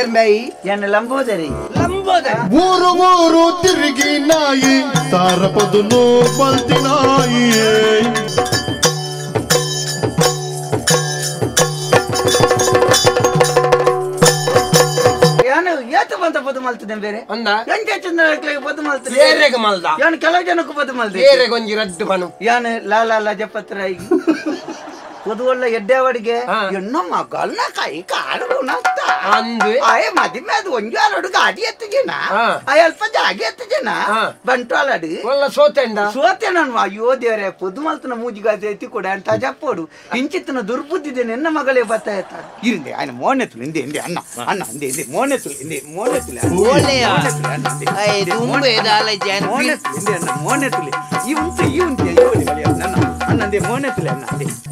ಏರ್ಮೈ ಎನ್ನ ಲಂಬೋದರಿ ಲಂಬೋದರಿ ಊರು ಊರು ತಿರುಗಿ ನಾಯಿ ಸಾರಪದುನು ಬಲ್ತಿನಾಯಿ ಏತ ಬಂತ ಪದ ಮಲ್ತದೆ ಬೇರೆ ಅಂದ ಎಂಚ ಚಂದ್ರ ಪದ ಮಲ್ತದೆ ಏರೆಗೆ ಮಲ್ದ ಯಾನು ಕೆಲವು ಜನಕ್ಕೂ ಪದ ಮಲ್ದೆ ಏರೆಗೆ ಒಂಜಿ ರಡ್ಡು ಬನು ಯಾನು ಲಾಲ ಲ ಜಪತ್ರ ಪೊದುವಲ್ಲ ಎಡ್ಡೆವಡಿಗೆ ಎನ್ನೋ ಮಗಲ್ನ ಕೈ ಕಾಲು ಗುಣತ್ತ ಅಂದು ಆಯೆ ಮದಿಮೆ ಅದು ಒಂಜು ಅಲಡು ಗಾಡಿ ಎತ್ತಿಜನ ಆಯ್ ಅಲ್ಪ ಜಾಗಿ ಎತ್ತಿಜನ ಬಂಟ್ವಾಲಡು ಒಲ್ಲ ಸೋತೆಂಡ ಸೋತೆ ನಾನು ಅಯ್ಯೋ ದೇವರೇ ಪೊದು ಮಲ್ತನ ಮೂಜಿಗಾದೆ ಎತ್ತಿ ಕೊಡ ಅಂತ ಜಪ್ಪೋಡು ಇಂಚಿತ್ತನ ದುರ್ಬುದ್ಧಿದೆ ನಿನ್ನ ಮಗಳೇ ಬತ್ತಾಯ್ತ ಇರಿಂದೆ ఆయన ಮೋನೆతులు ಇಂದೆ ಇಂದೆ ಅಣ್ಣ ಅಣ್ಣ ಇಂದೆ ಇಂದೆ ಮೋನೆతులు ಇಂದೆ ಮೋನೆతులు ಇಂದೆ ಅಣ್ಣ ಮೋನೆతులు ಈ ಉಂಟು ಈ ಉಂಟು ಅಣ್ಣ ಅಣ್ಣ ಮೋನೆతులు ಅಣ್ಣ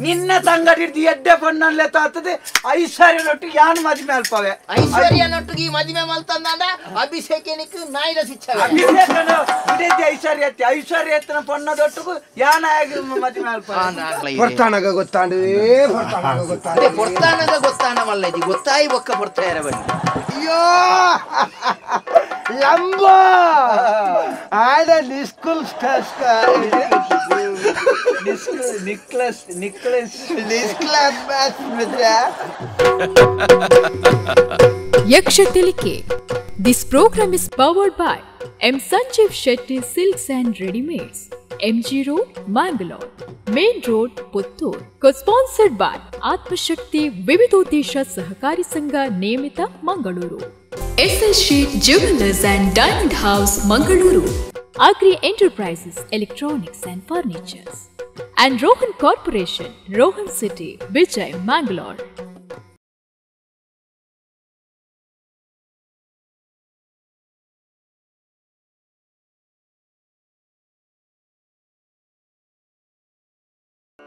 ನಿನ್ನ ತಂಗಡಿ ಎಡ್ಡೆ ಪಣ್ಣಲ್ಲೇ ತಾತದೆ ಐಶ್ವರ್ಯನೊಟ್ಟು ಯಾನ್ ಮದಿಮೆ ಅಲ್ಪವೆ ಐಶ್ವರ್ಯನೊಟ್ಟಿಗೆ ಈ ಮದಿಮೆ ಮಲ್ತಂದ ಅಭಿಷೇಕನಿಕ್ ನಾಯಿದ ಶಿಕ್ಷೆ ಅಭಿಷೇಕನ ಬಿಡೈತಿ ಐಶ್ವರ್ಯ ಐಶ್ವರ್ಯ ಎತ್ತನ ಪೊಣ್ಣದೊಟ್ಟಿಗೂ ಯಾನ ಮದಿಮೆ ಅಲ್ಪ ಹೊರ್ತಾನಗ ಗೊತ್ತಾಂಡು ಹೊರ್ತಾನಗ ಗೊತ್ತಾಂಡು ಹೊರ್ತಾನಗ ಗೊತ್ತಾಂಡ ಮಲ್ಲ ಇದು ಗೊತ್ತಾಯಿ ಬೊಕ್ಕ ಬರ್ತಾ ಇರಬನ್ನಿ ಅಯ್ಯೋ ಲಂಬ ಆಡ ನಿಸ್ಕುಲ್ ನಿಕ್ಲಸ್ ನಿಕ್ಲಸ್ Yaksha Tilike. This program is powered by M. Sanjeev Shetty Silks and Readymades, MG Road, Mangalore, Main Road, Puttur. Co-sponsored by Atmashakti Vividodesha Sahakari Sangha Niyamita, Mangaluru. SS Sheet Jewelers and Diamond House, Mangaluru. Agri Enterprises, Electronics and Furnitures. And Rohan Corporation, Rohan City, Vijay, Mangalore.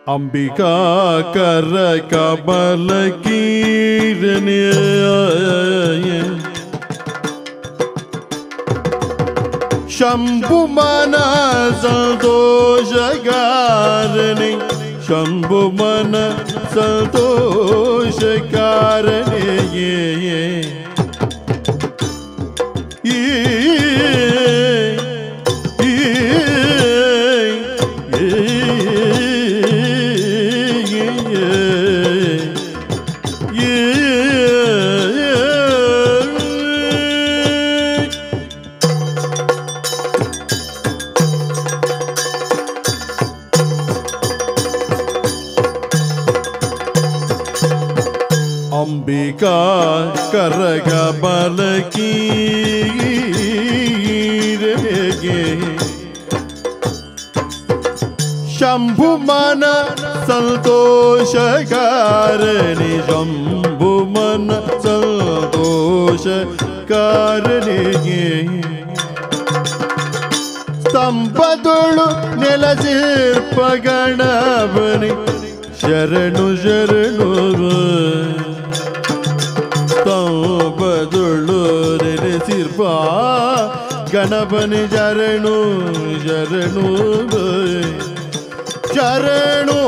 Ambika कर कमल कीरने शंभु मन संतोष कारणे शंभु मन संतोष कारणे अंबिका करगबल कीरे शंभु मन संतोष कारणे शंभु मन संतोष कारणे ಸ್ತಂಭದೊಳು ನೆಲಸಿರ್ಪ ಗಣಪನಿ ಶರಣು ಶರಣು ಸ್ತಂಭದೊಳು ನೆಲೆಸಿರ್ಪ ಗಣಪನಿ ಶರಣು ಶರಣು ಶರಣು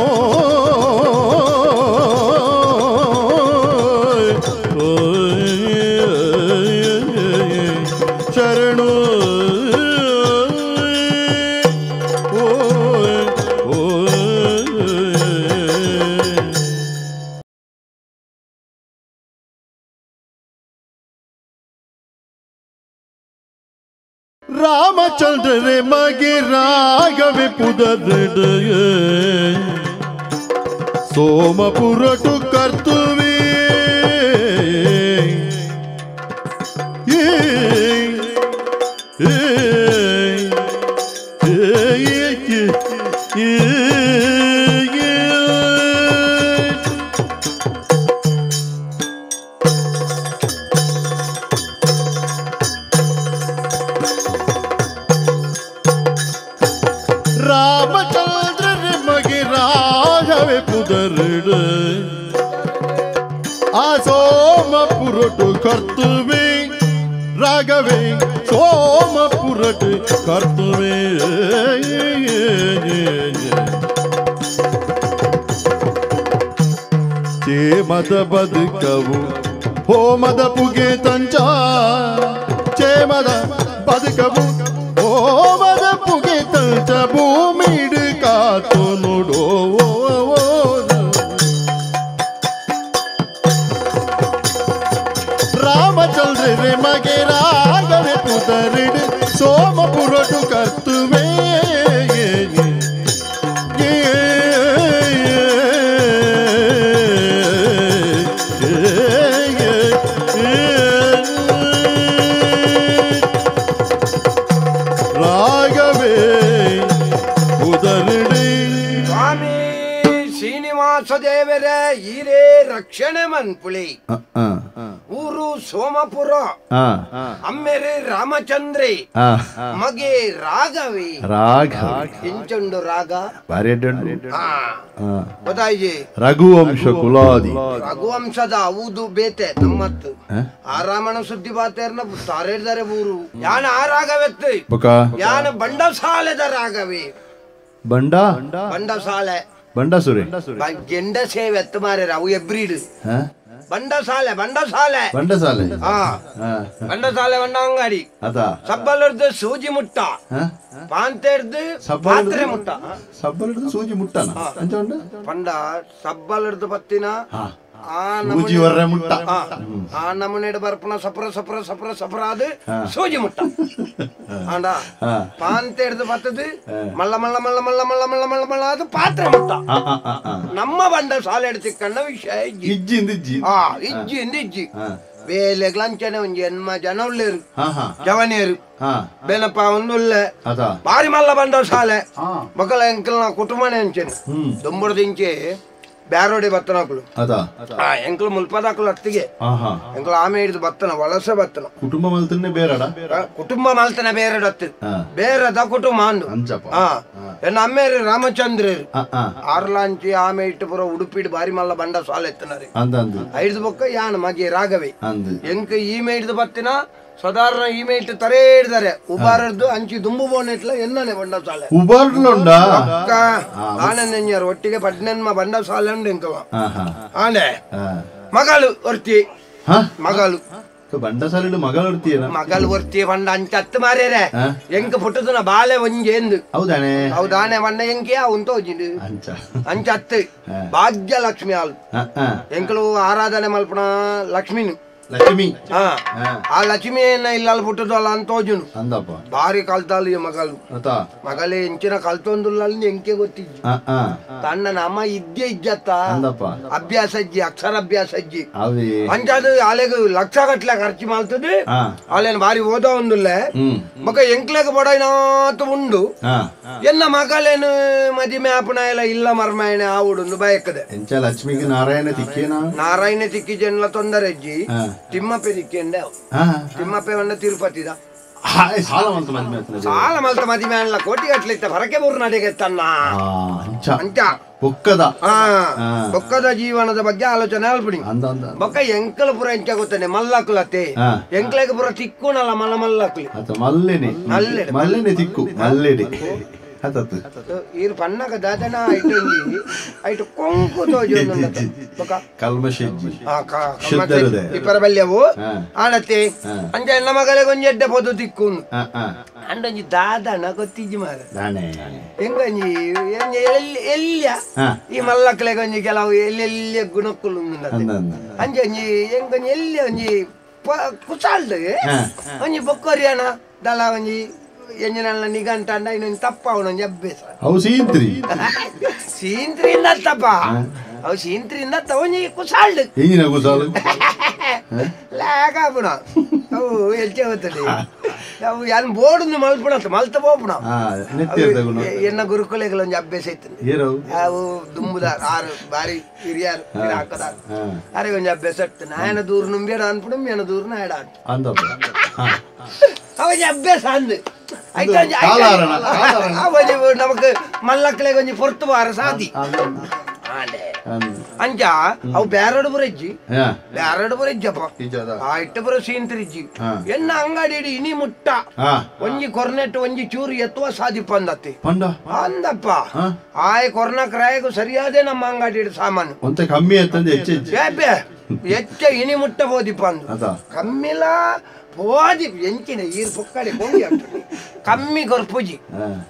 ಶರಣು ರಾಮಚಂದ್ರರೆ ಮಗೆ ರಾಘವೆ ಪುದರಿಡ ಸೋಮಪುರಟು ಕರ್ತುವೆ ರಾಮಚಂದ್ರರೆ ಮಗೆ ರಾಘವೆ ಪುದರಿಡ ಆ ಸೋಮಪುರಟು ಕರ್ತುವೆ ರಾಘವೆ ಸೋಮಪುರಟು ಕರ್ತುವೆ ಚೇಮದ ಬದುಕವು ಹೋಮದ ಪುಗೆ ತಂಚ ಚೇಮದ ಬದುಕವು ಹೋಮದ ಪುಗೆ ತಂಚ ಭೂಮಿಡು ಕಾತು ನುಡೋ ರಾಮಚಂದ್ರ ಮಗೆ ರಾಘವೆ ಪುದರಿಡು ಸೋಮಪುರಟು ಕರ್ತುವೆ ರಾಘವೇ ಪುದರಿಡು. ಸ್ವಾಮಿ ಶ್ರೀನಿವಾಸ ದೇವರೇ ಈರೇ ರಕ್ಷಣೆ ಮನ್ಪುಳಿ. ಊರು ಸೋಮಪುರ, ಅಮ್ಮೆರೆ ರಾಮಚಂದ್ರಿ, ಮಗೆ ರಾಘವಿ. ರಾಘವ ಇಂಚುಂಡು ರಾಗ ಗೊತ್ತಾಯ್ಜಿ. ರಘುವಂಶ ಕುಲಾದಿ ರಘುವಂಶದ ಹೌದು ಬೇತೆ ನಮ್ಮತ್ತು ಆ ರಾಮನ ಸುದ್ದಿ ಬಾತೇರ್ನ ತಾರೇರ್ದಾರೆ ಊರು. ಯಾನ ಆ ರಾಘವೆತ್ತು, ಯಾನ ಬಂಡಸಾಲೆದ ರಾಘವಿ. ಬಂಡ ಬಂಡಸಾಲೆ ಬಂಡಸುರಿ ಗೆಂಡ ಸೇವೆ ಎತ್ತು ಮಾರ್ಯಾರ ಅವು ಎಬ್ರೀಡ್. ಬಂಡಸಾಲೆ ಬಂಡಸಾಲೆ ಬಂಡಸಾಲೆ ಬಂಡಸಾಲೆ ಬಂಡ ಅಂಗಡಿ ಸಬ್ಬಲರ್ದು ಸೂಜಿ ಮುಟ್ಟ, ಪಾಂತೆರ್ದು ಪಾತ್ರೆ ಮುಟ್ಟ. ಸಬ್ಬಲರ್ದು ಸೂಜಿ ಮುಟ್ಟ ಪಂಡ ಸಬ್ಬಲರ್ದು ಪತ್ತಿನ ಆ ನಮೂನೆ ಬರ್ಪಣ ಸಪ್ರ ಸಪ್ರ ಸಪ್ರ ಸಪ್ರ ಅದು ಸೂಜಿ ಮುಟ್ಟ. ಆಂಡ ಪಾಂತೆ ಹಿಡ್ದು ಬತ್ತದು ಮಲ್ಲ ಮಲ್ಲ ಮಲ್ಲ ಮಲ್ಲ ಮಲ್ಲ ಮಲ್ಲ ಮಲ್ಲ ಮಲ್ಲ ಅದು ಪಾತ್ರೆ ಮುಟ್ಟ. ನಮ್ಮ ಬಂಡ ಸಾಲೆ ತಿಕ್ಕಣ್ಣ ವಿಷಯ ಇಜ್ಜಿ ಇಜ್ಜಿ ಇಜ್ಜಿ ಇಜ್ಜಿ ಬೇಲೆಗ್ಲಂಚನೆ ಒಂಜಿ ಎನ್ಮ ಜನ ಉಳ್ಳೇರು ಜವನೇರು ಬೇನಪ್ಪ ಒಂದು ಉಳ್ಳೆ ಬಾರಿ ಮಲ್ಲ ಬಂಡ ಸಾಲೆ ಮಕ್ಕಳ ಎಂಕಲ್ನ ಕುಟುಂಬನೇ ಅಂಚನೆ ದುಂಬುಡ್ದಿಂಚೆ ಬ್ಯಾರೋಡಿ ಬತ್ತನಕುಲು ಎಂಕಲು ಮುಲ್ಪದಾಕುಲು ಅತ್ತಿಗೆ ಎಂಕಲು ಆಮೆ ಹಿಡಿದು ಬತ್ತನ ವಲಸೆ ಬತ್ತನ ಕುಟುಂಬ ಮಲ್ತನೆ ಬೇರಡ ಕುಟುಂಬ ಮಲ್ತನ ಬೇರಡತ್ತು ಬೇರದ ಕುಟುಂಬ ಅಂದು. ಎನ್ನ ಅಮ್ಮೇರಿ ರಾಮಚಂದ್ರರು ಆರ್ಲಾಂಚಿ ಆಮೆ ಇಟ್ಟು ಪುರ ಉಡುಪಿಡು ಬಾರಿ ಮಲ್ಲ ಬಂಡ ಸಾಲ ಎತ್ತನಾರಿ ಐದು ಬೊಕ್ಕ ಯಾನ ಮಗೆ ರಾಘವೆ ಎಂಕ ಈಮೆ ಹಿಡಿದು ಬತ್ತಿನ ಸಾಧಾರಣ ಈಮೆ ಇಟ್ಟು ತರೇ ಹಿಡ್ದಾರೆ ಉಬಾರದ್ದು ಅಂಚಿ ದುಂಬು ಬೋನೆಟ್ಲ ಎನ್ನನೆ ಬಂಡ ಸಾಲೆ ಆನಂದೆಂಜಾರು ಒಟ್ಟಿಗೆ ಪಡ್ನೆನ್ಮ ಬಂಡ ಸಾಲೆ ಉಂಡು ಎಂಕವ ಆನೆ ಮಗಳು ಒರ್ತಿ ಮಗಳು ಬಂಡಸಾಲೆ ಮಗಳು ಒರ್ತಿಯೇನ ಮಗಳು ಒರ್ತಿ ಬಂಡ ಅಂಚ ಹತ್ತು ಮಾರ್ಯಾರೆ ಎಂಕ ಪುಟ್ಟದನ ಬಾಲೆ ಒಂಜೇಂದು ಹೌದಾನೆ ಹೌದಾನೆ ಬಂಡ ಎಂಕೆ ಅವನ್ ತೋಜಿಂಡು ಅಂಚ ಹತ್ತು ಭಾಗ್ಯಲಕ್ಷ್ಮಿ ಹಾಲು ಎಂಕಲು ಆರಾಧನೆ ಮಲ್ಪಣ ಲಕ್ಷ್ಮಿನು ಲಕ್ಷ್ಮಿ ಆ ಲಕ್ಷ್ಮಿಯನ್ನ ಇಲ್ಲ ಪುಟ್ಟದಲ್ಲ ಅಂತ ತೋಜುನು ಬಾರಿ ಕಲ್ತಾಳು ಈ ಮಗಳು ಮಗಳೇ ಎಂಚಿನ ಕಲ್ತೊಂದುಲ್ಲ ಎಂಕೆ ಗೊತ್ತಿಜ್ಜಿ ತನ್ನ ನಮ್ಮ ಇದ್ದೇ ಇಜ್ಜತ್ತ ಅಭ್ಯಾಸ ಅಜ್ಜಿ ಅಕ್ಷರಾಭ್ಯಾಸ ಅಜ್ಜಿ ಅಂಚಾದು ಆಲೆಗ್ ಲಕ್ಷ ಗಟ್ಲೆ ಖರ್ಚು ಮಾಡ್ತದೆ ಆಲೇನು ಬಾರಿ ಓದೋ ಒಂದುಲ್ಲ ಮಗ ಎಂಕ್ಲೆಗ್ ಬಡೈನಾತ ಉಂಡು ಎಲ್ಲ ಮಗಳೇನು ಮದಿಮೆ ಆಪಣ ಎಲ್ಲ ಇಲ್ಲ ಮರ್ಮಾಯಣ ಆವುಡುಂದು ಬಯಕದೆ ಎಂಚ ಲಕ್ಷ್ಮಿಗೆ ನಾರಾಯಣ ತಿಕ್ಕೇನಾ ನಾರಾಯಣ ತಿಕ್ಕಿ ಜನ್ಲ ತೊಂದರೆ ಅಜ್ಜಿ ತಿಮ್ಮಪ್ಪೆ ತಿಕ್ಕಿಂಡೆ ತಿಮ್ಮಪ್ಪೆ ವಣ್ಣ ತಿರುಪತಿದ ಸಾಲ ಮಲ್ತ ಮದಿಮೆ ಅಲ್ಲ ಕೋಟಿ ಗಟ್ಲೆ ಇತ್ತ ಹೊರಕೆ ಬೂರು ನಡೆಗೆ ತನ್ನ ಅಂಚ ಬೊಕ್ಕದ ಬೊಕ್ಕದ ಜೀವನದ ಬಗ್ಗೆ ಆಲೋಚನೆ ಅಲ್ಪಡಿ ಬೊಕ್ಕ ಎಂಕಲ ಪುರ ಎಂಚ ಗೊತ್ತಾನೆ ಮಲ್ಲಕುಲತೆ ಎಂಕ್ಲೆಗ್ ಪುರ ತಿಕ್ಕುನಲ್ಲ ಮಲ್ಲ ಮಲ್ಲಕುಲಿ ಮಲ್ಲೆನೆ ಮಲ್ಲೆನೆ ತಿಕ್ಕು ಮಲ್ಲೆಡೆ ಈರು ಪನ್ನಗ ದಾದನ ಐಟು ಒಂಜಿ ಐಟು ಕೊಂಕು ತೋಜು ಕಲ್ಮಶೆಜ್ಜಿ ಇಪ್ಪರ ಬಲ್ಯವು ಆಣತೆ ಅಂಚ ಎನ್ನ ಮಗಳಿಗೆ ಒಂಜಿ ಎಡ್ಡೆ ಪೊದು ತಿಕ್ಕುನು ಅಂಡೊಂಜಿ ದಾದನ ಗೊತ್ತಿಜ್ಜಿ ಮಾರ ಎಂಗೊಂಜಿ ಎಲ್ಲಿಯ ಈ ಮಲ್ಲಕ್ಲೆಗೆ ಒಂಜಿ ಕೆಲವು ಎಲ್ಲೆಲ್ಲಿಯ ಗುಣಕ್ಕುಲು ಅಂಚ ಒಂಜಿ ಎಂಗೊಂಜಿ ಎಲ್ಲಿ ಒಂಜಿ ಕುಸಾಲ್ಡ್ ಒಂಜಿ ಬೊಕ್ಕೊರಿಯಣ ದಲ ಒಂಜಿ ಎಂಜಿನಲ್ಲ ನಿಗಂಟ ಅಂಡ ಇನ್ನೊಂದು ತಪ್ಪ ಅವನೊಂದು ಅಭ್ಯಾಸ ಅವು ಸೀಂತ್ರಿ ಸೀಂತ್ರಿಯಿಂದ ತಪ್ಪ ಅವು ಸೀಂತ್ರಿಯಿಂದ ತವನಿ ಕುಸಾಲ್ಡ್ ಎಂಜಿನ ಕುಸಾಲು ಲಾಗಾಪುಣ ಅವು ಎಲ್ಚೆ ಹೋಗ್ತದೆ ಅವು ಯಾನ್ ಬೋರ್ಡ್ ಮಲ್ಪುಣ ಮಲ್ತ ಪೋಪುಣ ಎನ್ನ ಗುರುಕುಲೆಗಳ ಒಂಜಿ ಅಭ್ಯಾಸ ಇತ್ತು ಅವು ದುಂಬುದಾರ್ ಆರು ಬಾರಿ ಹಿರಿಯಾರು ಹಾಕದಾರ ಅರೆ ಒಂಜಿ ಅಭ್ಯಾಸ ಇತ್ತು ನಾಯನ ದೂರ ನುಂಬೇಡ ಅನ್ಪುಡು ಮೇನ ದೂರ ನಾಯಡ ಅಂತ ಅವಂಜಿ ಅಭ್ಯಾಸ ಅಂದು ನಮಕ್ ಮಲ್ಲಕ್ಲೆ ಒಂಜಿ ಪೊರ್ತು ಬಾರ ಸಾದಿ ಅಂಚ ಅವು ಬ್ಯಾರಡು ಬುರಜ್ಜಿ ಬ್ಯಾರಡು ಬುರಜ್ಜಪ್ಪ ಆ ಇಟ್ಟ ಬರೋ ಸೀಂತ್ರಿಜ್ಜಿ ಎನ್ನ ಅಂಗಡಿ ಇಡಿ ಇನಿ ಮುಟ್ಟ ಒಂಜಿ ಕೊರ್ನೆಟ್ ಒಂಜಿ ಚೂರು ಎತ್ತುವ ಸಾದಿಪ್ಪ ಅಂದತ್ತಿ ಅಂದಪ್ಪ ಆಯ್ ಕೊರ್ನ ಕ್ರಾಯಗೂ ಸರಿಯಾದೆ ನಮ್ಮ ಅಂಗಡಿ ಇಡು ಸಾಮಾನು ಒಂತೆ ಕಮ್ಮಿ ಹೆಚ್ಚ ಇನಿ ಮುಟ್ಟ ಹೋದಿಪ್ಪ ಅಂದು ಕಮ್ಮಿಲ ಹೋದಿ ಎಂಚಿನ ಈರು ಪೊಕ್ಕಡೆ ಕೊಂಗಿ ಕಮ್ಮಿ ಕೊರ್ಪುಜಿ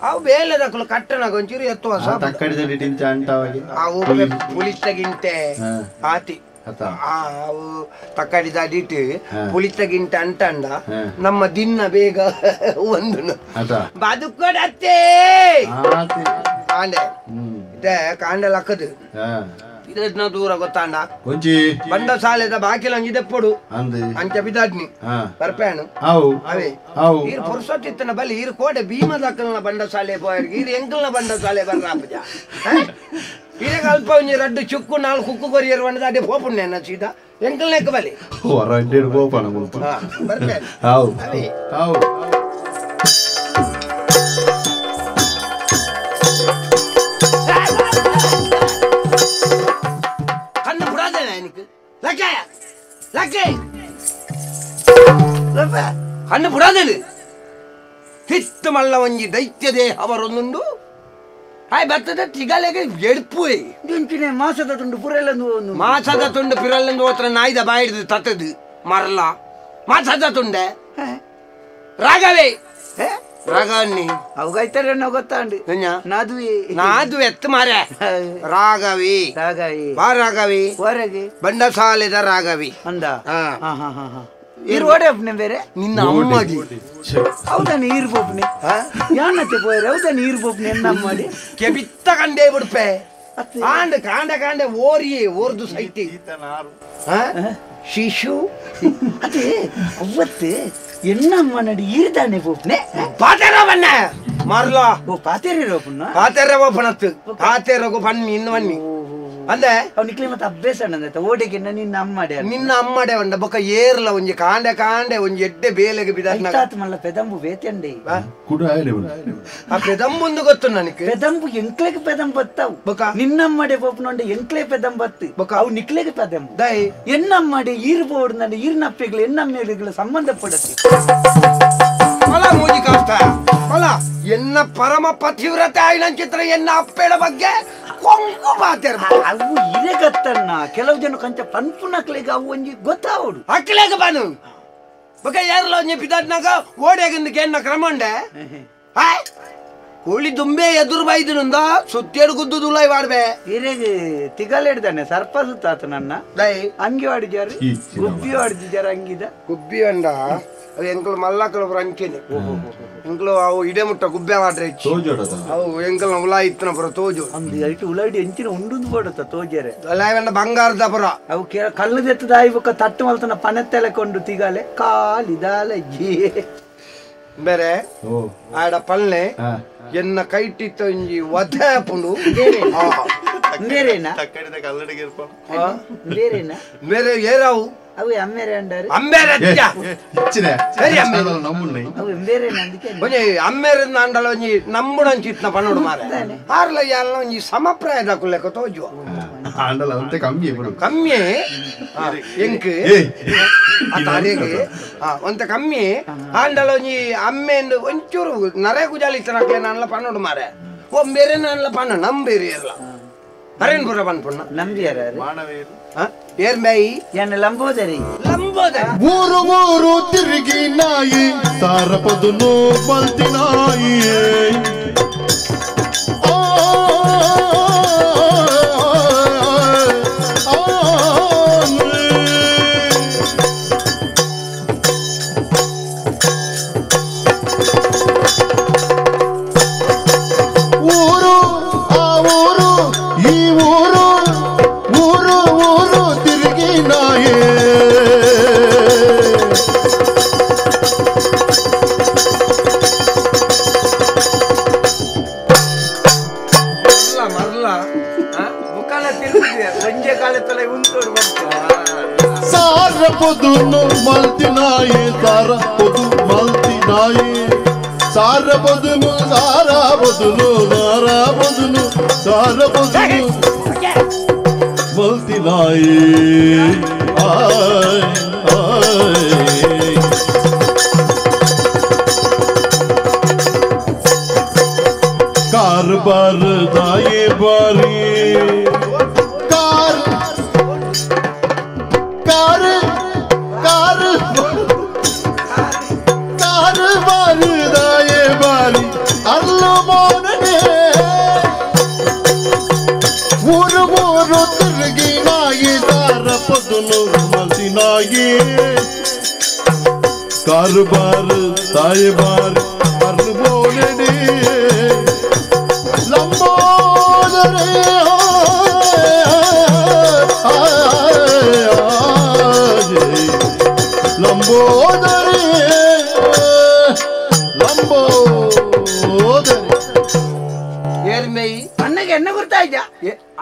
ಅವು ಬೇಲೆದಕ್ಕಲು ಕಟ್ಟಣ ಒಂಚೂರು ಎತ್ತುವ ಅವು ಪುಲಿತ ಗಿಂಟೆ ಆತಿ ಅವು ತಕ್ಕಡಿದ ಅಡಿಟ್ಟು ಪುಲಿತ ಗಿಂಟೆ ಅಂಟಂಡ ನಮ್ಮ ದಿನ ಬೇಗ ಒಂದು ಬದುಕೊಡತ್ತೆ ಕಾಂಡೆ ಇದೆ ಕಾಂಡೆ ಲಕ್ಕದು ಇದನ್ನ ದೂರ ಗೊತ್ತಾಂಡ ಬಂದ ಸಾಲೆದ ಬಾಕಿಲ ಒಂಜಿ ದೆಪ್ಪೊಡು ಅಂಚ ಬಿದಾಡ್ನಿ ಬರ್ಪೇಣು ಅವೇ ಈರು ಪುರ್ಸೊತ್ತಿತ್ತನ ಬಲ್ಲಿ ಈರು ಕೋಡೆ ಭೀಮದಕ್ಕಲ್ನ ಬಂಡ ಸಾಲೆ ಬೋಯರ್ಗೆ ಈರು ಎಂಕಲ್ನ ಬಂಡ ಸಾಲೆ ಬರ್ರಾಪಜ ಈರೆಗೆ ಅಲ್ಪ ಒಂಜಿ ರಡ್ಡು ಚುಕ್ಕು ನಾಲ್ಕು ಕುಕ್ಕು ಕೊರಿಯರ್ ಬಂಡದ ಅದೇ ಪೋಪುಣ್ಣೆ ಸೀದಾ ಎಂಕಲ್ನೆಕ್ಕ ಬಲಿ ಬರ್ಪೇಣು ಅವೇ. ಕಣ್ಣು ಬಿಡೋದಿಲ್ಲ ಹಿತ್ತು ಮಲ್ಲ ಒಂಜಿ ದೈತ್ಯದೇ ಅವರೊಂದುಂಡು ಆಯ್ ಬರ್ತದೆ ತಿಗಲೆಗೆ ಎಡ್ಪು ಮಾಸದ ತುಂಡು ಪುರಲ್ಲೊಂದು ಮಾಸದ ತುಂಡು ಪಿರಲ್ಲೊಂದು ಹೋತ್ರ ನಾಯ್ದ ಬಾಯಿಡ್ದು ತತ್ತದು ಮರಲ ಮಾಸದ ತುಂಡೆ ರಾಘವೇ ರಾಘವನ್ನಿ ಅವುಗೈತಾರೆ ಗೊತ್ತಾಂಡು ನಾದುವೆ ನಾದು ಎತ್ತು ಮಾರೆ ರಾಘವಿ ರಾಘವಿ ಬಾ ರಾಘವಿ ಹೊರಗೆ ಬಂಡಸಾಲೆದ ರಾಘವಿ ಅಂದ ಈರು ಓಡೆ ಒಪ್ಪನೆ ಬೇರೆ ನಿನ್ನ ಅಮ್ಮಗೆ ಹೌದಾನೆ ಈರು ಪೊಪ್ಪನೆ ಯಾನತ್ತೆ ಪೋಯರೆ ಹೌದಾನೆ ಈರು ಪೊಪ್ಪನೆ ಎನ್ನ ಅಮ್ಮಡಿ ಕೆಬಿತ್ತ ಕಂಡೇ ಬಿಡ್ಪೆ ಕಾಂಡ ಕಾಂಡ ಕಾಂಡೆ ಓರಿಯೇ ಓರ್ದು ಸೈತಿ ಶಿಶು ಅದೇ ಅವತ್ತು ಎನ್ನಮ್ಮ ನಡಿ ಈರ್ದಾನೆ ಪೊಪ್ಪನೆ ಪಾತೆರ ಬನ್ನ ಮರ್ಲ ಓ ಪಾತೆರೆ ರೋಪಣ್ಣ ಪಾತೆರ ಒಪ್ಪಣತ್ತು ಪಾತೆರಗು ಬನ್ನಿ ಇನ್ನು ಬನ್ನಿ ಅಂದೆ ಅವನಿಗೆ ಮತ್ತೆ ಅಭ್ಯಾಸ ಅಣ್ಣ ಓಡೆಗೆ ನಿನ್ನ ಅಮ್ಮಡೆ ನಿನ್ನ ಅಮ್ಮಡೆ ಉಂಡ ಬೊಕ್ಕ ಏರ್ಲ ಒಂಜಿ ಕಾಂಡೆ ಕಾಂಡೆ ಒಂಜಿ ಎಡ್ಡೆ ಬೇಲೆಗೆ ಬಿದ ಮಲ್ಲ ಪೆದಂಬು ಬೇತೆಂಡೆ ಆ ಪೆದಂಬುಂದು ಗೊತ್ತು ನನಗೆ ಪೆದಂಬು ಎಂಕ್ಲೆಗೆ ಪೆದಂಬತ್ತಾವು ಬೊಕ್ಕ ನಿನ್ನಮ್ಮಡೆ ಪೊಪ್ಪನೊಂಡೆ ಎಂಕ್ಲೆ ಪೆದಂಬತ್ತು ಬೊಕ್ಕ ಅವು ನಿಕ್ಲೆಗೆ ಪೆದಂಬು ದೈ ಎನ್ನಮ್ಮಡೆ ಈರು ಬೋರ್ಡ್ ನನ್ನ ಈರ್ನಪ್ಪೆಗಳು ಎನ್ನಮ್ಮೆಗಳು ಸಂಬಂಧಪಡುತ್ತೆ ಫಲ ಮೂಜಿ ಕಾಸ್ತ ಫಲ ಎನ್ನ ಪರಮ ಪತಿವ್ರತೆ ಆಯ್ನ ಚಿತ್ರ ಎನ್ನ ಅಪ್ಪೆಳ ಬಗ್ಗೆ ಕೊಂಕು ಮಾತೇರ್ ಅವು ಇರೆ ಗತ್ತಣ್ಣ ಕೆಲವು ಜನ ಕಂಚ ಪನ್ಪುನಕ್ಲೆಗೆ ಅವು ಒಂಜಿ ಗೊತ್ತಾವಡು ಅಕ್ಲೆಗೆ ಬನು ಬೊಕ ಯಾರಲ್ಲ ಒಂಜಿ ಪಿದಾಟ್ನಾಗ ಓಡೇಗಂದಕ್ಕೆ ಎನ್ನ ಕ್ರಮ ಉಂಡೆ ಆಯ್ ಕೋಳಿ ದುಂಬೆ ಎದುರು ಬೈದನುಂದ ಸುತ್ತೇಡು ಗುದ್ದು ದುಲಾಯ್ ವಾಡ್ಬೆ ಇರೆಗೆ ತಿಗಲೆಡ್ದಾನೆ ಸರ್ಪ ಸುತ್ತಾತ ನನ್ನ ದೈ ಅಂಗಿ ವಾಡಿಜಾರು ಗುಬ್ಬಿ ವಾಡಿಜಾರ ಅಂಗಿದ ಗುಬ್ಬಿ ಅಂಡ ಅವು ಎಂಕಲು ಮಲ್ಲಕಲು ಅಂಚೆನೆ ಎಂಕಲು ಅವು ಇಡೆ ಮುಟ್ಟ ಗುಬ್ಬೆ ವಾಡ್ರೆ ಅವು ಎಂಕಲ್ ಉಲಾ ಇತ್ತನ ಪುರ ತೋಜು ಅಂದು ಐಟು ಉಲಾಡಿ ಎಂಚಿನ ಉಂಡುಂದು ಬೋಡತ್ತ ತೋಜರೆ ಉಲಾಯ್ ಬಂಗಾರದ ಪುರ ಅವು ಕಲ್ಲು ದೆತ್ತದ ಬೊಕ್ಕ ತಟ್ಟು ಮಲ್ತನ ಪಣತ್ತೆಲೆ ಕೊಂಡು ತಿಗಾಲೆ ಕಾಲಿದಾಲೆ ಜೀ ಬೇರೆ ಆಡ ಪಲ್ಲೆ ಎನ್ನ ಕೈಟಿತ್ತ ಒಂಜಿ ವಧೆ ಪುಂಡು ಬೇರೆನಾ ಬೇರೆನಾ ಬೇರೆ ಏರಾವು ಅವು ಅಮ್ಮೇರೆ ಅಂಡಾರು ಅಮ್ಮೇರೆ ಸರಿ ಅವು ಬೇರೆನಾ ಅಂದಕ್ಕೆ ಒಂಜಿ ಅಮ್ಮೇರೆ ಅಂಡಲ ಒಂಜಿ ನಂಬುಡಂಚಿತ್ನ ಪನ್ನೋಡು ಮಾರೆ ಆರ್ಲ ಯಾಲ ಒಂಜಿ ಸಮಪ್ರಾಯದ ಕುಲೆಕ ತೋಜುವ ಆಂಡಲ ಅಂತೆ ಕಮ್ಮಿ ಕಮ್ಮಿ ಎಂಕ್ ಅತಾರಿಗೆ ಒಂತ ಕಮ್ಮಿ ಆಂಡಲ ಒಂಜಿ ಅಮ್ಮೇಂದು ಒಂಚೂರು ನರೆ ಗುಜಾಲಿ ಇತ್ತನಕ್ಲೆ ನಾನ್ಲ ಪನ್ನೋಡು ಮಾರೆ ಓ ಬೇರೆ ನಾನ್ಲ ಪನ್ನ ನಮ್ ಬೇರೆ ಇರಲ್ಲ ಅರೇನ್ಪುರ ಪನ್ಪುಣ್ಣ ನಂಬಿಯಾರ ಏರ್ ಬಾಯಿ ಎನ್ನ ಲಂಬೋದರಿ ಲಂಬೋದರಿ ಊರು ಊರು ತಿರುಗಿ ನಾಯಿ ಸಾರಪದುನು ಬಲ್ತಿ ನಾಯಿ ಊರು ಆ ಊರು ಈ ಊರು ಊರು ಊರು ತಿರುಗಿ ನಾಯೇ ಮರ್ಲ ಮುಖಾಲ ತಿರುಗಿದೆ ಒಂಜೆ ಕಾಲ ತಲೆ ಉಂಟೋಡು ಬರ್ತಾರೆ ಸಾರ ಪೊದುನು ಮಲ್ತಿನಾಯಿ ಸಾರ ಪೊದು ಮಲ್ತಿನಾಯಿ ಸಾರ ಪೊದುನು ಸಾರ ಪೊದುನು ಸಾರ ಪೊದುನು ಸಾರ ಪೊದುನು ಮಲ್ತಿನಾಯಿ ಆಯ್ ಆಯ್ कारबार दाए बारी car car car कारबार दाए बारी अल्लो मोनने ऊरु ऊरु तिरुगी नायि दार पदुनु मल्तिनायि कारबार दाए बारी अल्लो मोनने लंबोदरे लंबोदरे लंबोदरे ಏರ್ಮೈ ಅಣ್ಣಗೆ ಎನ್ನ ಗುರ್ತಾಯ್ತಾ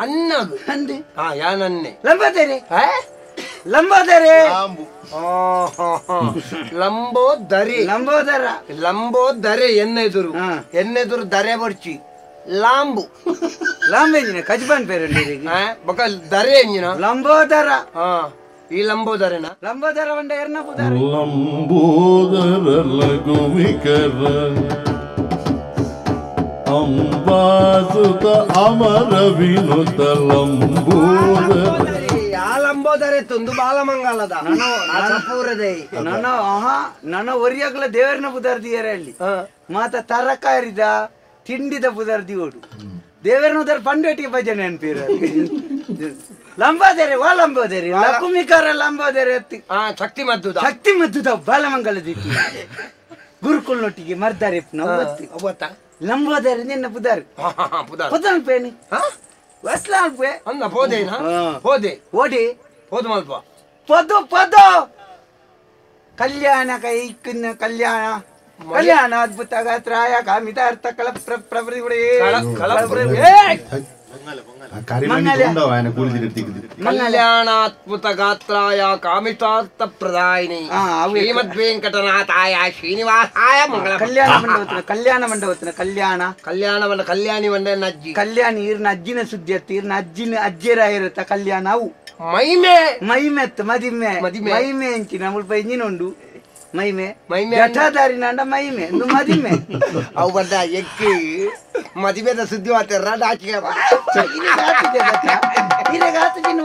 ಅನ್ನಗು ಅಂದೆ ಹಾ ಯಾನನ್ನೆ ಲಂಬೋದರೆ ಲಂಬೋದರೆ ಲಂಬೋದರಿ ಲಂಬೋದರ ಲಂಬೋದರೆ ಎನ್ನೆದುರು ಎನ್ನೆದುರು ದರೆ ಬರ್ಚಿ ಲಾಂಬು ಲಾಂಬು ಎಂಜಿನ ಕಜ್ಬಾನ್ ಪೇರು ಬೊಕ ದರೆ ಎಂಜಿನ ಲಂಬೋದರ ಈ ಲಂಬೋದರನ ಲಂಬೋದರ వండ ಎರ್ನ ಪುದರ ಲಂಬೋದರ ಲಘುವಿಕರ ಅಂಬಾಸುತ ಅಮರ ವಿನುತ ಲಂಬೋದರ ಆ ಲಂಬೋದರೆ ತುಂದು ಬಾಲಮಂಗಲದ ನನ್ನ ಆಹಾ ನನ್ನ ಒರಿಯಾಗಲ ದೇವರನ ಪುದರ್ ದಿಯರ ಅಲ್ಲಿ ಮಾತ ತರಕಾರಿದ ತಿಂಡಿದ ಪುದರ್ ದಿಯೋಡು ದೇವರನ ಉದರ್ ಪಂಡೇಟಿಗೆ ಭಜನೆ ಅನ್ಪೀರ ಲಂಬೋದರೆ ವಾ ಲಂಬೋದರೆ ಲಕುಮಿಕಾರ ಲಂಬೋದರೆ ಅತ್ತಿ ಶಕ್ತಿ ಮದ್ದುದ ಶಕ್ತಿ ಮದ್ದುದ ಬಾಲಮಂಗಲ ದಿಟ್ಟಿ ಗುರುಕುಲ್ನೊಟ್ಟಿಗೆ ಮರ್ದಾರೆ ಅವತ್ತ ಲಂಬೋದರೆ ನಿನ್ನ ಪುದಾರ್ ಪುದರ್ ಪೇನಿ ವಸ್ಲಾಲ್ಪೆ ಅಂದ ಪೋದೇನಾ ಪೋದೆ ಓಡಿ ಪೋದು ಮಲ್ಪ ಪದು ಪದು ಕಲ್ಯಾಣ ಕೈಕಿನ್ನ ಕಲ್ಯಾಣ ಕಲ್ಯಾಣ ಅದ್ಭುತ ಗಾತ್ರಾಯ ಕಾಮಿತಾರ್ಥ ಕಳ ಕಲ್ಯಾಣಾತ್ಮುತ ಗಾತ್ರಾಯ ಕಾಮಿತಾರ್ಥ ಪ್ರದಾಯಿನಿ ಶ್ರೀಮದ್ ವೆಂಕಟನಾಥಾಯ ಶ್ರೀನಿವಾಸಾಯ ಮಂಗಳ ಕಲ್ಯಾಣ ಮಂಡಪತ್ತಿನ ಕಲ್ಯಾಣ ಮಂಡಪತ್ತಿನ ಕಲ್ಯಾಣ ಕಲ್ಯಾಣ ಮಂಡ ಕಲ್ಯಾಣಿ ಮಂಡ ಅಜ್ಜಿ ಕಲ್ಯಾಣಿ ಈರ್ನ ಅಜ್ಜಿನ ಸುದ್ದಿ ಅತ್ತ ಈರ್ನ ಅಜ್ಜಿನ ಅಜ್ಜಿಯರಾಯಿರತ್ತ ಕಲ್ಯಾಣ ಅವು ಮೈಮೆ ಮೈಮೆತ್ ಮದಿಮೆ ಮೈಮೆ ಅಂಚಿನ ಮುಲ್ಪ ಇಂಜಿನ ಉಂಡು ಮೈಮೆ ಮೈಮೆ ಜಠಾಧಾರಿ ನಾಂಡ ಮೈಮೆ ಇಂದು ಮದಿಮೆ ಅವು ಬಂದ ಎಕ್ಕಿ ಮದಿಮೆದ ಸುದ್ದಿ ಮಾತಾಡ ಡಾಚಿಗೆ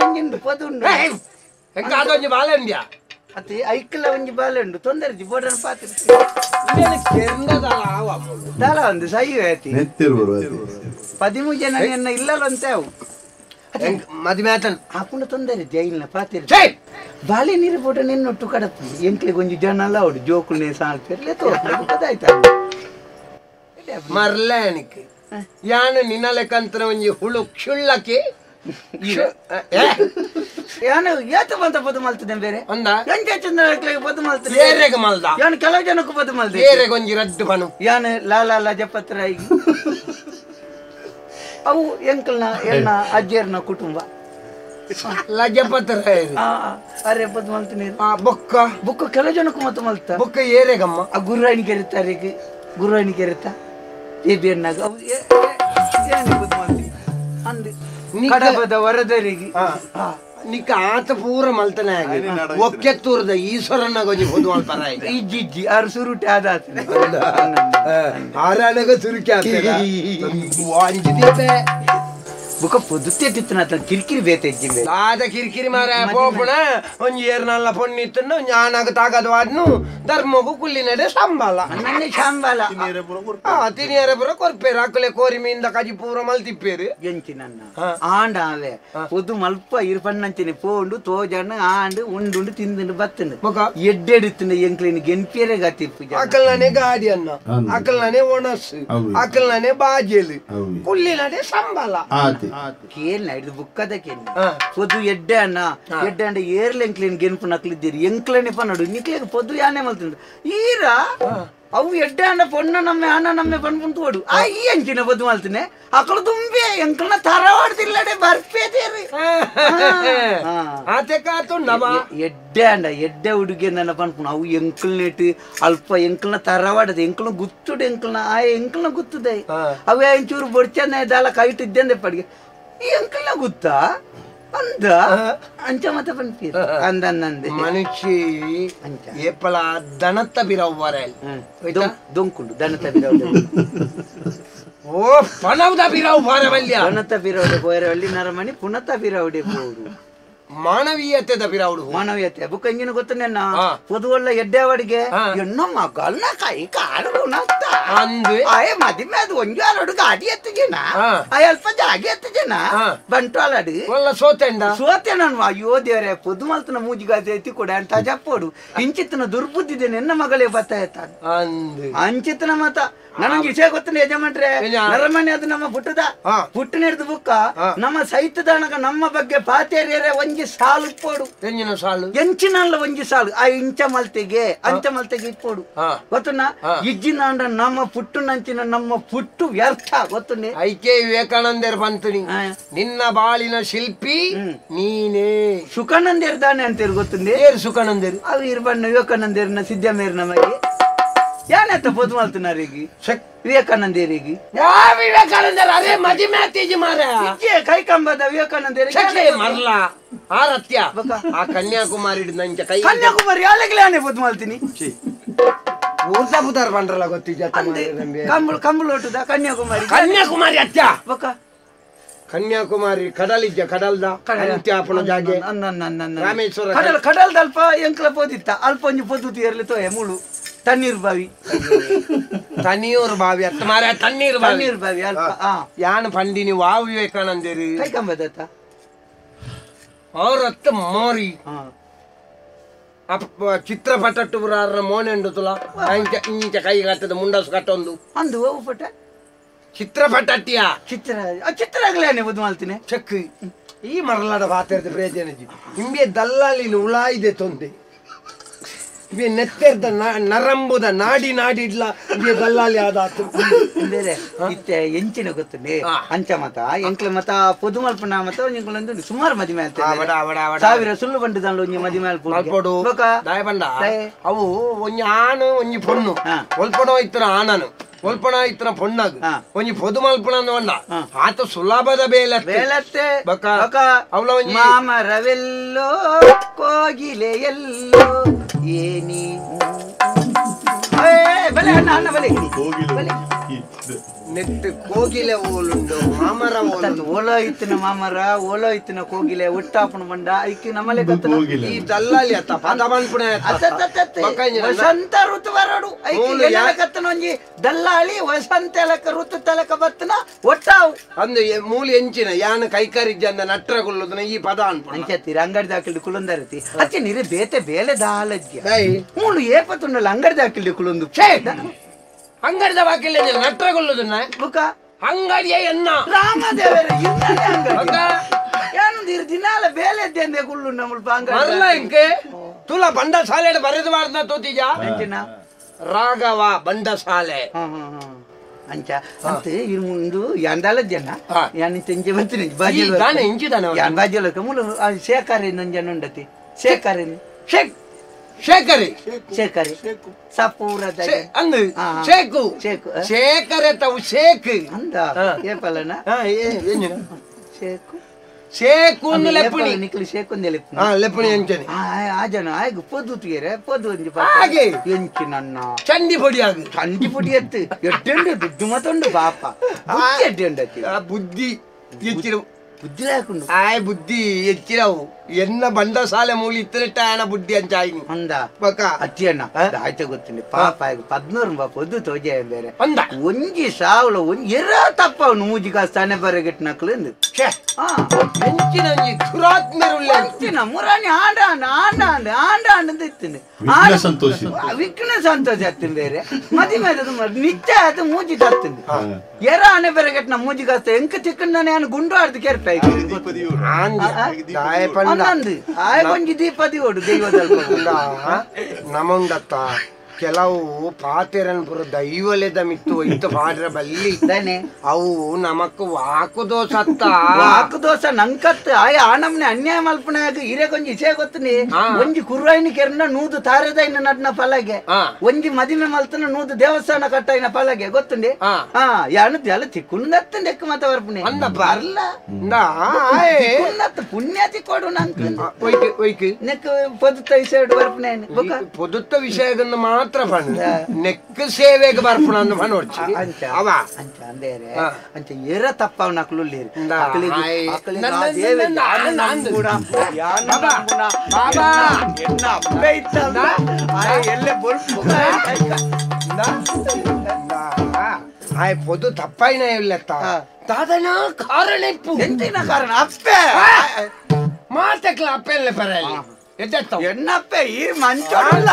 ಒಂಜಿಂಡು ಪದುಂಡು ಅದೊಂಜಿ ಬಾಲೆ ಉಂಡ್ಯಾ ಅತ್ತೆ ಐಕ್ಲ ಒಂಜಿ ಬಾಲೆ ಉಂಡು ತೊಂದರೆ ಬೋಡನ ಪಾತ್ರ ದಾಲ ಒಂದು ಸೈ ಆಯ್ತಿ 13 ಜನ ಎನ್ನ ಇಲ್ಲವಂತೆ ಅವು ಮದಿಮೆ ಆತನ್ ಹಾಕೊಂಡು ತೊಂದರೆ ಜೈಲಿನ ಪಾತಿರ ಬಾಲೆ ನೀರು ಬೋಟ ನಿನ್ನೊಟ್ಟು ಕಡಪು ಎಂಕ್ಲಿಗೆ ಒಂಜಿ ಜನ ಅಲ್ಲ ಅವಡು ಜೋಕುಲ್ನೇ ಸಾಲ್ಪೇರ್ಲೆ ತೋರ್ತಾಯ್ತ ಮರ್ಲೇನಿಕ್ ಯಾನು ನಿನ್ನ ಲೆಕ್ಕಂತರ ಒಂಜಿ ಹುಳು ಕ್ಷುಳ್ಳಕ್ಕೆ ಯಾನು ಏತ ಬಂತ ಪದು ಮಲ್ತದೆ ಬೇರೆ ಒಂದ ಎಂಚ ಚಂದ್ರ ಪದು ಮಲ್ತದೆ ಏರೆಗೆ ಮಲ್ದ ಯಾನು ಕೆಲವು ಜನಕ್ಕೂ ಪದು ಮಲ್ದೆ ಏರೆಗೆ ಒಂಜಿ ರಡ್ಡು ಬನು ಯಾನು ಲಾಲಾ ಲಜಪತ್ ರಾಯ್ ಅವು ಎಂಕಲ್ನ ಎಣ್ಣ ಅಜ್ಜಿಯರ್ನ ಕುಟುಂಬ ಲಜಪತ್ ರಾಯ್ ಅರೆ ಪದು ಮಲ್ತನೆ ಬೊಕ್ಕ ಬೊಕ್ಕ ಕೆಲವು ಜನಕ್ಕೂ ಮತ್ತೆ ಮಲ್ತ ಬೊಕ್ಕ ಏರೆಗಮ್ಮ ಆ ಗುರ್ರಾಣಿ ಕೆರೆತಾರಿಗೆ ಗುರ್ರಾಣಿ ಕೆರೆತ ಬೇಬಿ ಅಣ್ಣಾಗ ಅವು ಏನು ಪದು ಮಲ್ತಿ ಅಂದು ಕಡಬದ ವರದರಿಗೆ ನಿಕ್ಕ ಆತ ಪೂರ ಮಲ್ತನೆ ಒಕ್ಕೆತ್ತೂರದ ಈಶ್ವರನ ಗೊಂಜಿ ಪೊದು ಮಲ್ಪರ ಇಜ್ಜಿ ಇಜ್ಜಿ ಆರು ಸುರುಟಿ ಆದಾತನೆ ಆರಾಣಗ ಸುರುಕಿ ಆತ ಬುಕ್ಕ ಪೊದುತ್ತೆ ಕಿರಿಕಿರಿ ಬೇತೆ ಇಜ್ಜಿಂಬೆ ಆದ ಕಿರಿಕಿರಿ ಮಾರ ಪೋಪುಣ ಒಂಜಿ ಏರ್ನಲ್ಲ ಪೊಣ್ಣಿತ್ತನ್ನು ಒಂಜಿ ಆನಾಗ ತಾಗದವಾದ್ನು ಧರ್ಮಗು ಕುಲ್ಲಿನಡೆ ಸಂಬಾಲ ನನ್ನೆ ಶಾಂಬಾಲ ತಿನಿಯರ ಪೂರ ಕೊರ್ಪೇರು ಅಕ್ಕಲೆ ಕೋರಿ ಮೀಂದ ಕಜಿ ಪೂರ ಮಲ್ತಿಪ್ಪೇರು ಎಂಚಿ ನನ್ನ ಆಂಡ ಆವೆ ಪೊದು ಮಲ್ಪ ಇರ್ಪಣ್ಣಂಚಿನಿ ಪೋಂಡು ತೋಜಣ್ಣ ಆಂಡು ಉಂಡುಂಡು ತಿಂದುಂಡು ಬತ್ತಂಡು ಎಡ್ಡೆಡುತ್ತಂಡು ಎಂಕ್ಲಿನ ಗೆನ್ಪಿಯರೆ ಗತಿಪ್ಪು ಅಕಲ್ನೇ ಗಾಡಿ ಅನ್ನ ಅಕಲ್ನೇ ಒಣಸು ಅಕಲ್ನೇ ಬಾಜೇಲು ಕುಲ್ಲಿನಡೆ ಸಂಬಾಲ ಕೇಳ್ನ ಹಿಡಿದು ಬುಕ್ಕದ ಕೇಳಿ ಪೊದು ಎಡ್ಡೆ ಅಣ್ಣ ಎಡ್ಡೆ ಅಂಡ ಏರ್ಲ ಎಂಕ್ಲೇನ್ ಗೆನ್ಪು ನಕ್ಲಿದ್ದೀರಿ ಎಂಕ್ಲೇನೆ ಪನ್ನಡು ನಿಕ್ಲೇಗ ಪೊದು ಯಾನೆ ಮಲ್ತುಂಡು ಈರ ಅವು ಎಡ್ಡೆ ಅಣ್ಣ ಪೊಣ್ಣ ನಮ್ಮೆ ಅಣ್ಣ ನಮ್ಮೆ ಪನ್ಪುಂತು ಓಡು ಆ ಈ ಅಂಚಿನ ಪೊದು ಮಲ್ತನೆ ಅಕಳು ತುಂಬೆ ಎಂಕ್ಲನ ತರವಾಡ್ತಿಲ್ಲಡೆ ಬರ್ಪೇತೇರಿ ಎಡ್ಡೆ ಅಂಡ ಎಡ್ಡೆ ಹುಡುಗಿ ನನ್ನ ಪನ್ಪುಣ ಅವು ಎಂಕ್ಲ್ನೇಟ್ ಅಲ್ಪ ಎಂಕ್ಲನ ತರವಾಡದ ಎಂಕ್ಲನ ಗುತ್ತುಡು ಎಂಕ್ಲನ ಆ ಎಂಕ್ಲನ ಗುತ್ತುದೆ ಅವೇ ಒಂಚೂರು ಬೊಡ್ಚಂದ ದಾಲ ಕೈಟಿದ್ದೆ ಪಡಿಗೆ ಈ ಎಂಕ್ಲನ ಗುತ್ತಾ ಅಂದ ಅಂಚ ಮತ ಪನ್ಪಿ ಅಂದ ಅಂದ ಮನುಷ್ಯ ಏಪಲ ದನತ್ತ ಬಿರವು ಬರಲ್ ದೊಂಕುಂಡು ದನತ್ತ ಬಿರವು ಓ ಪಣವುದ ಬಿರವು ಬಾರವಲ್ಯ ದನತ್ತ ಬಿರವುಡೆ ಪೋಯರವಲ್ಲಿ ನರಮಣಿ ಪುನತ ಬಿರವುಡೆ ಪೋಡು ಮಾನವೀಯತೆದ ಬಿರವುಡು ಮಾನವೀಯತೆ ಬುಕ್ಕ ಇಂಜಿನ ಗೊತ್ತು ನೆನ್ನ ಪೊದುವಲ್ಲ ಎಡ್ಡೆವಡಿಗೆ ಎನ್ನ ಮಗಲ್ನ ಕೈ ಕಾಲು ಗುಣತ್ತ ಅಂದು ಆಯೆ ಮದಿಮೆ ಅದು ಒಂಜಾಲೋಡು ಗಾಡಿ ಎತ್ತು ಜನ ಆಯ್ ಅಲ್ಪ ಜಾಗೆ ಎತ್ತು ಜನ ಬಂಟ್ವಾಲಡು ಒಲ್ಲ ಸೋತೆಂಡ ಸೋತೆ ನಾನು ಅಯ್ಯೋ ದೇವರೇ ಪೊದು ಮಲ್ತನ ಮೂಜಿಗಾದೆ ಎತ್ತಿ ಕೊಡ ಅಂತ ಜಪ್ಪೋಡು ಇಂಚಿತ್ತನ ದುರ್ಬುದ್ಧಿದೆ ನಿನ್ನ ಮಗಳೇ ಬತ್ತಾಯ್ತಾನೆ ಅಂದು ಅಂಚಿತ್ತನ ಮತ ನನಗೆ ವಿಷಯ ಗೊತ್ತ ಯಜಮಾನ್ರೆ ನರಮನೆ ಅದು ನಮ್ಮ ಪುಟ್ಟದ ಪುಟ್ಟನೆಡ್ದು ಬುಕ್ಕ ನಮ್ಮ ಸೈತದಾನಗ ನಮ್ಮ ಬಗ್ಗೆ ಪಾತೇರಿಯರೆ ಒಂಜಿ ಸಾಲು ಇಪ್ಪೋಡು ಎಂಜಿನ ಸಾಲು ಎಂಚಿನಲ್ಲ ಒಂಜಿ ಸಾಲು ಆ ಇಂಚ ಮಲ್ತೆಗೆ ಅಂಚ ಮಲ್ತೆಗೆ ಇಪ್ಪೋಡು ಗೊತ್ತುನ ಇಜ್ಜಿನಾಂಡ ನಮ್ಮ ಪುಟ್ಟುನಂಚಿನ ನಮ್ಮ ಪುಟ್ಟು ವ್ಯರ್ಥ ಗೊತ್ತುನೆ ಐಕೆ ವಿವೇಕಾನಂದರ್ ಬಂತನಿ ನಿನ್ನ ಬಾಳಿನ ಶಿಲ್ಪಿ ನೀನೇ ಸುಖಾನಂದೇರ್ ದಾನೆ ಅಂತೀರ್ ಗೊತ್ತುಂದೆ ಏರು ಸುಖಾನಂದೇರು ಅವು ಇರ್ಬಣ್ಣ ವಿವೇಕಾನಂದೇರ್ನ ಸಿದ್ದಮೇರ್ನ ಮಗೆ ಯಾನತ್ತ ಪೊದು ಮಲ್ತುನಾರಿಗೆ ವಿವೇಕಾನಂದೇರಿಗೆ ವಿವೇಕಾನಂದರ ಅರೆ ಮದಿಮೆ ಅತ್ತೀಜಿ ಮಾರ ಕೈ ಕಂಬದ ವಿವೇಕಾನಂದೇರಿಗೆ ಮರ್ಲ ಆ ರತ್ಯ ಆ ಕನ್ಯಾಕುಮಾರಿ ನಂಚ ಕೈ ಕನ್ಯಾಕುಮಾರಿ ಯಾಲೆಗ್ಲಾನೆ ಪೊದು ಮಲ್ತೀನಿ ಊರ್ದ ಬುದಾರ್ ಬಂಡ್ರಲ್ಲ ಗೊತ್ತಿದ್ಯಾ ಕಂಬಳು ಕಂಬಳು ಕನ್ಯಾಕುಮಾರಿ ಕನ್ಯಾಕುಮಾರಿ ಅತ್ಯ ಬೊಕ ಕನ್ಯಾಕುಮಾರಿ ಕಡಲಿದ್ಯ ಕಡಲ್ದ ಅಂತ್ಯಾಪನ ಜಾಗೆ ರಾಮೇಶ್ವರ ಕಡಲ್ ಕಡಲ್ದ ಅಲ್ಪ ಎಂಕ್ಲ ಪೋದಿತ್ತ ಅಲ್ಪ ಒಂಜಿ ಪೊದು ತೀರ್ಲಿ ತೋಯೆ ಮುಳು ತಣ್ಣೀರ್ ಬಾವಿ ತಣ್ಣೀರ್ ಬಾವಿ ಅತ್ತ ಮಾರ ತಣ್ಣೀರ್ ಬಾವಿ ತಣ್ಣೀರ್ ಬಾವಿ ಅಲ್ಪ ಯಾನ್ ಪಂಡಿನಿ ವಾ ವಿವೇಕಾನಂದೇರಿ ಕೈ ಕಂಬದತ್ತ ಅವರತ್ತ ಮೋರಿ ಚಿತ್ರಪಟಟ್ಟು ಬುರಾರ ಮೋನೆಂಡು ತುಲ ಇಂಚ ಕೈ ಕಟ್ಟದ ಮುಂಡಸು ಕಟ್ಟೊಂದು ಅಂದು ಪಟ ಚಿತ್ರಪಟಟ್ಟಿಯ ಚಿತ್ರ ಚಿತ್ರ ಆಗ್ಲೇನೆ ಬುದ್ ಮಾಡ್ತೀನಿ ಚೆಕ್ ಈ ಮರಲಾಡ ಪಾತ್ರದ ಪ್ರಯೋಜನ ಇಂಬೆ ದಲ್ಲಾಲಿ ಉಳಾಯಿದೆ ತೊಂದೆ ಇವೆ ನೆತ್ತೆರ್ದ ನರಂಬುದ ನಾಡಿ ನಾಡಿ ಇಡ್ಲ ಇವೆ ದಲ್ಲಾಲಿ ಆದಾತು ಬೇರೆ ಇತ್ತೆ ಎಂಚಿನ ಗೊತ್ತುಂಡೆ ಅಂಚ ಮತ ಎಂಕ್ಲ ಮತ ಪೊದು ಮಲ್ಪನ ಮತ ಒಂಜಿ ಸುಮಾರು ಮದಿಮೆ ಸಾವಿರ ಸುಳ್ಳು ಬಂಡಿದಾಂಡ ಒಂಜಿ ಮದಿಮೆ ಮಲ್ಪೊಡು ದಾಯ ಬಂಡ ಅವು ಒಂಜಿ ಆನು ಒಂಜಿ ಪೊಣ್ಣು ಒಲ್ಪಣ ಇತ್ತಿನ ಆನನು ಒಲ್ಪಣ ಇತ್ತಿನ ಪೊಣ್ಣಾಗ ಒಂಜಿ ಪೊದು ಮಲ್ಪಣ ಬಂಡ ಆತ ಸುಲಭದ ಬೇಲೆ ಬೇಲತ್ತೆ ಬಕ ಅವಳ ಒಂಜಿ ಮಾಮರವೆಲ್ಲೋ ಕೋಗಿಲೆ ಎಲ್ಲೋ ಏನಿ ಬಲೆ ಅಣ್ಣ ಅಣ್ಣ ಬಲೆ ಬಲೆ ನೆಟ್ಟು ಕೋಗಿಲೆ ಓಲುಂಡು ಮಾಮರ ಓಲುಂಡು ಓಲೋ ಇತ್ತಿನ ಮಾಮರ ಓಲೋ ಇತ್ತಿನ ಕೋಗಿಲೆ ಒಟ್ಟಾಪಣ ಬಂಡ ಐಕಿ ನಮ್ಮಲೆ ಕತ್ತನ ಈ ದಲ್ಲಾಲಿ ಅತ್ತ ಪದ ಬಂದ್ಪುಣೆ ವಸಂತ ಋತು ಬರಡು ಐಕಿ ಕತ್ತನ ಒಂಜಿ ದಲ್ಲಾಳಿ ವಸಂತ ಎಲಕ ಋತು ತಲಕ ಬತ್ತನ ಒಟ್ಟಾವು ಅಂದು ಮೂಲಿ ಎಂಚಿನ ಯಾನ ಕೈಕರಿಜ್ಜಂದ ನಟ್ರ ಗುಲ್ಲುದನ ಈ ಪದ ಅನ್ಪುಣ ಅಂಚತ್ತೀರ ಅಂಗಡಿ ದಾಕಿಲ್ಡು ಕುಲೊಂದರತಿ ಅಚ್ಚೆ ನೀರು ಬೇತೆ ಬೇಲೆ ದಾಲಜ್ಜ ಮೂಲು ಏಪತ್ತುಂಡಲ್ಲ ಅಂಗಡಿ ದಾಕಿಲ್ಡು ಕುಲೊಂದು ಅಂಗಡಿದ ಬಾಕಿಲ್ಲ ನಟ್ರಗೊಳ್ಳುದನ್ನ ಬುಕ ಅಂಗಡಿಯ ಎನ್ನ ರಾಮದೇವರ ಇನ್ನನೇ ಅಂಗಡಿ ಏನು ದಿನಾಲ ಬೇಲೆ ಇದ್ದೆ ಗುಳ್ಳು ನಮ್ಮ ಅಂಗಡಿ ಮರಲ ಇಂಕೆ ತುಲ ಬಂಡಸಾಲೆ ಬರೆದು ಮಾಡ್ದ ತೋತಿಜ ರಾಘವ ಬಂಡಸಾಲೆ ಅಂಚ ಅಂತ ಮುಂದು ಯಾಂದಾಲ ಜನ ಯಾನ್ ತೆಂಚೆ ಬರ್ತೀನಿ ಬಾಜಿ ಇಂಚಿದಾನೆ ಯಾನ್ ಬಾಜಿ ಮೂಲ ಶೇಖರ್ ಇನ್ನೊಂದು ಜನ ಉಂಡತಿ ಶೇಖರ್ ಶೇಖ್ ಶೇಖರಿ ಶೇಖರಿ ಸಪೂರದ ಅಂದು ಶೇಕು ಶೇಖರೆ ತಾವು ಶೇಕ್ ಅಂದ ಏಪಲನ ಶೇಕು ಶೇಕು ಅಂದು ಲೆಪ್ಪಣಿ ನಿಕ್ಲು ಶೇಕು ಅಂದೆ ಲೆಪ್ಪಣಿ ಲೆಪ್ಪಣಿ ಅಂಚನೆ ಆ ಜನ ಆಯ್ತು ಪೊದು ತೀರೆ ಪೊದು ಒಂಜಿ ಹಾಗೆ ಎಂಚಿ ನನ್ನ ಚಂಡಿ ಪೊಡಿ ಆಗು ಚಂಡಿ ಪೊಡಿ ಎತ್ತು ಎಡ್ಡೆಂಡು ದುಡ್ಡು ಮತ್ತೊಂಡು ಪಾಪ ಬುದ್ಧಿ ಎಡ್ಡೆಂಡು ಬುದ್ಧಿ ಎಚ್ಚಿರು ಬುದ್ಧಿ ಹಾಕೊಂಡು ಆಯ್ ಬುದ್ಧಿ ಎಚ್ಚಿರವು ಎನ್ನ ಬಂಡಸಾಲೆ ಮೂಲಿ ಇತ್ತನಿಟ್ಟ ಆಯನ ಬುದ್ಧಿ ಅಂಚಾಯಿನಿ ಅಂದ ಬಕ ಅತ್ತಿಯಣ್ಣ ಆಯ್ತ ಗೊತ್ತಿಲ್ಲ ಪಾಪ ಆಯ್ತು 14 ಪಾಪ ಒದ್ದು ತೋಜೆ ಬೇರೆ ಅಂದ ಒಂಜಿ ಸಾವಳ ಒಂಜಿ ಎರ ತಪ್ಪ ಅವನು ಮೂಜಿ ಕಾಸ್ತಾನೆ ಬರಗೆಟ್ ನಕ್ಲು ಎಂದು ಎಂಚಿನ ಒಂಜಿ ದುರಾತ್ಮರುಳ್ಳ ಎಂಚಿನ ಮುರಾಣಿ ಆಂಡ ಆಂಡ ಆಂಡ ಆಂಡ ಆಂಡ ಆಂಡ ಇತ್ತಿನಿ ವಿಘ್ನ ಸಂತೋಷ ವಿಘ್ನ ಸಂತೋಷ ಆಗ್ತೀನಿ ಬೇರೆ ಮದಿಮೆ ನಿತ್ಯ ಅದು ಮೂಜಿ ತತ್ತಿಂದು ಎರ ಆನೆ ಬೆರಗೆಟ್ನ ಮೂಜಿ ಕಾಸ್ತ ಎಂಕ ಚಿಕ್ಕಂದಾನೆ ನಾನು ಗುಂಡು ಆಡ್ದು ಕೆರ್ಪ ಅಂದು ಆಯ್ ಒಂಜಿ ದೀಪದಿ ಓಡು ದೈವದ ನಮುಂಡತ್ತ ಕೆಲವು ಪಾತೆರನ್ ಪುರ ದೈವಲೆದ ಮಿತ್ತು ಇತ್ತು ಪಾಡ್ರ ಬಲ್ಲಿ ತಾನೆ ಅವು ನಮಕ್ ವಾಕು ದೋಸ ಅತ್ತ ವಾಕು ದೋಸ ನಂಕತ್ ಆಯ ಆನಮ್ನೆ ಅನ್ಯಾಯ ಮಲ್ಪನಾಗ ಇರೆ ಕೊಂಜಿ ಇಸೆ ಗೊತ್ತನಿ ಒಂಜಿ ಕುರ್ವಾಯಿನ ಕೆರ್ನ ನೂದು ತಾರೆದಾಯಿನ ನಡ್ನ ಪಲಗೆ ಒಂಜಿ ಮದಿಮೆ ಮಲ್ತನ ನೂದು ದೇವಸ್ಥಾನ ಕಟ್ಟಾಯಿನ ಪಲಗೆ ಗೊತ್ತುಂಡಿ ಹಾ ಯಾನು ಜಲ ತಿಕ್ಕುಂದತ್ತ ನೆಕ್ ಮತ ವರ್ಪಣೆ ಅಲ್ಲ ಪುಣ್ಯ ತಿಕ್ಕೋಡು ನಂಕ್ ನೆಕ್ ಪೊದುತ್ತ ವಿಷಯ ಬರ್ಪಣೆ ಪೊದುತ್ತ ವಿಷಯಗನ್ನು ಮಾತ್ರ ನೆಕ್ ಸೇವೆಗೆ ಬರ್ಪಣ ಅಂದ್ ಅವ ಅಂಚ ಅಂದೇರೆ ಅಂಚ ಏರ ತಪ್ಪವ್ ನಕ್ಲುಲ್ಲೇರಿ ಆಯ್ ಪೊದು ತಪ್ಪಾಯಿನ ಇಲ್ಲತ್ತ ದಾದನ ಕಾರಣ ಎಂತಿನ ಕಾರಣ ಅಪ್ಪೆ ಮಾತಕ್ಲ ಅಪ್ಪೆಲ್ಲ ಪರಲಿ ಎನ್ನಪ್ಪೆ ಈ ಮಂಚೋಡುಲ್ಲ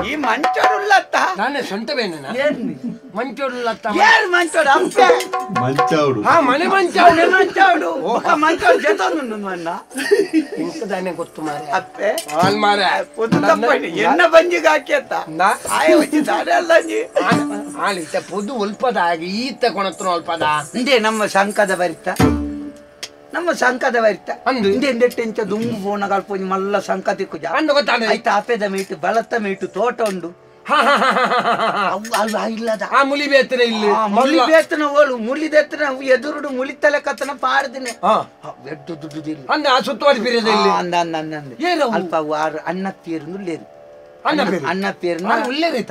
ಈ ಮಂಚೋಡುಲ್ಲತ್ತ ನಾನೇ ಸ್ವಂತವೇನ ಮಂಚೋಡುಲ್ಲತ್ತ ಏನ್ ಮಂಚೋಡು ಅಪ್ಪೆ ಮಂಚೋಡು ಹಾ ಮನೆ ಮಂಚೋಡು ಮಂಚೋಡು ఒక ಮಂಚೋಡು ಜೊತೆ ಮನ್ನ ಇಂಕದಾನೆ ಗೊತ್ತು ಮಾರೆ ಅಪ್ಪೆ ಹಾಲ್ ಮಾರೆ ಪೊದು ತಪ್ಪಾಯ್ತು ಎನ್ನ ಬಂಜಿಗೆ ಹಾಕಿಯತ್ತ ಆಯ వచ్చి ದಾರೆ ಅಲ್ಲ ಆಲಿತ ಪೊದು ಒಲ್ಪದ ಆಗಿ ಈತ ಕೊಣತ್ರ ಒಲ್ಪದ ಇಂದೇ ನಮ್ಮ ಶಂಕದ ಬರಿತ ನಮ್ಮ ಸಂಕದ ಬರಿತ ಅಂದು ಇಂದೆ ಇಂದೆಟ್ಟೆಂಚ ದುಂಬು ಪೋನ ಕಲ್ಪೊಂಜಿ ಮಲ್ಲ ಸಂಕ ತಿಕ್ಕುಜ ಅಂದು ಗೊತ್ತಾಂಡ ಐತ ಆಪೆದ ಮೇಟು ಬಲತ್ತ ಮೇಟು ತೋಟ ಉಂಡು ಅಲ್ಲ ಇಲ್ಲದ ಆ ಮುಲಿ ಬೇತನ ಇಲ್ಲಿ ಮುಲಿ ಬೇತನ ಓಳು ಮುಲಿದೆತ್ತನ ಎದುರುಡು ಮುಲಿತಲೆ ಕತ್ತನ ಪಾರದಿನಿ ಎಡ್ಡು ದುಡ್ಡು ಇಲ್ಲ ಅಂದ ಆ ಸುತ್ತುವರಿ ಪಿರಿಯದ ಇಲ್ಲಿ ಅಂದ ಅಂದ ಅಂದ ಅಂದ ಅಲ್ಪ ಆರು ಅಣ್ಣ ಪೇರ್ನು ಲೇರು ಅಣ್ಣ ಪೇರ್ನ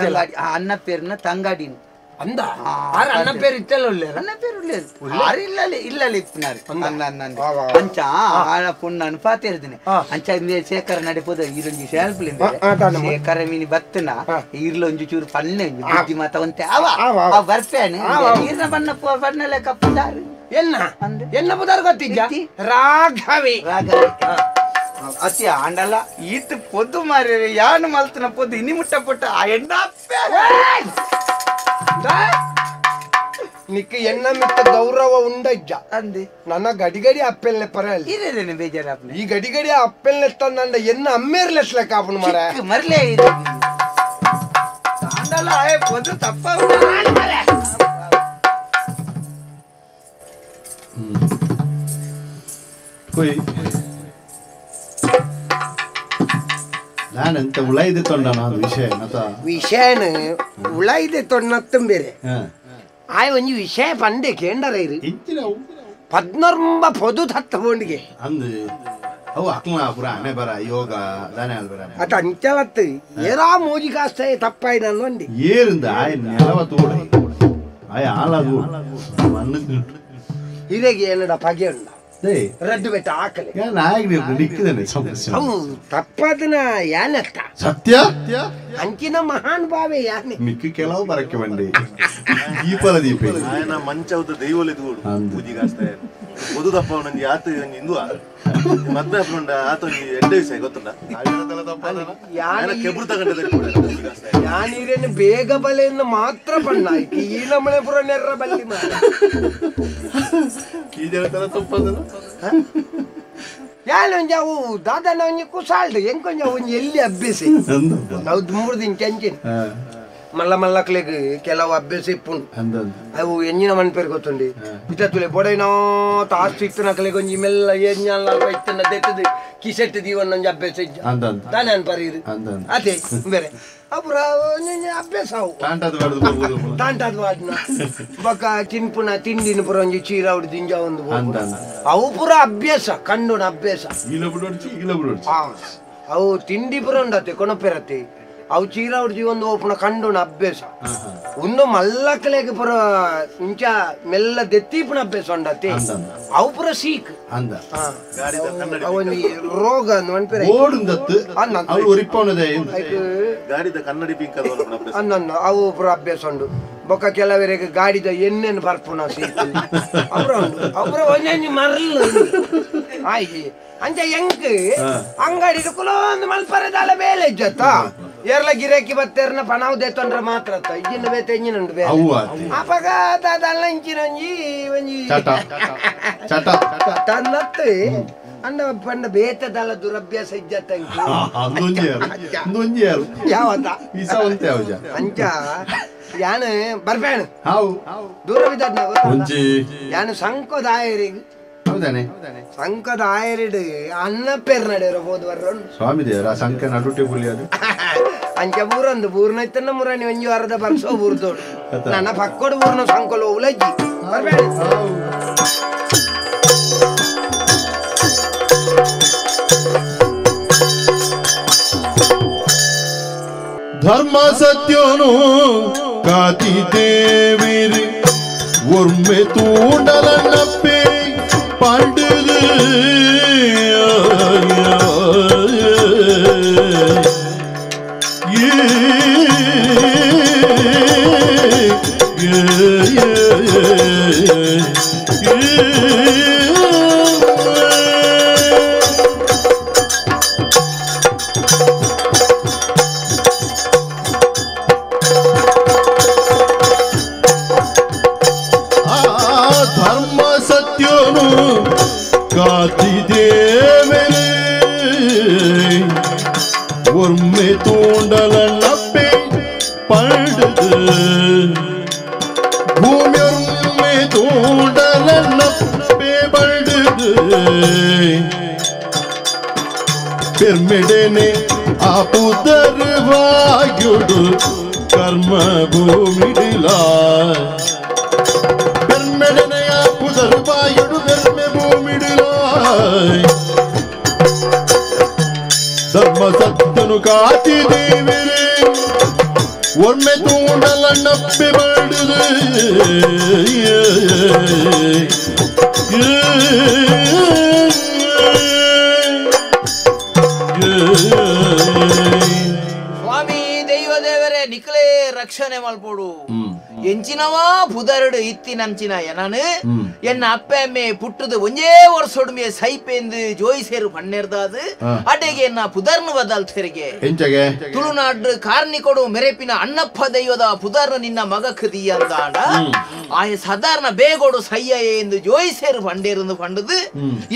ತಂಗಾಡಿ ಅಣ್ಣ ಪೇರ್ನ ತಂಗಾಡಿನ ಅಂದ ಆರು ಅಣ್ಣ ಪೇರು ಇತ್ತಲ್ಲ ಉಳ್ಳೇರು ಅಣ್ಣ ಪೇರು ಉಳ್ಳೇರು ಆರು ಇಲ್ಲಲ್ಲಿ ಇಲ್ಲಲ್ಲಿ ಇಪ್ಪನಾರು ಅಂದ ಅಂದ ಅಂಚ ಆಳ ಪುಣ್ಣನು ಪಾತಿರ್ದಿನಿ ಅಂಚ ಶೇಖರ ನಡೆಪೋದ ಈರೊಂಜಿ ಶಾಲ್ಪುಲಿ ಶೇಖರ ಮೀನಿ ಬತ್ತನ ಈರ್ಲೊಂಜಿ ಚೂರು ಪನ್ನೆ ಬುದ್ಧಿ ಮಾತ ಒಂತೆ ಅವ ಅವ ಬರ್ಪೇನೆ ಈರ್ನ ಬಣ್ಣ ಬಣ್ಣಲೆ ಕಪ್ಪುದಾರು ಎನ್ನ ಎನ್ನ ಬುದಾರು ಗೊತ್ತಿದ್ಯಾ ರಾಘವಿ ರಾಘವಿ ಅತಿ ಆಂಡಲ್ಲ ಈತ ಪೊದ್ದು ಮಾರಿ ಯಾನು ಮಲ್ತನ ಪೊದ್ದು ಇನಿ ಮುಟ್ಟ ಪುಟ್ಟ ಆ ಎಣ್ಣ ನಿಕ್ಕ ಎನ್ನ ಮಿತ್ತ ಗೌರವ ಉಂಡಜ್ಜ ಅಂದೆ ನನ್ನ ಗಡಿಗಡಿ ಅಪ್ಪೆಲ್ಲೆ ಪರಲ್ಲ ಇರೇನೆ ಬೇಜಾರಪ್ಪ ಈ ಗಡಿಗಡಿ ಅಪ್ಪೆಲ್ಲೆ ತಂದ ಎನ್ನ ಅಮ್ಮೇರ್ಲೆಸ್ಲೆ ಕಾಪುನು ಮಾರ ಮರ್ಲೇ ಇದೆ ಆಂಡಲ್ಲ ಆಯ ಪೊದ್ದು ತಪ್ಪ ಹೋಯ್ ನಾನಂತ ಉಳೈದೆ ತೊಂಡ ನಾನು ವಿಷಯ ವಿಷಯನ ಉಳೈದೆ ತೊಂಡತ್ತಂ ಬೇರೆ ಆಯ್ ಒಂಜಿ ವಿಷಯ ಪಂಡೆ ಕೇಂಡರ ಇರು ಪದ್ನರ್ಂಬ ಪೊದು ತತ್ತ ಬೋಂಡಿಗೆ ಅಂದು ಅವು ಅಕ್ಲ ಪುರ ಅಣೆ ಬರ ಯೋಗ ದಾನೆ ಅಲ್ಬರ ಅತ ಅಂಚಲತ್ತು ಏರಾ ಮೋಜಿ ಕಾಸ್ತಾಯ ತಪ್ಪಾಯಿ ನಾನು ಅಂಡಿ ಏರಿಂದ ಆಯ್ ನೆಲವ ತೋಡ ಆಯ್ ಆಲ ಮಣ್ಣು ಹಿರೇಗೆ ಏನಡ ಪಗೆ ಉಂಡ ರದ್ದು ಬೆಟ್ಟ ಹಾಕಲೆ ತಪ್ಪದನ ಯಾನತ್ತ ಸತ್ಯ ಅಂಚಿನ ಮಹಾನ್ ಭಾವೆ ಯಾನೆ ಮಿಕ್ಕಿ ಕೆಲವು ಬರಕ್ಕೆ ಬಂಡಿ ದೀಪಲ ದೀಪ ఆయన ಮಂಚೌದ ದೈವಲೆ ತೂಡು ಪೂಜೆಗಾಸ್ತಾಯ పొదు తప్ప ಒಂಜಿ ಆತ ಒಂಜಿ ಇಂದು ಮದ್ವೆ ಆಪುಂಡ ಆತ ಒಂಜಿ ಎಡ್ಡೆ ವಿಷಯ ಗೊತ್ತುಂಡ ಕೆಬ್ರು ತಗೊಂಡ ಯಾನೀರೇನು ಬೇಗ ಬಲೆಯನ್ನು ಮಾತ್ರ ಬಣ್ಣ ಈ ನಮ್ಮನೆ ಪುರ ನೆರ್ರ ಬಲ್ಲಿ ಯಾನೊಂಜಿ ಅವು ದಾದನ ಒಂಜಿ ಕುಸಾಲ್ಡು ಎಂಕೊಂಜ ಒಂಜಿ ಎಲ್ಲಿ ಅಭ್ಯಾಸ ನಾವು 3 ದಿನ ಚಂಚಿನ ಮಲ್ಲ ಮಲ್ಲಕ್ಲೆಗ್ ಕೆಲವು ಅಭ್ಯಾಸ ಇಪ್ಪುಂಡು ಅವು ಎಂಜಿನ ಮನ್ಪೇರು ಗೊತ್ತುಂಡಿ ಇತ್ತುಲೆ ಬೊಡೈನೋ ತಾಸ್ತು ಇತ್ತನಕ್ಲೆಗ್ ಒಂಜಿ ಮೆಲ್ಲ ಎಂಜಾಲ ಇತ್ತನ ದೆತ್ತದು ಕಿಸೆಟ್ ದೀವನ್ನೊಂಜಿ ಅಭ್ಯಾಸ ಇಜ್ಜ ತಾನೇ ಅನ್ಪರೀರು ಅದೇ ಬೇರೆ ಅಪುರ ಅಭ್ಯಾಸ ಅವು ತಾಂಟಾದ ವಾಡ್ನ ಬೊಕ್ಕ ತಿನ್ಪುನ ತಿಂಡಿನ ಪುರ ಒಂಜಿ ಚೀರ ಉಡು ದಿಂಜ ಒಂದು ಅವು ಪುರ ಅಭ್ಯಾಸ ಕಂಡುನ ಅಭ್ಯಾಸ ಅವು ತಿಂಡಿ ಪುರ ಉಂಡತ್ತೆ ಕೊಣಪೆರತ್ತೆ ಅವು ಚೀರ ಉಡ್ಜಿ ಒಂದು ಓಪುನ ಕಂಡುನ ಅಭ್ಯಾಸ ಒಂದು ಮಲ್ಲಕಲೆಗೆ ಪುರ ಇಂಚ ಮೆಲ್ಲ ದೆತ್ತೀಪುನ ಅಭ್ಯಾಸ ಉಂಡತ್ತೆ ಅವು ಪುರ ಸೀಕ್ ಅವನಿ ರೋಗ ಅನ್ನ ಅವು ಪುರ ಅಭ್ಯಾಸ ಉಂಡು ಬೊಕ್ಕ ಕೆಲವರಿಗೆ ಗಾಡಿದ ಎಣ್ಣೆನು ಬರ್ಪುನ ಸೀಕ್ ಅವರ ಉಂಡು ಅವರ ಒಂಜಿ ಮರಲು ಆಯ್ತು ಅಂಚ ಎಂಕ್ ಅಂಗಡಿ ಕುಲೊಂದು ಮಲ್ಪರದಾಲ ಬೇಲೆ ಇಜ್ಜತ್ತ ಏರ್ಲ ಗಿರಾಕಿ ಬತ್ತೇರ್ನ ಪಣಾವ್ ದೇತೊಂಡ್ರೆ ಮಾತ್ರ ಅತ್ತ ಇಜ್ಜಿನ ಬೇತೆ ಎಂಜಿನ ಉಂಡು ಬೇರೆ ಅಪಗ ದಾದಲ್ಲ ಇಂಚಿನ ಒಂಜಿ ಒಂಜಿ ತನ್ನತ್ತು ಅಂಡ ಪಂಡ ಬೇತದಲ್ಲ ದುರಭ್ಯಾಸ ಇಜ್ಜತ್ತ ಯಾವತ್ತ ಅಂಚ ಯಾನು ಬರ್ಬೇಣ ದೂರವಿದ್ದ ಯಾನು ಸಂಕೋದ ಆಯರಿ ಹೌದಾನೆ ಸಂಕದ ಆಯರಿಡು ಅನ್ನ ಪೇರ್ ನಡೆಯರ ಹೋದ್ ಸ್ವಾಮಿ ದೇವರ ಸಂಕ ನಡುಟೆ ಪುಲಿ ಅದು ಅಂಚ ಊರೊಂದು ಊರ್ನ ಇತ್ತನ್ನ ಮುರಾಣಿ ಒಂಜಿ ವಾರದ ಬರ್ಸೋ ಊರ್ದೋಡು ನನ್ನ ಪಕ್ಕೋಡು ಊರ್ನ ಸಂಕೊಲ ಉಲಜ್ಜಿ ಬರ್ಬೇಡ. ಧರ್ಮ ಸತ್ಯನು ಕಾತಿದೇವಿರಿ ಒಮ್ಮೆ ತೂಂಡಲನ್ನಪ್ಪೆ ಪಂಡುದು ಧರ್ಮ ಸತ್ಯನು ಕಾತಿದೇವರೇ ಒಮ್ಮೆ ತೂಂಡಲನ್ನಪ್ಪೆ ಪಂಡುದು ಭೂಮಿಯೊಮ್ಮೆ ತೂಂಡಲನ್ನಪ್ಪೆ ಪಂಡುದು ಪೆರ್ಮೆಡೆನೆ ಆಪುದರ್ವಾಯುಡು ಕರ್ಮ ಭೂಮಿಡಿಲ பெர்மெடனையா புதர்வாயுடு பெருமை பூமிடிலாய் ಧರ್ಮ ಸತ್ಯನು ಕಾತಿದೇವಿರಿ ಒಮ್ಮೆ ತೂಂಡಲನ್ನಪ್ಪೆ ಬಡುದು ಸ್ವಾಮಿ ದೈವ ದೇವರೇ ನಿಕ್ಲೇ ರಕ್ಷಣೆ ಮಲ್ಪೋಡು ಎಂಚಿನವಾ ಪುದರುಡು ಇತ್ತಿನಂಚಿನ ನಾನು ಎನ್ನ ಅಪ್ಪೆ ಅಮ್ಮೆ ಪುಟ್ಟದು ಒಂಜೇ ವರ್ಷೊಡುಮೆ ಸೈಪೆಂದು ಜೋಯಿಸೇರು ಪನ್ನೆರ್ದಾದು ಅಡೆಗೆ ಎನ್ನ ಪುದರ್ನು ಬದಲ್ತೆರಿಗೆ ತುಳುನಾಡು ಕಾರ್ನಿಕೊಡು ಮೆರೆಪಿನ ಅಣ್ಣಪ್ಪ ದೈವದ ಪುದರ್ನು ನಿನ್ನ ಮಗ ಕದಿಯಂದಾಂಡ ಆಯ ಸಾಧಾರಣ ಬೇಗೋಡು ಸಯ್ಯ ಎಂದು ಜೋಯಿಸೇರು ಪಂಡೇರಂದು ಪಂಡದು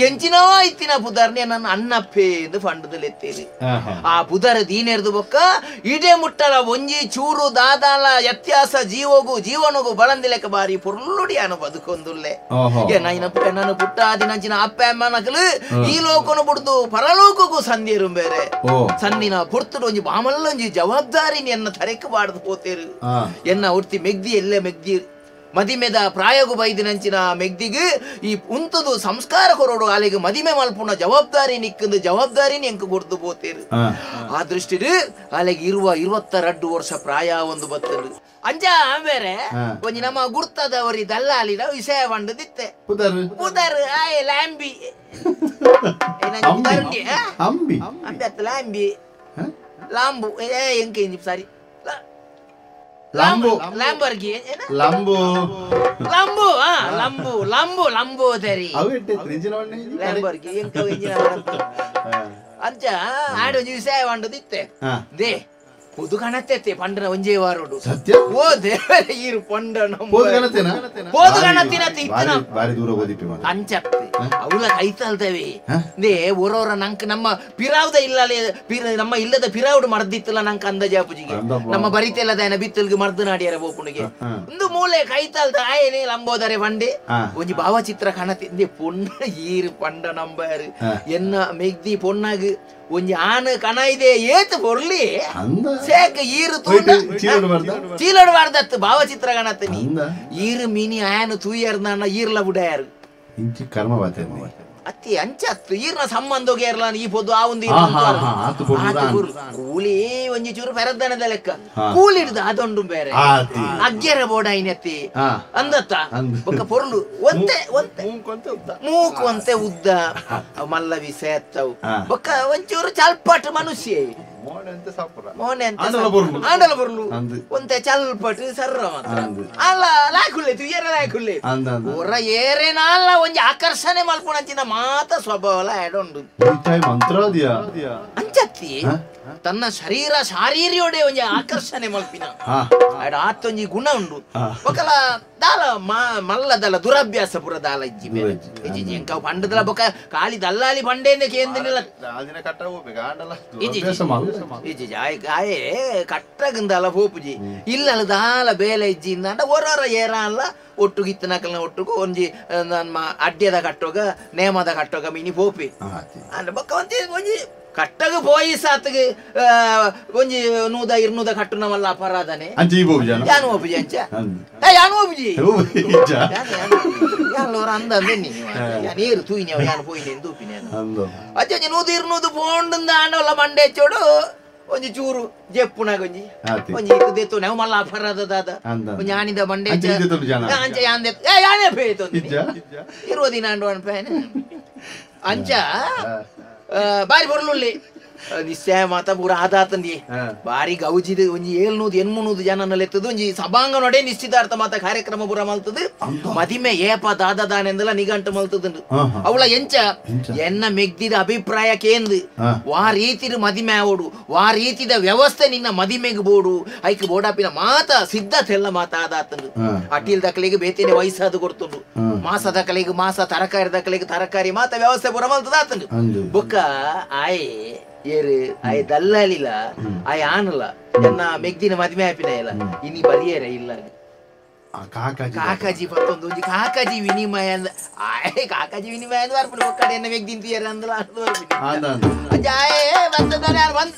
ಎಂಚಿನವಾ ಇತ್ತಿನ ಪುದರ್ನೆ ನನ್ನ ಅಣ್ಣಪ್ಪೆ ಎಂದು ಪಂಡದು ಲೆತ್ತೇರಿ. ಆ ಪುದರ್ ದೀನೆರ್ದು ಬೊಕ್ಕ ಇಡೆ ಮುಟ್ಟಲ ಒಂಜಿ ಚೂರು ದಾದಾಲ ವ್ಯತ್ಯಾಸ ಜೀವಗೂ ಜೀವನಗೂ ಬಳಂದಿಲೆಕ್ಕ ಬಾರಿ ಪೊರ್ಲುಡಿಯಾನು ಬದುಕೊಂದುಲ್ಲೆ. ನಾನು ಪುಟ್ಟಾದಿನಂಚಿನ ಅಪ್ಪ ಅಮ್ಮನಕಲು ಈ ಲೋಕನು ಬಿಡ್ದು ಪರಲೋಕಕ್ಕೂ ಸಂಧಿರು ಬೇರೆ ಸಂದಿನ ಪೊರ್ತುಡು ಒಂಜಿ ಬಾಮಲ್ಲೊಂಜಿ ಜವಾಬ್ದಾರಿ ಎನ್ನ ತರೆಕ್ ಬಾಡ್ದು ಪೋತೇರು. ಎನ್ನ ಒರ್ತಿ ಮೆಗ್ದಿ ಎಲ್ಲ ಮೆಗ್ದಿ ಮದಿಮೆದ ಪ್ರಾಯಗು ಬೈದಿನಂಚಿನ ಮೆಗ್ದಿಗ್ ಈ ಉಂತದು ಸಂಸ್ಕಾರ ಕೊರೋಡು ಅಲ್ಲಿಗೆ ಮದಿಮೆ ಮಲ್ಪುಣ ಜವಾಬ್ದಾರಿ ನಿಕ್ಕಂದು ಜವಾಬ್ದಾರಿ ಎಂಕು ಕೊಡ್ದು ಪೋತೇರು. ಆ ದೃಷ್ಟಿಡು ಅಲ್ಲಿಗೆ ಇರುವ 22 ವರ್ಷ ಪ್ರಾಯ ಒಂದು ಬತ್ತಲು ಅಂಜ ಬೇರೆ ಒಂಜಿ ನಮ್ಮ ಗುರ್ತದವರಿ ದಲ್ಲಾಲಿನ ವಿಷಯ ಬಂಡದಿತ್ತೆ ಪುದರ್ ಆಯ್ ಲ್ಯಾಂಬಿ ಅಂಬಿ ಅಂಬಿ ಅತ್ತ ಲ್ಯಾಂಬಿ ಲಾಂಬು ಏ ಎಂಕೆ ಸಾರಿ ಲಾಂಬು ಲಾಂಬರ್ಗಿ ಲಾಂಬು ಲಾಂಬು ಆ ಲಾಂಬು ಲಾಂಬು ಲಾಂಬು ತರಿ ಲಾಂಬರ್ಗಿ ಎಂಕ ಇಂಜಿನ ಅಂಚ ಆಡ ಒಂಜಿ ವಿಷಯ ಬಂಡದಿತ್ತೆ they ಪೊದು ಕಣತ್ತೆ ಪಂಡನ ಒಂಜೇ ವಾರೋಡು ಸತ್ಯ ಓ ದೇವರೇ ಈರು ಪಂಡನ ಪೊದು ಕಣತೆನ ಪೊದು ಕಣತಿನತೆ ಇತ್ತನ ಬಾರಿ ದೂರ ಓದಿಪಿ ಮಾತ್ರ ಅಂಚತ್ತೆ ಅವಳ ಕೈತಲ್ತವೆ they ಒರೋರ ನಂಕ ನಮ್ಮ ಪಿರಾವ್ದ ಇಲ್ಲಲೆ ನಮ್ಮ ಇಲ್ಲದ ಪಿರಾವ್ಡು ಮರ್ದಿತ್ತಲ್ಲ ನಂಕ ಅಂದಾಜಾಪುಜಿಗೆ ನಮ್ಮ ಬರಿತೆಲ್ಲ ದಾಯನ ಬಿತ್ತಲ್ಗೆ ಮರ್ದು ನಾಡಿಯರ ಬೋಪುಣಿಗೆ ಒಂದು ಮೂಲೆ ಕೈತಲ್ದ ಆಯನೆ ಲಂಬೋದರೆ ಬಂಡೆ ಒಂಜಿ ಭಾವಚಿತ್ರ ಕಣತೆ they ಪೊಣ್ಣ ಈರು ಪಂಡ ನಂಬಾರು ಎನ್ನ ಮೆಗ್ದಿ ಪೊಣ್ಣಾಗ ಒಂಜಿ ಆನ ಕಣ ಇದೆ ಏತು ಪೊರ್ಲಿ ಸೇಕ ಈರು ಚೀಲೋಡು ಬಾರ್ದತ್ತು ಭಾವಚಿತ್ರ ಕಣತನಿ ಈರು ಮೀನಿ ಆಯನು ತೂಯರ್ನ ಈರ್ಲ ಬುಡಾಯರು ಇಂಚಿ ಕರ್ಮ ಬಾತೆ ಅತ್ತಿ ಅಂಚತ್ತು ಈರ್ನ ಸಂಬಂಧೋಗೆ ಇರ್ಲ ಈ ಪೊದು ಆ ಒಂದು ಕೂಲಿ ಒಂಜಿ ಚೂರು ಪೆರದ್ದನದ ಲೆಕ್ಕ ಕೂಲಿ ಹಿಡ್ದು ಅದೊಂಡು ಬೇರೆ ಅಗ್ಗೆರ ಬೋಡಾಯಿನತ್ತಿ ಅಂದತ್ತ ಬೊಕ್ಕ ಪೊರ್ಲು ಒಂತೆ ಒಂತೆ ಮೂಕು ಅಂತೆ ಉದ್ದ ಮಲ್ಲ ವಿಸೆತ್ತವು ಬೊಕ್ಕ ಒಂಚೂರು ಚಲ್ಪಟ್ ಮನುಷ್ಯ ಮೋನೆ ಅಂತ ಆಂಡಲ ಬೊರ್ಲು ಒಂತೆ ಚಲ್ಪಟ್ ಸರ್ರ ಮಾತ್ರ ಅಲ್ಲ ಲಾಕುಲ್ಲೆ ತುಯ್ಯರ ಲಾಕುಲ್ಲೆ ಹೊರ ಏರೇನಲ್ಲ ಒಂಜಿ ಆಕರ್ಷಣೆ ಮಲ್ಪುಣಂಚಿನ ಮಾತ ಸ್ವಭಾವಲ ಆಡೊಂಡು ಮಂತ್ರಾದಿಯ ಅಂಚತ್ತಿ ಪೊಂಜೆತ್ತಿ ತನ್ನ ಶರೀರ ಶಾರೀರಿಯೋಡೆ ಒಂಜಿ ಆಕರ್ಷಣೆ ಮಲ್ಪಿನ ಆತೊಂಜಿ ಗುಣ ಉಂಡು ಬೊಕಲ ದಾಲ ಮಲ್ಲದಲ ದುರಭ್ಯಾಸ ಪೂರ ದಾಲ ಇಜ್ಜಿ ಇಜ್ಜಿ ಎಂಕ ಪಂಡದಲ ಬೊಕ ಕಾಲಿ ದಲ್ಲಾಲಿ ಬಂಡೇಂದ ಕೇಂದ್ರನಿಲ್ಲ ಇಜ್ಜಿ ಆಯೆ ಕಟ್ಟಗಂದಲ ಪೋಪುಜಿ ಇಲ್ಲಲ್ಲ ದಾಲ ಬೇಲೆ ಇಜ್ಜಿ ಇಂದಾಂಡ ಒರೊರ ಏರ ಅಲ್ಲ ಒಟ್ಟುಗು ಇತ್ತನಕಲ್ನ ಒಟ್ಟುಗು ಒಂಜಿ ನಮ್ಮ ಅಡ್ಡ್ಯದ ಕಟ್ಟೋಗ ನೇಮದ ಕಟ್ಟೋಗ ಮಿನಿ ಪೋಪಿ ಅಂಡ ಬೊಕ್ಕ ಒಂಜಿ ಒಂಜಿ ಕಟ್ಟಗ ಪೋಯಿ ಸಾತ್ಗೆ ಒಂಜಿ ನೂದ ಇರ್ನೂದ ಕಟ್ಟುನವಲ್ಲ ಅಪರಾಧನೆ ಯಾನು ಒಪ್ಪುಜಿ ಅಂಚ ಯಾನು ಒಪ್ಪುಜಿ ಯಾನು ಅಂದ ಅಂದೆ ನೀರು ತೂಯಿನವ ಯಾನು ಪೋಯಿನೇನು ತೂಪಿನೇನು ಅಜ್ಜ ಒಂಜಿ ನೂದು ಇರ್ನೂದು ಪೋಂಡುಂದ ಆಂಡವಲ್ಲ ಮಂಡೆ ಚೋಡು ಒಂಜಿ ಚೂರು ಜೆಪ್ಪುನಾಗ ಒಂಜಿ ಒಂಜಿ ಇತ್ತು ದೇತು ನಾವು ಮಲ್ಲ ಅಪರಾಧ ದಾದ ಒಂಜಿ ಆನಿದ ಮಂಡೆ ಅಂಚ ಯಾನ್ ಯಾನೇ ಪೇಯ್ತು ಇರುವ ದಿನ ಅಂಡು ಅನ್ಪೇನೆ ಅಂಚ ಬಾರಿ ಬೊರ್ಲುಳ್ಳಿ ನಿಶ್ಚಯ ಮಾತ ಪೂರ ಆದಾತಂದಿ ಬಾರಿ ಗೌಜಿದ ಒಂಜಿ 700 800 ಜನನಲೆತ್ತದು ಒಂಜಿ ಸಭಾಂಗ ನೋಡೆ ನಿಶ್ಚಿತಾರ್ಥ ಮಾತ ಕಾರ್ಯಕ್ರಮ ಪೂರ ಮಲ್ತದು ಮದಿಮೆ ಏಪ ದಾದ ದಾನೆಂದಲ ನಿಗಂಟು ಮಲ್ತದಂಡು ಅವಳ ಎಂಚ ಎನ್ನ ಮೆಗ್ದಿದ ಅಭಿಪ್ರಾಯ ಕೇಂದು ವಾ ರೀತಿದ ಮದಿಮೆ ಆವೋಡು ವಾ ರೀತಿದ ವ್ಯವಸ್ಥೆ ನಿನ್ನ ಮದಿಮೆಗೆ ಬೋಡು ಐಕ್ ಬೋಡಾಪಿನ ಮಾತ ಸಿದ್ಧತೆಲ್ಲ ಮಾತ ಆದಾತಂದು ಅಟೀಲ್ ದಕ್ಕಲಿಗೆ ಬೇತೇನೆ ವಯಸ್ಸಾದ ಕೊಡ್ತುಂಡು ಮಾಸ ದಕ್ಕಲಿಗೆ ಮಾಸ ತರಕಾರಿ ದಕ್ಕಲಿಗೆ ತರಕಾರಿ ಮಾತ ವ್ಯವಸ್ಥೆ ಪೂರ ಮಲ್ತದಾತಂಡು ಬೊಕ್ಕ ಆಯ್ ಏರು ಆಯ್ ದಲ್ಲಾಲಿಲ್ಲ ಆಯ್ ಆನಲ್ಲ ಎನ್ನ ಮೆಗ್ದಿನ ಮದ್ಮೆ ಆಪಿನ ಇಲ್ಲ ಇನಿ ಬರಿಯೇರ ಇಲ್ಲ ಕಾಕಾಜಿ ಪತ್ತೊಂದು ಒಂಜಿ ಕಾಕಾಜಿ ವಿನಿಮಯ ಅಂದ ಆಯ್ ಕಾಕಾಜಿ ವಿನಿಮಯ ಅಂದ್ ಬರ್ಪುಂಡು ಒಕ್ಕಡೆ ಎನ್ನ ಮೆಗ್ದಿನ ತೀಯರ ಅಂದಲ ಅಂದ್ ಬರ್ಪುಂಡು ಅಜ್ಜ ಆಯ್ ಬಂತದಾನೆ ಯಾರು ಬಂದ್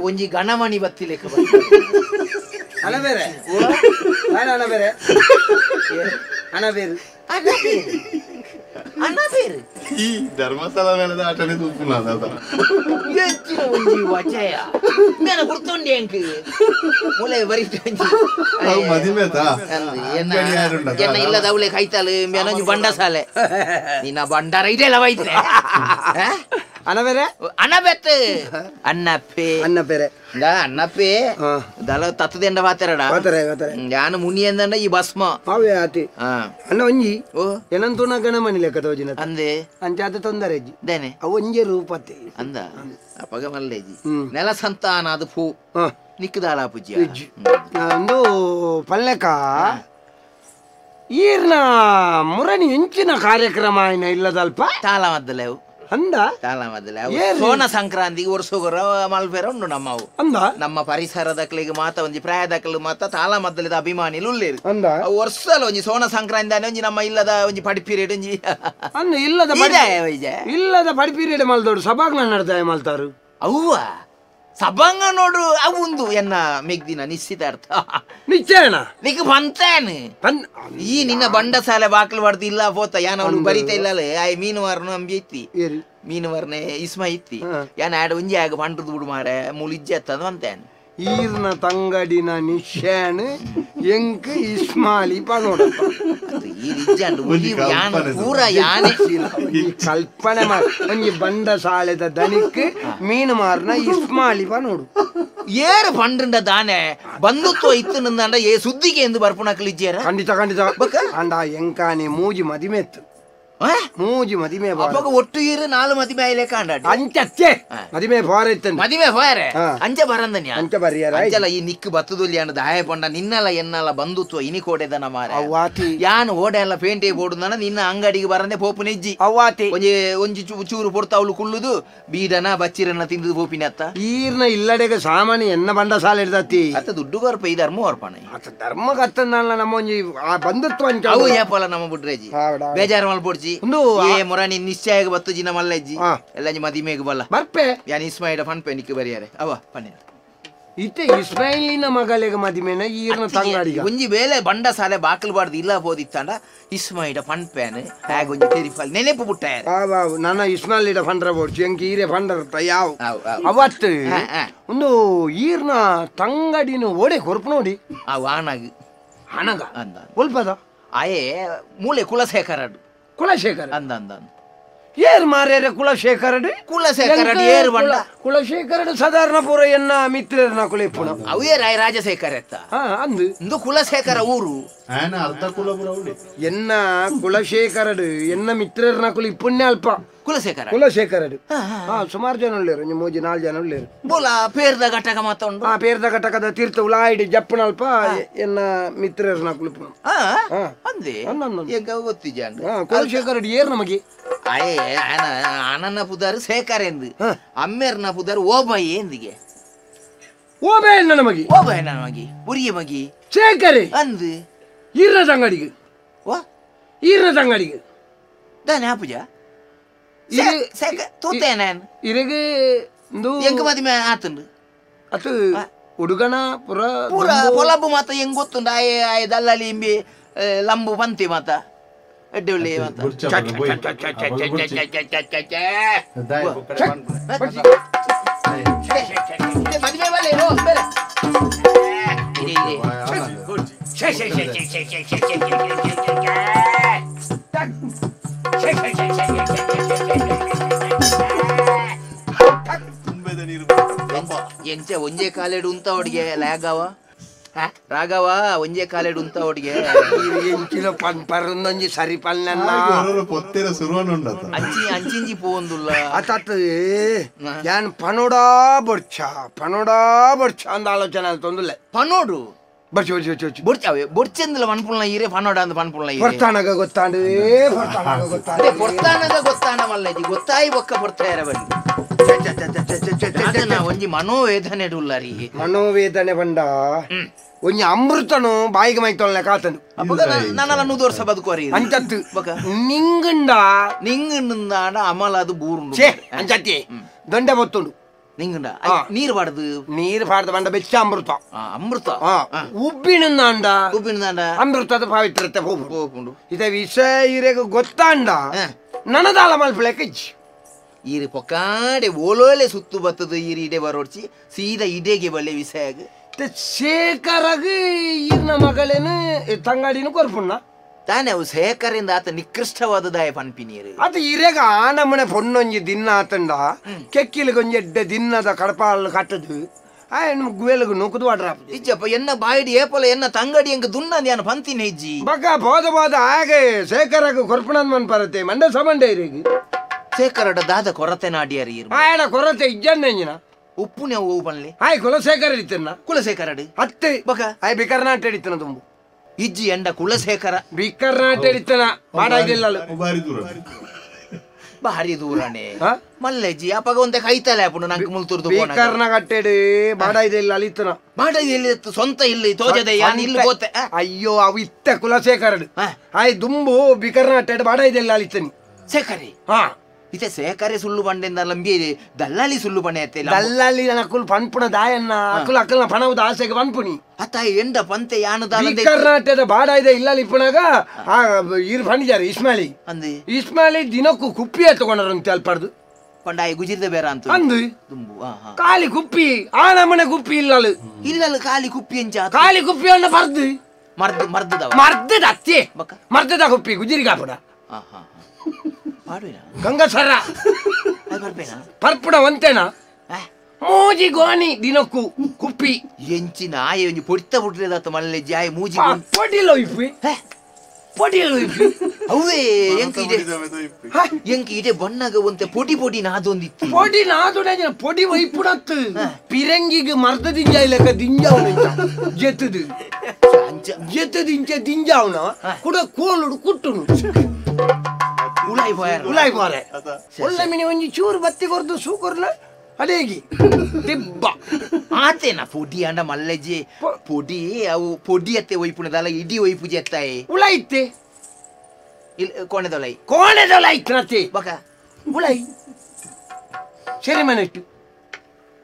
ಒಂಜಿ ಗಣಮಣಿ ಬತ್ತಿಲೆಕ್ಕ ಅಣ ಬೇರೆ ಅಣ ಬೇರೆ ಅಣ ಬೇರೆ ಅಣ್ಣ ಬೇರೆ ಈ ಧರ್ಮಸ್ಥಳ ಮೇಲೆ ಆಟನೆ ತೂಪುನ ಎಂಚಿನ ಒಂಜಿ ವಚಯ ಮೇನ ಗುರ್ತುಂಡಿ ಎಂಕ್ ಮೂಲೆ ಬರಿತ ಅವು ಮದಿಮೆತಾ ಎನ್ನ ಎನ್ನ ಇಲ್ಲದ ಅವಳೆ ಕೈತಾಲು ಮೇನ ಒಂಜಿ ಬಂಡಸಾಲೆ ನಿನ್ನ ಬಂಡಾರ ಇದೆಲ್ಲ ವೈತೆ ಅಣ ಬೇರೆ ಅಣ್ಣ ಬೆತ್ತ ಅಣ್ಣಪ್ಪೆ ಅಣ್ಣಪ್ಪೆರೆ ಅಣ್ಣಪ್ಪೆ ದಲ ತತ್ತದೆಂಡ ವಾತೆರಡ ಯಾನು ಮುನಿ ಎಂದಂಡ ಈ ಭಸ್ಮ ಅವೇ ಆತಿ ಅಣ್ಣ ಒಂಜಿ ಏನಂತೂ ಗಣಮಣಿ ಲೆಕ್ಕ ತೋಜಿನ ಅಂದೆ ಅಂಚಾತ ತೊಂದರೆ ಇಜ್ಜಿ ದೇನೆ ಅವು ಒಂಜೆ ರೂಪತ್ತೆ ಅಂದ ಅಪಗ ಮಲ್ಲೇಜಿ ನೆಲ ಸಂತಾನ ಅದು ಪೂ ನಿಕ್ಕದಾಳ ಪೂಜೆ ಒಂದು ಪಲ್ಲೆಕ ಈರ್ನ ಮುರಣಿ ಎಂಚಿನ ಕಾರ್ಯಕ್ರಮ ಏನ ಇಲ್ಲದಲ್ಪ ತಾಳ ಮದ್ದಲೆವು ಅಂದ ಸೋನ ಸಂಕ್ರಾಂತಿಗೆ ವರ್ಷಗೊರ ಮಲ್ಪೆರ ಉಂಡು ನಮ್ಮವು ಅಂದ ನಮ್ಮ ಪರಿಸರದಕ್ಲಿಗೆ ಮಾತ ಒಂಜಿ ಪ್ರಾಯದಕ್ಲು ಮಾತ ತಾಳ ಮದ್ದಲಿದ ಅಭಿಮಾನಿಲು ಉಲ್ಲೇರು ಅಂದ ವರ್ಷಲ ಒಂಜಿ ಸೋನ ಸಂಕ್ರಾಂತಿ ಒಂಜಿ ನಮ್ಮ ಇಲ್ಲದ ಒಂಜಿ ಪಡಿಪೀರಿಯಡ್ ಒಂಜಿ ಅಂದ ಇಲ್ಲದ ಇಲ್ಲದ ಪಡಿಪೀರಿಯಡ್ ಮಲ್ದೋಡು ಸಭಾಂಗಣ ನಡ್ದಾಯ ಮಲ್ತಾರು ಅವ್ವ ಸಭಾಂಗ ನೋಡು ಅವು ಎನ್ನ ಮೆಗ್ದಿನ ನಿಶ್ಚಿತಾರ್ಥ ನಿಶ್ಚಯನ ನಿಕ್ ಬಂತಾನು ಈ ನಿನ್ನ ಬಂಡಸಾಲೆ ಬಾಕ್ಲು ಬಡ್ದು ಇಲ್ಲ ಪೋತ ಯಾನ ಅವನು ಬರಿತಾ ಇಲ್ಲ ಆಯ್ ಮೀನುವಾರನು ಅಂಬಿ ಐತಿ ಮೀನುವಾರನೆ ಇಸ್ಮ ಐತಿ ಯಾನ ಆಡ ಒಂಜಿ ಆಗ ಬಂಡ್ರದು ಬಿಡು ಮಾರೆ ಮುಳಿಜ್ಜೆ ಅತ್ತದ ಅಂತಾನು ಈರ್ನ ತಂಗಡಿನ ನಿಶ್ಚಯನ ಎಂಕ್ ಇಸ್ಮಾಲಿ ಪನೋಡ ಪೂರ ಯಾನೆ ಕಲ್ಪನೆ ಒಂಜಿ ಬಂಡ ಸಾಲೆದ ದನಿಕ್ ಮೀನು ಮಾರ್ನ ಇಸ್ಮಾಲಿ ಪನೋಡು ಏರು ಪಂಡ್ರಂಡ ದಾನೆ ಬಂಧುತ್ವ ಇತ್ತು ನಂದಾಂಡ ಏ ಸುದ್ದಿಗೆ ಎಂದು ಬರ್ಪುಣಕ್ಲು ಇಜ್ಜೇರ ಖಂಡಿತ ಖಂಡಿತ ಅಂಡ ಎಂಕಾನೆ ಮೂಜಿ ಮದಿಮೆತ್ತು ಮೂಜಿ ಮದಿಮೆ ಅಪ್ಪಗ ಒಟ್ಟು ಇರು ನಾಲು ಮದಿಮೆ ಆಯ್ಲೆ ಕಾಂಡ ಅಂಚೆ ಮದಿಮೆ ಫಾರೆ ಮದಿಮೆ ಫಾರೆ ಅಂಚೆ ಬರಂದನ್ಯ ಅಂಚೆ ಬರಿಯರ ಅಂಚಲ ಈ ನಿಕ್ಕು ಬತ್ತದುಲ್ಲಿ ಅಂಡ ದಾಯ ಪಂಡ ನಿನ್ನಲ ಎನ್ನಲ ಬಂಧುತ್ವ ಇನಿ ಕೋಡೆದನ ಮಾರೆ ಅವ್ವಾತಿ ಯಾನು ಓಡೆ ಎಲ್ಲ ಪೇಂಟೆ ಬೋಡುದನ ನಿನ್ನ ಅಂಗಡಿಗೆ ಬರಂದೆ ಪೋಪು ನೆಜ್ಜಿ ಅವ್ವಾತಿ ಒಂಜಿ ಒಂಜಿ ಚೂರು ಪೊರ್ತ ಅವಳು ಕುಳ್ಳುದು ಬೀಡನ ಬಚ್ಚಿರನ್ನ ತಿಂದು ಪೋಪಿನ ಅತ್ತ ಈರ್ನ ಇಲ್ಲಡೆಗೆ ಸಾಮಾನ್ಯ ಎನ್ನ ಬಂಡ ಸಾಲ ಹಿಡ್ದತ್ತಿ ಅತ್ತ ದುಡ್ಡು ಕೊರ್ಪ ಈ ಧರ್ಮ ಹೊರ್ಪಣ ಅತ್ತ ಧರ್ಮ ಕತ್ತಂದಲ್ಲ ನಮ್ಮ ಒಂಜಿ ಆ ಬಂಧುತ್ವ ಅಂಚ ಅವು ಏಪಲ ನಮ್ಮ ಬುಡ್ರೇಜಿ ಬೇಜಾರು ಮಲ್ಪೊಡ್ಚಿ ಏ ಮೊರಾನಿ ನಿಶ್ಚಯ ಬತ್ತು ಜಿನ ಮಲ್ಲಜ್ಜಿ ಎಲ್ಲ ಮದಿಮೆಗೆ ಬಲ್ಲ ಬರ್ಪೆ ಯಾನ್ ಇಸ್ಮಾಯಿಡ ಫನ್ಪೆ ನಿಕ್ಕು ಬರಿಯಾರೆ ಅವ ಪನ್ನೆ ಇತ್ತೆ ಇಸ್ಮಾಯಿಲಿನ ಮಗಳಿಗೆ ಮದಿಮೆನ ಈರ್ನ ತಂಗಡಿಗ ಒಂಜಿ ವೇಳೆ ಬಂಡ ಸಾಲೆ ಬಾಕಲು ಬಾರ್ದು ಇಲ್ಲ ಬೋದಿತ್ತಾಂಡ ಇಸ್ಮಾಯಿಡ ಫನ್ಪೇನ್ ಹಾಗ ಒಂಜಿ ತೆರಿಫಲ್ ನೆನೆಪು ಬುಟ್ಟಾರೆ ನನ್ನ ಇಸ್ಮಾಯಿಲಿಡ ಫಂಡ್ರ ಬೋಡ್ಚಿ ಎಂಕ್ ಈರೆ ಫಂಡ್ರ ಯಾವ ಅವತ್ತು ಒಂದು ಈರ್ನ ತಂಗಡಿನ ಓಡೆ ಕೊರ್ಪು ನೋಡಿ ಅವು ಆನಾಗ ಆನಾಗ ಅಂದ ಒಲ್ಪದ ಆಯೇ ಮೂಲೆ ಕುಲಶೇಖರಡು ಕುಲಶೇಖರ ಅಂದ ಅಂದ ಏರ್ ಮಾರೇರೆ ಕುಲಶೇಖರಡು ಕುಲಶೇಖರಡು ಏರ್ ಬಂಡ ಕುಲಶೇಖರಡು ಸಾಧಾರಣ ಪೂರ ಎನ್ನ ಮಿತ್ರರನ್ನ ಕುಲೆಪ್ಪುಣ ಅವೇ ರಾಯ ರಾಜಶೇಖರ ಎತ್ತ ಅಂದು ಇಂದು ಕುಲಶೇಖರ ಊರು ಅರ್ಧ ಕುಲ ಎನ್ನ ಕುಲಶೇಖರಡು ಎನ್ನ ಮಿತ್ರರನ್ನ ಕುಲ ಪುಣ್ಯ ಅಲ್ಪ ಕುಲಶೇಖರ ಕುಲಶೇಖರಡು ಸುಮಾರು ಜನ ಉಳ್ಳೇರು ಮೂಜಿ ನಾಲ್ಕು ಜನ ಉಳ್ಳೇರು ಬೋಲ ಪೇರ್ದ ಘಟಕ ಮಾತುಂಡು ಪೇರ್ದ ಘಟಕದ ತೀರ್ಥ ಉಲಾಯಿಡಿ ಜಪ್ಪನಲ್ಪ ಎನ್ನ ಮಿತ್ರರನ್ನ ಕುಲುಪುಣ ಅಂದೆ ಎಂಕ ಗೊತ್ತಿಜ ಕುಲಶೇಖರಡು ಏರ್ ನಮಗೆ ಅಯ್ಯ ಅಣ್ಣನ ಪುದಾರು ಶೇಖರ್ ಎಂದು ಅಮ್ಮೇರ್ನ ಪುದಾರು ಓಬಾಯಿ ಎಂದಿಗೆ ಓಬಾಯಿ ನಮಗೆ ಓಬಾಯಿ ನಮಗೆ ಉರಿಯ ಮಗಿ ಶೇಖರಿ ಅಂದು ಈರ್ನ ತಂಗಡಿಗೆ ಓ ಈರ್ನ ತಂಗಡಿಗೆ ದಾನೆ ಆಪುಜ ಇರೆಗೆ ಎಂಕ ಮದಿಮೆ ಆತುಂಡು ಅದು ಹುಡುಗನ ಪುರ ಪೂರ ಪೊಲಬು ಮಾತ ಹೆಂಗ್ ಗೊತ್ತುಂಡು ಆಯೆ ಆಯೆ ದಲ್ಲಾಳಿ ಇಂಬಿ ಲಂಬು ಪಂತಿ ಮಾತ ಎಡ್ಡೆ ಮಾತ ಮದಿಮೆ ಬಲ್ಲೆ ಓ ಬೇರೆ ಇದೆ ಎಂಚ ಒಂಜೆ ಕಾಲೆಡು ಉಂತ ಒಡಿಗೆ ಲಾಗವ ರಾಘವ ಒಂಜೆ ಕಾಲೆಡು ಉಂತ ಒಡಿಗೆ ಎಂಚಿನ ಪನ್ಪರೊಂದೊಂಜಿ ಸರಿ ಪನ್ನ ಪೊತ್ತಿರ ಸುರುವನುಂಡ ಅಂಚಿ ಅಂಚಿಂಜಿ ಪೋವೊಂದುಲ್ಲ ಅತತ್ ಯಾನ್ ಪನೋಡಾ ಬೊಡ್ಚ ಪನೋಡಾ ಬೊಡ್ಚ ಅಂದ ಆಲೋಚನೆ ಅಂತೊಂದುಲ್ಲೆ ಪನೋಡು ಬೊಡ್ಚಿ ಬೊಡ್ಚಿ ಬೊಡ್ಚಿ ಬೊಡ್ಚಾವೆ ಬೊಡ್ಚೆಂದಲ ಪನ್ಪುಲ್ನ ಈರೆ ಪನೋಡ ಅಂದ ಪನ್ಪುಲ್ನ ಈರೆ ಪೊರ್ತಾನಗ ಗೊತ್ತಾಂಡು ಪೊರ್ತಾನಗ ಗೊತ್ತಾಂಡು ಪೊರ್ತಾನಗ ಗೊತ್ತಾಂಡ ಮಲ್ಲಜಿ ಗೊತ್ತಾಯಿ ಬೊಕ್ಕ ಪೊರ್ತಾಯರ ಬನ್ನಿ ಒಂಜಿ ಮನೋವೇದನೆ ಉಲ್ಲಾರಿ ಮನೋವೇದನೆ ಬಂಡ ಒಂಜಿ ಅಮೃತನು ಬಾಯಿಗೆ ಮೈತೊಲ್ಲೆ ಕಾತನು ನನ್ನಲ್ಲ ನೂದು ವರ್ಷ ಬದುಕುವರಿ ಅಂಚತ್ತು ನಿಂಗುಂಡ ನಿಂಗುಂಡಾಡ ಅಮಲ ಅದು ಬೂರುಂಡು ಅಂಚತ್ತಿ ದೊಂಡೆ ಬೊತ್ತುಂಡು ನಿಂಗುಂಡ ನೀರು ಪಾಡ್ದು ನೀರು ಪಾಡ್ದು ಬಂಡ ಬೆಚ್ಚ ಅಮೃತ ಅಮೃತ ಉಬ್ಬಿನಂದಾಂಡ ಉಬ್ಬಿನಂದಾಂಡ ಅಮೃತದ ಪಾವಿತ್ರತೆ ಹೋಗುಂಡು ಇದ ವಿಷ ಇರೆಗ ಗೊತ್ತಾಂಡ ನನದಾಲ ಮಲ್ಪಲೆಕ್ಕ ಇಜ್ಜಿ ಈರು ಪೊಕ್ಕಾಡೆ ಓಲೋಲೆ ಸುತ್ತು ಬತ್ತದ ಈರು ಇಡೆ ಬರೋಡ್ಚಿ ಸೀದಾ ಇಡೆಗೆ ಬಲ್ಲೆ ವಿಷಯಾಗ ಶೇಖರಗ ಈರ್ನ ಮಗಳೇನು ತಂಗಾಡಿನ ಕೊರ್ಪುಣ್ಣ ತಾನೆ ಅವು ಶೇಖರಿಂದ ಆತ ನಿಕೃಷ್ಟವಾದ ದಾಯ ಪನ್ಪಿನೀರು ಅದು ಇರೆಗ ಆ ನಮ್ಮನೆ ಪೊಣ್ಣೊಂಜಿ ದಿನ ಆತಂಡ ಕೆಕ್ಕಿಲಿಗೊಂಜಿ ಎಡ್ಡೆ ದಿನ್ನದ ಕಡಪಾಲ್ ಕಟ್ಟದು ಆ ಹೆಣ್ಣು ಗುವೆಲಗು ನೂಕುದು ವಾಡ್ರ ಇಜ್ಜಪ್ಪ ಎನ್ನ ಬಾಯಿಡಿ ಏಪಲ ಎನ್ನ ತಂಗಡಿ ಎಂಗ ದುನ್ನಂದ ಯಾನ ಪಂತಿನ ಇಜ್ಜಿ ಬಕ್ಕ ಬೋದ ಬೋದ ಹಾಗೆ ಶೇಖರಗ ಕೊರ್ಪುಣನ್ ಮನ್ ಪರತೆ ಮಂಡೆ ಸಮಂಡೆ ಇರೆಗೆ ಶೇಖರಡ ದಾದ ಕೊರತೆ ನಾಡಿಯರಿ ಆಯಡ ಕೊರತೆ ಇಜ್ಜನ್ನೆಂಜಿನ ಉಪ್ಪುನೆ ಅವು ಪನ್ಲೆ ಆಯ್ ಕುಲಶೇಖರ ಇತ್ತನ್ನ ಕುಲಶೇಖರಡು ಅತ್ತೆ ಬಕ ಆಯ್ ಬಿಕರ್ನಾಟ ಹಿಡಿತನ ತುಂಬು ಇಜ್ಜಿ ಎಂಡ ಕುಲಶೇಖರ ಬಿಕರ್ನಾಟ ಹಿಡಿತನ ಮಾಡಾಗಿಲ್ಲ ಬಾರಿ ದೂರ ಭಾರಿ ದೂರನೇ ಮಲ್ಲೆಜ್ಜಿ ಅಪಗ ಒಂದೇ ಕೈತಲೆ ಅಪ್ಪು ನಂಗೆ ಮುಲ್ತುರ್ದು ಬಿಕರ್ನ ಕಟ್ಟೆಡು ಬಾಡ ಇದೆ ಇಲ್ಲ ಅಲ್ಲಿತ್ತನ ಬಾಡ ಇಲ್ಲಿ ಸ್ವಂತ ಇಲ್ಲಿ ತೋಜದೆ ಯಾನ್ ಇಲ್ಲಿ ಗೋತೆ ಅಯ್ಯೋ ಅವು ಇತ್ತ ಕುಲಶೇಖರಡು ಆಯ್ ದುಂಬು ಬಿಕರ್ನಾಟೆಡು ಬಾಡ ಇದೆ ಇಲ್ಲ ಅಲ್ಲಿತ್ತನಿ ಶೇಖರಿ ಹಾ ಇತ್ತೆ ಸೇಕರೆ ಸುಳ್ಳು ಬಂಡೆಂದ ಲಂಬಿ ದಲ್ಲಾಳಿ ಸುಳ್ಳು ಬಂಡೆ ಅತ್ತೆ ದಲ್ಲಾಳಿ ಅಕ್ಕುಲ್ ಪನ್ಪುಣ ದಾಯನ್ನ ಅಕ್ಕುಲ್ ಅಕ್ಕಲ್ನ ಪಣವುದ ಆಸೆಗೆ ಪನ್ಪುಣಿ ಅತ್ತ ಎಂಡ ಪಂತೆ ಯಾನದ ಕರ್ನಾಟಕದ ಬಾಡ ಇದೆ ಇಲ್ಲ ಇಪ್ಪಣಾಗ ಆ ಇರ್ ಪಂಡಿಜಾರೆ ಇಸ್ಮಾಲಿ ಅಂದೆ ಇಸ್ಮಾಲಿ ದಿನಕ್ಕೂ ಕುಪ್ಪಿ ತಗೊಂಡ್ರಂತೆ ಅಲ್ಪಡ್ದು ಪಂಡಾಯಿ ಗುಜಿರ್ದ ಬೇರ ಅಂತ ಅಂದು ದುಂಬು ಖಾಲಿ ಕುಪ್ಪಿ ಆ ನಮ್ಮನೆ ಕುಪ್ಪಿ ಇಲ್ಲಲು ಇಲ್ಲಲು ಖಾಲಿ ಕುಪ್ಪಿ ಎಂಚ ಖಾಲಿ ಕುಪ್ಪಿ ಅನ್ನ ಬರ್ದು ಮರ್ದು ಮರ್ದದ ಮರ್ದದ ಅತ್ತೆ ಮರ್ದದ ಕುಪ್ಪಿ ಗುಜಿರಿಗಾಪುಡ ಗಂಗಸರ ಪರ್ಪುಡ ಒಂತೇನ ಮೂಜಿ ಗೋಣಿ ದಿನಕ್ಕೂ ಕುಪ್ಪಿ ಎಂಚಿನ ಆಯ ಒಂಜಿ ಪೊಡಿತ ಬಿಟ್ರೆದಾತ ಮಲ್ಲೆ ಜಾಯ ಮೂಜಿ ಪೊಡಿಲೋ ಇಪ್ಪಿ ಪೊಡಿಲೋ ಇಪ್ಪಿ ಅವೇ ಎಂಕ ಇದೆ ಎಂಕ ಇದೆ ಬಣ್ಣಗ ಒಂತೆ ಪೊಡಿ ಪೊಡಿ ನಾದೊಂದಿತ್ತು ಪೊಡಿ ನಾದೊಡ ಪೊಡಿ ವೈಪುಡತ್ತು ಪಿರಂಗಿಗೆ ಮರ್ದ ದಿಂಜ ಇಲ್ಲಕ ದಿಂಜಾವನ ಜೆತ್ತದು ಜೆತ್ತದು ಇಂಚ ದಿಂಜಾವನ ಕುಡ ಕೋಲುಡು ಕುಟ್ಟುನು ಉಲಾಯಿ ಪೋಯಾರ ಉಲಾಯಿ ಪೋರೆ ಒಳ್ಳೆ ಮಿನಿ ಒಂಜಿ ಚೂರು ಬತ್ತಿ ಕೊರ್ದು ಸೂಕೊರ್ಲ ಅಡೇಗಿ ದಿಬ್ಬ ಆತೇನ ಪೊಡಿ ಅಂಡ ಮಲ್ಲೆಜ್ಜಿ ಪೊಡಿ ಅವು ಪೊಡಿ ಅತ್ತೆ ಒಯ್ಪುಣದಲ್ಲ ಇಡೀ ಒಯ್ಪು ಜೆತ್ತಾಯಿ ಉಲಾಯಿತ್ತೆ ಇಲ್ಲಿ ಕೋಣೆದೊಲೈ ಕೋಣೆದೊಲೈ ಬಕ ಉಲಾಯಿ ಸೆರೆಮನೆ ಇಟ್ಟು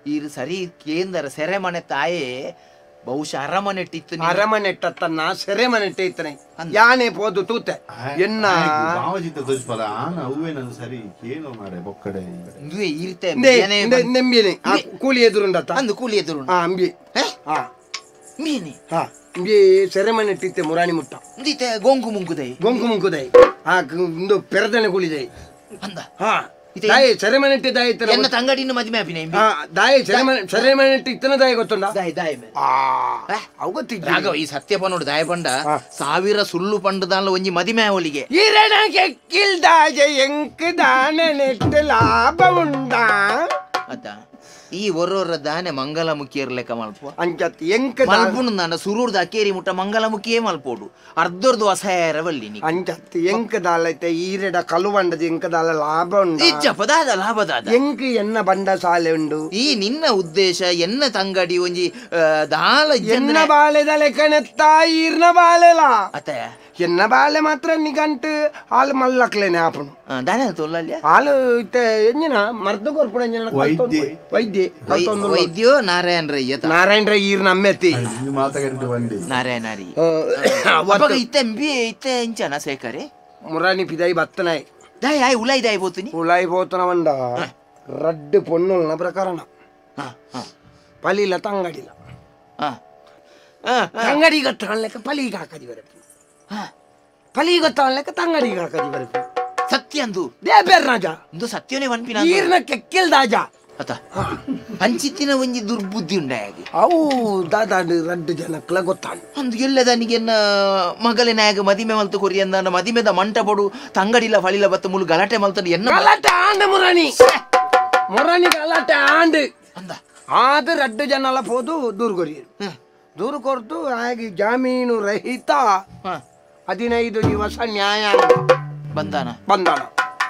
ಈರು ಸರಿ ಕೇಂದ್ರ ಸೆರೆಮನೆ ತಾಯೇ ಬಹುಶಃ ಅರಮನೆಟ್ಟಿತ್ತು ಅರಮನೆಟ್ಟತ್ತನ್ನ ಸೆರೆಮನೆಟ್ಟೆ ಇತ್ತನೆ ಯಾನೆ ಪೋದು ತೂತೆ ಎನ್ನ ಸರಿ ಏನು ಮಾರೆ ಬೊಕ್ಕಡೆ ಇರ್ತೆ ನೆಂಬಿನೆ ಕೂಲಿ ಎದುರುಂಡತ್ತ ಅಂದು ಕೂಲಿ ಎದುರು ಹಾ ಅಂಬಿ ಹಾ ಮೀನಿ ಹಾ ಇಂಬಿ ಸೆರೆಮನೆಟ್ಟಿತ್ತೆ ಮುರಾಣಿ ಮುಟ್ಟ ಇಂದಿತ್ತೆ ಗೊಂಕು ಮುಂಕುದೈ ಗೊಂಕು ಮುಂಕುದೈ ಆ ಇಂದು ಪೆರದನೆ ಕೂಲಿದೈ ಅಂದ ಹಾ ದಾಯಿ ಸೆರೆಮನೆಟ್ಟಿ ದಾಯಿ ಎನ್ನ ತಂಗಡಿನ ಮದಿಮೆ ಆಪಿನ ದಾಯಿ ಸೆರೆಮನೆಟ್ಟಿ ಇತ್ತನ ದಾಯಿ ಗೊತ್ತುಂಡ ದಾಯಿ ದಾಯಿ ಅವು ಗೊತ್ತಿದ್ದ ರಾಘವ ಈ ಸತ್ಯ ಪನ್ನೋಡು ದಾಯ ಪಂಡ ಸಾವಿರ ಸುಳ್ಳು ಪಂಡದಾನ್ಲ ಒಂಜಿ ಮದಿಮೆ ಅವಳಿಗೆ ಎಂಕ್ ದಾನೆ ನೆಟ್ಟು ಲಾಭ ಉಂಡ ಅತ್ತ ಈ ಒರ್ರೊರ್ರ ದಾನೆ ಮಂಗಲಮುಖಿಯರ್ ಲೆಕ್ಕ ಮಲ್ಪ ಅಂಚತ್ ಎಂಕ್ ಮಲ್ಪುನು ದಾನ ಸುರೂರ್ದ ಅಕೇರಿ ಮುಟ್ಟ ಮಂಗಲಮುಖಿಯೇ ಮಲ್ಪೋಡು ಅರ್ಧರ್ದು ಅಸಹಾಯರ ಬಲ್ಲಿ ಅಂಚತ್ ಎಂಕ್ ದಾಲೈತೆ ಈರೆಡ ಕಲುವಂಡದ ಎಂಕ್ ದಾಲ ಲಾಭ ಉಂಡು ಇಜ್ಜಪ್ಪ ದಾದ ಲಾಭ ದಾದ ಎಂಕ್ ಎನ್ನ ಬಂಡ ಸಾಲೆ ಉಂಡು ಈ ನಿನ್ನ ಉದ್ದೇಶ ಎನ್ನ ತಂಗಡಿ ಒಂಜಿ ದಾಲ ಎನ್ನ ಬಾಳೆದ ಲೆಕ್ಕನೆತ್ತ ಈರ್ನ ಬಾಳೆಲ ಅತ್ತ ಎನ್ನ ಬಾಳೆ ಮಾತ್ರ ನಿಗಂಟು ಹಾಲು ಮಲ್ಲಕ್ಲೇನೆ ಆಪುನು ದಾನೆ ತೊಲ್ಲಲ್ಯ ಹಾಲು ಇತ್ತೆ ಎಂಜಿನ ಮರ್ದು ಕೊರ್ಪುಣ ಎಂಜಿನ ವೈದ್ಯ ವೈದ್ಯ ವೈದ್ಯೋ ನಾರಾಯಣ ರೈ ನಾರಾಯಣ ರೈ ಈರ್ನ ಅಮ್ಮೆತ್ತಿ ನಾರಾಯಣ ರೀ ಅವಾಗ ಇತ್ತೆ ಎಂಬಿ ಇತ್ತೆ ಎಂಚನ ಸೇಕರೆ ಮುರಾನಿ ಪಿದಾಯಿ ಬತ್ತನಾಯ್ ದಾಯ್ ಆಯ್ ಉಲಾಯ್ ದಾಯ್ ಬೋತುನಿ ಉಲಾಯ್ ಬೋತನ వంಡ ರಡ್ಡು ಪೊನ್ನುಲ್ನ ಪ್ರಕರಣ ಪಲಿಲ ತಂಗಡಿಲ ತಂಗಡಿ ಗೊತ್ತಾನ್ಲೆಕ್ಕ ಪಲಿಗೆ ಹಾಕದಿ ಬರಪು ಪಲಿ ಗೊತ್ತಾನ್ಲೆಕ್ಕ ತಂಗಡಿಗೆ ಹಾಕದಿ ಬರಪು ಸತ್ಯ ಅಂದು ದೇಬೇರ್ ರಾಜ ಇಂದು ಸತ್ಯನೇ ವನ್ಪಿನ ಈರ್ನ ಕೆಕ್ಕೆಲ್ ದಾಜ ಅತ ಅಂಚಿತ್ತಿನ ಒಂಜಿ ದುರ್ಬುದ್ಧಿ ಉಂಡಾಗಿ ಅವು ದಾದಾ ರಡ್ಡು ಜನಕ್ಲ ಗೊತ್ತಾನ ಅಂದು ಎಲ್ಲದನಿಗೆನ್ನ ಮಗಲಿನಾಗ ಮದಿಮೆ ಮಲ್ತು ಕೊರಿ ಅಂದ ಮದಿಮೆದ ಮಂಟಪಡು ತಂಗಡಿಲ ಫಳಿಲ ಬತ್ತ ಮುಲು ಗಲಾಟೆ ಮಲ್ತಂಡು ಎನ್ನ ಗಲಾಟೆ ಆಂಡು ಮುರಾಣಿ ಮುರಾಣಿ ಗಲಾಟೆ ಆಂಡು ಅಂದ ಆದ ರಡ್ಡು ಜನಲ ಪೋದು ದೂರು ಕೊರಿಯರು ದೂರು ಕೊರ್ದು ಹಾಗೆ ಜಾಮೀನು ರಹಿತ 15 ದಿವಸ ನ್ಯಾಯ ಬಂದಾನ ಬಂದಾನ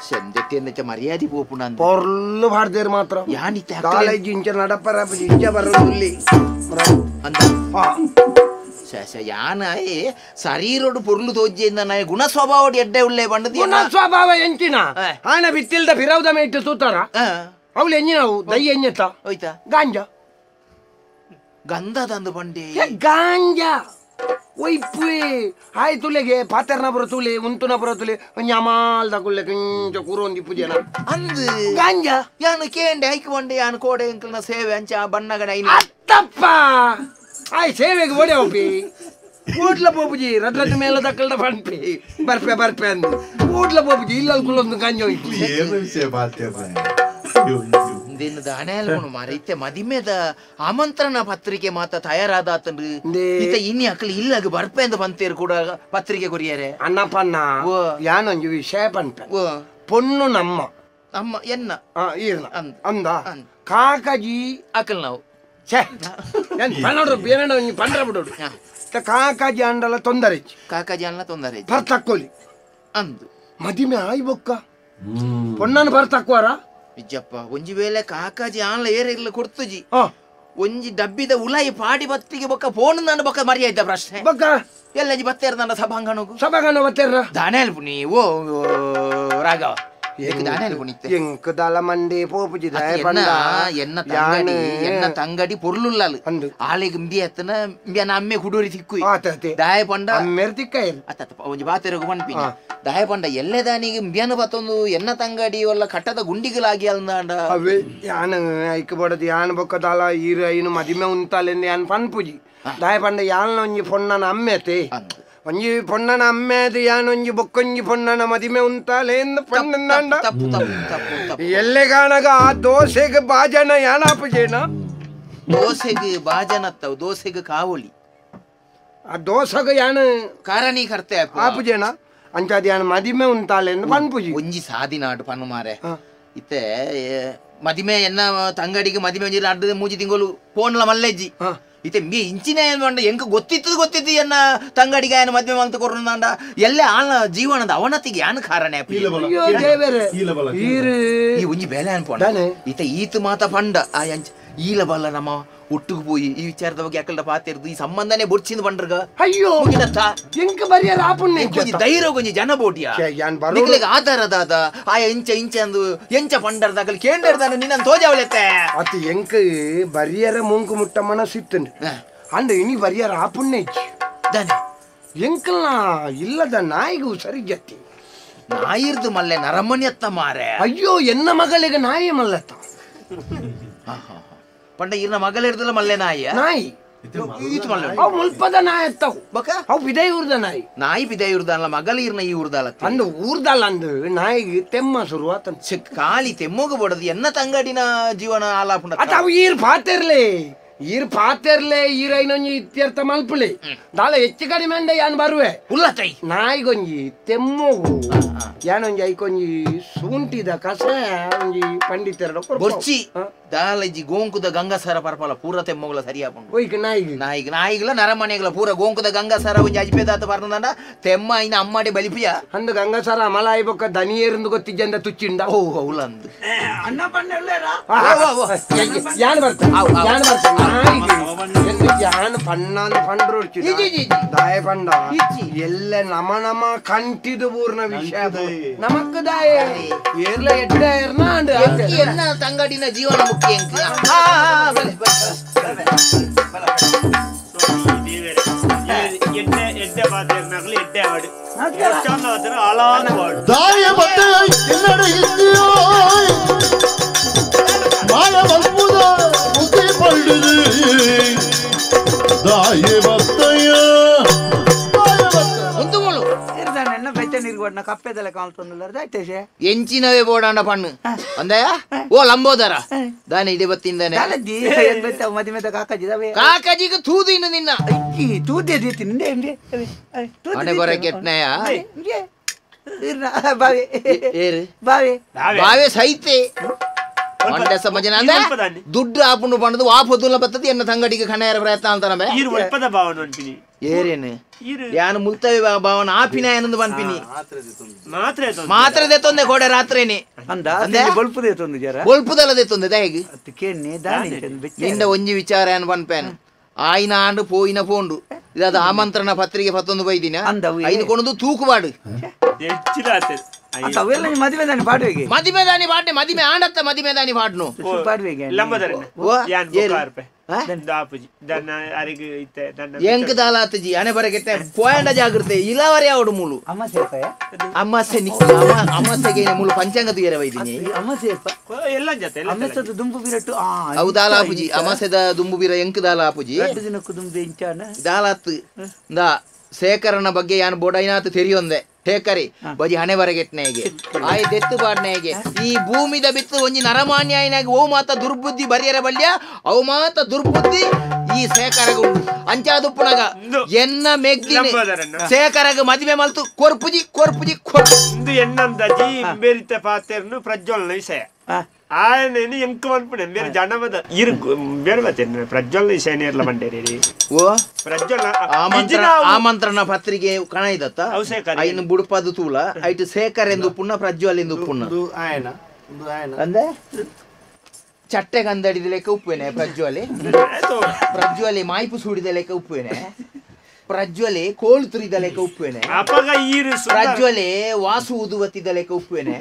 ಸಂಜೆ ಮರ್ಯಾದೆ ಪೋಪುಣ ಪೊರ್ಲು ಮಾಡ್ದೇರು ಮಾತ್ರ ಯಾನಿತ್ತೆ ಕಾಲೇಜ್ ಇಂಚ ನಡಪರ ಇಂಚ ಬರೋದು ಅಂತ ಯಾನ ಶರೀರೋಡು ಪೊರ್ಲು ತೋಜ್ಜೆಯಿಂದ ನಾಯ ಗುಣ ಸ್ವಭಾವ ಎಡ್ಡೆ ಉಳ್ಳೆ ಬಂಡದಿ ಗುಣ ಸ್ವಭಾವ ಎಂಚಿನ ಆನ ಬಿತ್ತಿಲ್ದ ಫಿರೌದ ಮೇಟ್ಟು ತೂತಾರ ಅವಳು ಎಂಜಿನವು ದೈ ಎಂಜತ್ತ ಹೋಯ್ತಾ ಗಾಂಜಾ ಗಂಧ ತಂದು ಬಂಡೆ ಗಾಂಜಾ ಒಯ್ಪುವೆ ಆಯ್ ತುಲೆಗೆ ಪಾತೆರ್ನ ಬರೋ ತುಲೆ ಉಂತುನ ಬರೋ ತುಲೆ ಅಮಾಲ್ದ ಕುಲ್ಲೆ ಕಿಂಚ ಕೂರೊಂದಿ ಪೂಜೆನ ಅಂದು ಗಾಂಜಾ ಯಾನು ಕೇಂಡೆ ಐಕ್ ಬಂಡೆ ಯಾನು ಕೋಡೆ ಅಂಕಲ್ನ ಸೇವೆ ಅಂಚ ಬಣ್ಣಗಡ ಐನ ಅತ್ತಪ್ಪ ಆಯ್ ಸೇವೆಗೆ ಓಡೆ ಒಪ್ಪಿ ಕೂಡ್ಲ ಪೋಪುಜಿ ರಡ್ ರಡ್ ಮೇಲೆ ದಕ್ಕಲ್ದ ಪಂಪಿ ಬರ್ಪೆ ಬರ್ಪೆ ಅಂದು ಕೂಡ್ಲ ಪೋಪುಜಿ ಇಲ್ಲಲ್ ಕುಲ್ಲೊಂದು ಗಾಂಜಾ ಹೋಯ್ತು ಏನು ವಿಷಯ ಪಾತೆರ್ನ ಮರಿತೆ ಮದಿಮೆದ ಆಮಂತ್ರಣ ಪತ್ರಿಕೆ ಮಾತ ತಯಾರಾದಾತಂಡು ಇತ್ತ ಇನ್ನಿ ಅಕ್ಕಲು ಇಲ್ಲಾಗ ಬರ್ಪೆ ಅಂತ ಬಂತೇರು ಕೂಡ ಪತ್ರಿಕೆ ಕೊರಿಯರೆ ಅಣ್ಣಪ್ಪಣ್ಣ ಯಾನೊಂಜಿ ವಿಷಯ ಪಂಪೆ ಪೊಣ್ಣು ನಮ್ಮ ನಮ್ಮ ಎನ್ನ ಈರ್ನ ಅಂದ ಕಾಕಾಜಿ ಅಕ್ಕಲ್ ನಾವು ಛೇ ಪನ್ನೋಡು ಬೇರೆ ಪಂಡ್ರ ಬಿಡೋಡು ಕಾಕಾಜಿ ಅಂಡಲ ತೊಂದರೆ ಕಾಕಾಜಿ ಅಂಡಲ ತೊಂದರೆ ಬರ್ತಕ್ಕೋಲಿ ಅಂದು ಮದಿಮೆ ಆಯ್ ಬೊಕ್ಕ ಪೊಣ್ಣನ ಬರ್ತಕ್ವಾರ ವಿಜ್ಜಪ್ಪ ಒಂಜಿ ವೇಳೆ ಕಾಕಾಜಿ ಆನ್ಲ ಏರ ಇಲ್ಲ ಕೊಡ್ತುಜಿ ಒಂಜಿ ಡಬ್ಬಿದ ಉಲಾಯಿ ಪಾಡಿ ಬತ್ತಿಗೆ ಬೊಕ್ಕ ಫೋನ್ ನಾನು ಬೊಕ್ಕ ಮರಿಯಾಯ್ತ ಪ್ರಶ್ನೆ ಬೊಕ್ಕ ಎಲ್ಲ ಬತ್ತೇರ ನನ್ನ ಸಭಾಂಗಣಗು ಸಭಾಂಗಣ ಬತ್ತೇರ ದಾನೆ ಅಲ್ಪುನಿ ಓ ರಾಘವ ಎಂಕದಾಲ ಮಂಡೆ ಪೋಪುಜಿ ಎನ್ನ ತಂಗಡಿ ಎನ್ನ ತಂಗಡಿ ಪೊರ್ಲುಲ್ಲಾಲು ಆಲೆಗ್ ಇಂಬಿ ಅತ್ತನ ಇಂಬಿಯನ ಅಮ್ಮೆ ಕುಡೋರಿ ತಿಕ್ಕು ದಾಯ ಪಂಡ ಅಮ್ಮೆರ್ ತಿಕ್ಕ ಅತ್ತ ಒಂಜಿ ಬಾತೆರಗು ಪನ್ಪಿನಿ ದಾಯ ಪಂಡ ಎಲ್ಲೆದಾನಿಗೆ ಇಂಬಿಯನ ಬತ್ತೊಂದು ಎನ್ನ ತಂಗಡಿ ಒಲ್ಲ ಕಟ್ಟದ ಗುಂಡಿಗಳಾಗಿ ಅಲ್ದಾಂಡ ಅವೇ ಯಾನ್ ಐಕ್ ಬೋಡದು ಯಾನ್ ಬೊಕ್ಕದಾಲ ಈರು ಐನು ಮದಿಮೆ ಉಂತಾಲೆಂದು ಯಾನ್ ಪನ್ಪುಜಿ ದಾಯ ಪಂಡ ಯಾನ್ ಒಂಜಿ ಪೊಣ್ಣನ ಅಮ್ಮೆತೆ ಒಂಜಿ ಪೊಣ್ಣನ ಅಮ್ಮೆದು ಯಾನೊಂಜಿ ಬೊಕ್ಕೊಂಜಿ ಪೊಣ್ಣನ ಮದಿಮೆ ಉಂತಾಲೆ ಪಣ್ಣಂದಾಂಡ ತಪ್ಪು ತಪ್ಪು ತಪ್ಪು ತಪ್ಪು ಎಲ್ಲೆಗಾಣಗ ಆ ದೋಸೆಗೆ ಬಾಜನ ಯಾನಾಪುಜೇನ ದೋಸೆಗೆ ಬಾಜನತ್ತವು ದೋಸೆಗೆ ಕಾವಲಿ ಆ ದೋಸೆಗೆ ಯಾನ ಕಾರಣಿ ಕರ್ತೆ ಆಪುಜೇನ ಅಂಚಾದ ಯಾನ ಮದಿಮೆ ಉಂತಾಲೆ ಪನ್ಪುಜಿ ಒಂಜಿ ಸಾದಿನಾಡು ಪನ್ನು ಮಾರೆ ಇತ್ತೆ ಮದಿಮೆ ಎನ್ನ ತಂಗಡಿಗೆ ಮದಿಮೆ ಒಂಜಿ ಅಡ್ಡ ಮೂಜಿ ತಿಂಗಳು ಫೋನ್ಲ ಮಲ್ಲೆಜ್ಜಿ ಇತ್ತೆ ಮೀ ಇಂಚಿನ ಏನು ಎಂಕ ಗೊತ್ತಿತ್ತು ಗೊತ್ತಿತ್ತು ಎನ್ನ ತಂಗಡಿಗೆ ಏನು ಮದುವೆ ಮಲ್ತು ಕೊರ್ರಂದಾಂಡ ಎಲ್ಲ ಆನ ಜೀವನದ ಅವನತಿಗೆ ಯಾನು ಕಾರಣ ಈ ಒಂಜಿ ಬೇಲೆ ಅನ್ಪೋಣ ಇತ್ತ ಈತ ಮಾತ ಪಂಡ ಆ ಅಂಚ ಈಲ ಬಲ್ಲ ನಮ್ಮ ಒಟ್ಟಿಗೆ ಪೋಯಿ ಈ ವಿಚಾರದ ಬಗ್ಗೆ ಅಕ್ಕಲ್ದ ಪಾತಿರ್ದು ಈ ಸಂಬಂಧನೇ ಬೊಡ್ಚಿಂದ ಪಂಡ್ರಗ ಅಯ್ಯೋ ಎಂಕ ಬರಿಯರ ಆಪುಣ್ಯ ಒಂಜಿ ಧೈರ್ಯ ಒಂಜಿ ಜನ ಬೋಟಿಯ ನಿಕ್ಲೆಗ್ ಆಧಾರದಾದ ಆ ಎಂಚ ಇಂಚ ಅಂದು ಎಂಚ ಪಂಡರ್ದ ಅಕಲ್ ಕೇಂಡರ್ದಾನ ನಿನ್ನ ತೋಜಾವಲೆತ್ತೆ ಅತಿ ಎಂಕ ಬರಿಯರ ಮೂಂಕು ಮುಟ್ಟ ಮನಸ್ಸಿತ್ತಂಡು ಅಂಡ ಇನಿ ಬರಿಯರ ಆಪುಣ್ಯ ಇಚ್ಚಿ ದಾನೆ ಎಂಕಲ್ನ ಇಲ್ಲದ ನಾಯಿಗೂ ಸರಿ ಜತ್ತಿ ನಾಯಿರ್ದು ಮಲ್ಲೆ ನರಮನಿಯತ್ತ ಮಾರೆ ಅಯ್ಯೋ ಎನ್ನ ಮಗಳಿಗೆ ನಾಯಿ ಮಲ್ಲತ್ತ ಪಂಡ ಇರ್ನ ಮಗಳಿರ್ದಲ್ಲ ಮಲ್ಲೆ ನಾಯಿ ನಾಯಿ ಅವು ಮುಲ್ಪದ ನಾಯಿ ಅತ್ತವು ಬಕ ಅವು ಬಿದೈ ಊರ್ದ ನಾಯಿ ನಾಯಿ ಬಿದೈ ಊರ್ದಲ್ಲ ಮಗಲ ಈರ್ನ ಈ ಊರ್ದಲ್ಲ ಅಂದು ಊರ್ದಲ್ಲ ಅಂದು ನಾಯಿಗೆ ತೆಮ್ಮ ಶುರು ಆತನ್ ಖಾಲಿ ತೆಮ್ಮಗ ಬಡದು ಎನ್ನ ತಂಗಡಿನ ಜೀವನ ಆಲಾಪುಂಡ ಅತ್ತ ಅವು ಈರ್ ಪಾತೆರ್ಲೆ ಈರ್ ಪಾತೆರ್ಲೆ ಈರೈನೊಂಜಿ ಇತ್ಯರ್ಥ ಮಲ್ಪುಲೆ ದಾಲ ಹೆಚ್ಚು ಕಡಿಮೆ ಅಂಡ ಯಾನ್ ಬರುವೆ ಉಲ್ಲತೈ ನಾಯಿಗೊಂಜಿ ತೆಮ್ಮಗು ಯಾನೊಂಜಿ ಐಕೊಂಜಿ ಸೂಂಟಿದ ಕಷಾಯ ಒಂಜಿ ಪಂಡಿತರ ಬೊರ್ಚಿ ದಾಲಜಿ ಗೋಂಕುದ ಗಂಗಾಸರ ಪರ್ಪಲ ಪೂರ ತೆಮ್ಮಗುಲ ಸರಿಯಾಪುಂಡು ಒಯ್ಕ್ ನಾಯಿಗೆ ನಾಯಿಗ್ ನಾಯಿಗ್ಲ ನರಮನೆಗ್ಲ ಪೂರ ಗೋಂಕುದ ಗಂಗಾಸರ ಒಂಜಿ ಅಜ್ಪೇದಾತ ಪರ್ನಂದ ತೆಮ್ಮ ಐನ ಅಮ್ಮಾಡೆ ಬಲಿಪಿಯ ಅಂದು ಗಂಗಾಸರ ಅಮಲಾಯಿ ಬೊಕ್ಕ ದನಿಯೇರಂದು ಗೊತ್ತಿಜ್ಜಂದ ತುಚ್ಚಿಂಡ ಓ ಹೌಲಂದು ಅಣ್ಣ ಪಣ್ಣೆಲ್ಲೇರಾ ಯಾನ್ ಬರ್ತ ಯಾನ್ ಬರ್ತ ನಾಯಿಗೆ ಯಾನ್ ಪಣ್ಣಾಂದು ಪಂಡ್ರು ದಾಯ ಪಂಡ ಎಲ್ಲ ನಮ ನಮ ಕಂಟಿದು ಪೂರ್ಣ ವಿಷಯ ನಮಕ್ ದಾಯ ಏರ್ಲ ಎಡ್ಡ ಏರ್ನ ಎನ್ನ ತಂಗಡಿನ ಜೀವನ ಮುಖ್ಯ ದಾಯ ಬತ್ತೆ ಎನ್ನಡ ಇದ್ದಿಯೋ ಮಾಯ ಮಲ್ಪುದ ಬುದ್ಧಿ ಪಳ್ಳುದು ದಾಯ ಬತ್ತಯ್ಯ ಎಂಚಿನವೇ ಬೋಡಾಂಡ ಪಣ್ಣು ಅಂದಯ ಓ ಲಂಬೋದರ ದಾನೆ ಇದೇ ಬತ್ತಿಂದಾನೆ ಕಾಕಾಜಿಗೆ ತೂದು ಇನ್ನು ನಿನ್ನ ಮನೆ ಬರಕ್ಕೆ ಎಟ್ನಯ ಬಾವೆ ಸೈತೆ ಮಂಡ್ಯ ಸಮಜನ ಅಂದ್ರೆ ದುಡ್ಡು ಆಪುಂಡು ಪಂಡದು ವಾ ಪೊದುಲ ಬತ್ತದ ಎನ್ನ ತಂಗಡಿಗೆ ಕಣೆಯರ ಪ್ರಯತ್ನ ಅಂತಾನ ಏರೇನು ಯಾನು ಮುಲ್ತವೆ ಭಾವನ ಆಪಿನ ಏನಂದು ಪನ್ಪಿನಿ ಮಾತ್ರೆ ತೊಂದೆ ಕೋಡೆ ರಾತ್ರೇನೆ ಬೊಲ್ಪುದಲ್ಲದೆ ತೊಂದೆ ದಯಗೆ ನಿಂದ ಒಂಜಿ ವಿಚಾರ ಏನು ಪನ್ಪೇನು ಆಯ್ನ ಆಂಡು ಪೋಯಿನ ಪೋಂಡು ಇದಾದ ಆಮಂತ್ರಣ ಪತ್ರಿಕೆ ಪತ್ತೊಂದು ಬೈದಿನ ಐನು ಕೊಣದು ತೂಕುವಾಡು ಮದಿಮೆದಾನಿ ಪಾಡ್ನೆ ಮದಿಮೆ ಆಂಡತ್ತ ಮದಿಮೆದಾನಿ ಪಾಡ್ನು ಎಂಕ್ ದಾಲಾತಜಿ ಅನೆ ಬರಗೆತ್ತೆ ಪೋಯಂಡ ಜಾಗೃತೆ ಇಲವರೆ ಅವಡು ಮೂಲು ಅಮಾಸೆ ಅಮಾಸೆಗೆ ಮೂಲು ಪಂಚಾಂಗ ತುಯರ ವೈದಿನಿ ಅವು ದಾಲಾಪುಜಿ ಅಮಾಸೆದ ದುಂಬು ಬೀರ ಎಂಕ್ ದಾಲಾಪುಜಿ ದಾಲಾತ್ ದಾ ಶೇಖರನ ಬಗ್ಗೆ ಯಾನು ಬೋಡೈನಾತ್ ತೆರಿಯೊಂದೆ ಶೇಖರಿ ಬಜಿ ಹಣೆ ಬರಗೆಟ್ನೆಗೆ ಆಯ್ ದೆತ್ತು ಬಾಡ್ನೆಗೆ ಈ ಭೂಮಿದ ಬಿತ್ತು ಒಂಜಿ ನರಮಾನ್ಯ ಆಯ್ನಾಗ ಓ ಮಾತ ದುರ್ಬುದ್ಧಿ ಬರಿಯರ ಬಲ್ಯ ಅವು ಮಾತ ದುರ್ಬುದ್ಧಿ ಈ ಶೇಖರಗ ಉಂಡು ಅಂಚಾದುಪ್ಪುನಗ ಎನ್ನ ಮೆಗ್ದಿನಿ ಶೇಖರಗ ಮದಿಮೆ ಮಲ್ತು ಕೊರ್ಪುಜಿ ಕೊರ್ಪುಜಿ ಇಂದು ಎನ್ನಂದಜಿ ಬೇರಿತ ಪಾತೆರ್ನು ಪ್ರಜ್ವಲನ ವಿಷಯ ಆಯನೇನು ಎಂಕ್ ಮನ್ಪುಣೆ ಬೇರೆ ಜನಮದ ಇರು ಬೇರೆ ಬತ್ತೇನೆ ಪ್ರಜ್ವಲನ ವಿಷಯ ನೇರ್ಲ ಬಂಡೇರಿ ಓ ಪ್ರಜ್ವಲ ಆಮಂತ್ರಣ ಪತ್ರಿಕೆ ಕಣ ಇದತ್ತ ಐನು ಬುಡುಪದು ತೂಲ ಐಟು ಶೇಖರ್ ಎಂದು ಪುಣ್ಣ ಪ್ರಜ್ವಲ್ ಎಂದು ಪುಣ್ಣ ಅಂದೆ ಚಟ್ಟೆ ಗಂದಡಿದ ಲೆಕ್ಕ ಉಪ್ಪುವೇನೆ ಪ್ರಜ್ವಲಿ ಪ್ರಜ್ವಲಿ ಮಾಯ್ಪು ಸೂಡಿದ ಲೆಕ್ಕ ಉಪ್ಪುವೇನೆ ಪ್ರಜ್ವಲೆ ಕೋಳು ತುರಿದ ಲೆಕ್ಕ ಉಪ್ಪುವೇನೆ ಪ್ರಜ್ವಲೆ ವಾಸು ಊದುವತ್ತಿದ ಲೆಕ್ಕ ಉಪ್ಪುವೇನೆ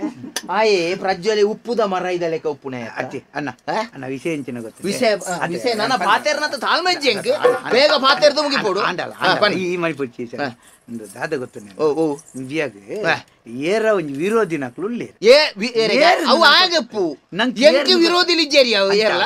ಆಯೇ ಪ್ರಜ್ವಲೆ ಉಪ್ಪುದ ಮರ ಇದ ಲೆಕ್ಕ ಉಪ್ಪುನೆ ಅತ್ತಿ ಅಣ್ಣ ಅಣ್ಣ ವಿಷಯ ಎಂಚಿನ ಗೊತ್ತು ವಿಷಯ ವಿಷಯ ನನ್ನ ಪಾತೆರ್ನಂತ ತಾಳ್ಮೆಜ್ಜಿ ಎಂಕ್ ಬೇಗ ಪಾತೆರ್ದು ಮುಗಿಪೋಡು ಆಂಡಲ ಈ ಮಣಿಪುರ್ಚಿ ದಾದ ಗೊತ್ತು ಓ ಓ ಇಂಡಿಯಾಗ ಏರ ಒಂಜಿ ವಿರೋಧಿನಕ್ಲು ಉಲ್ಲೇರು ಏ ಅವು ಆಗಪ್ಪು ಎಂಕ್ ವಿರೋಧಿ ಲಿಜ್ಜೇರಿ ಅವು ಏರಲ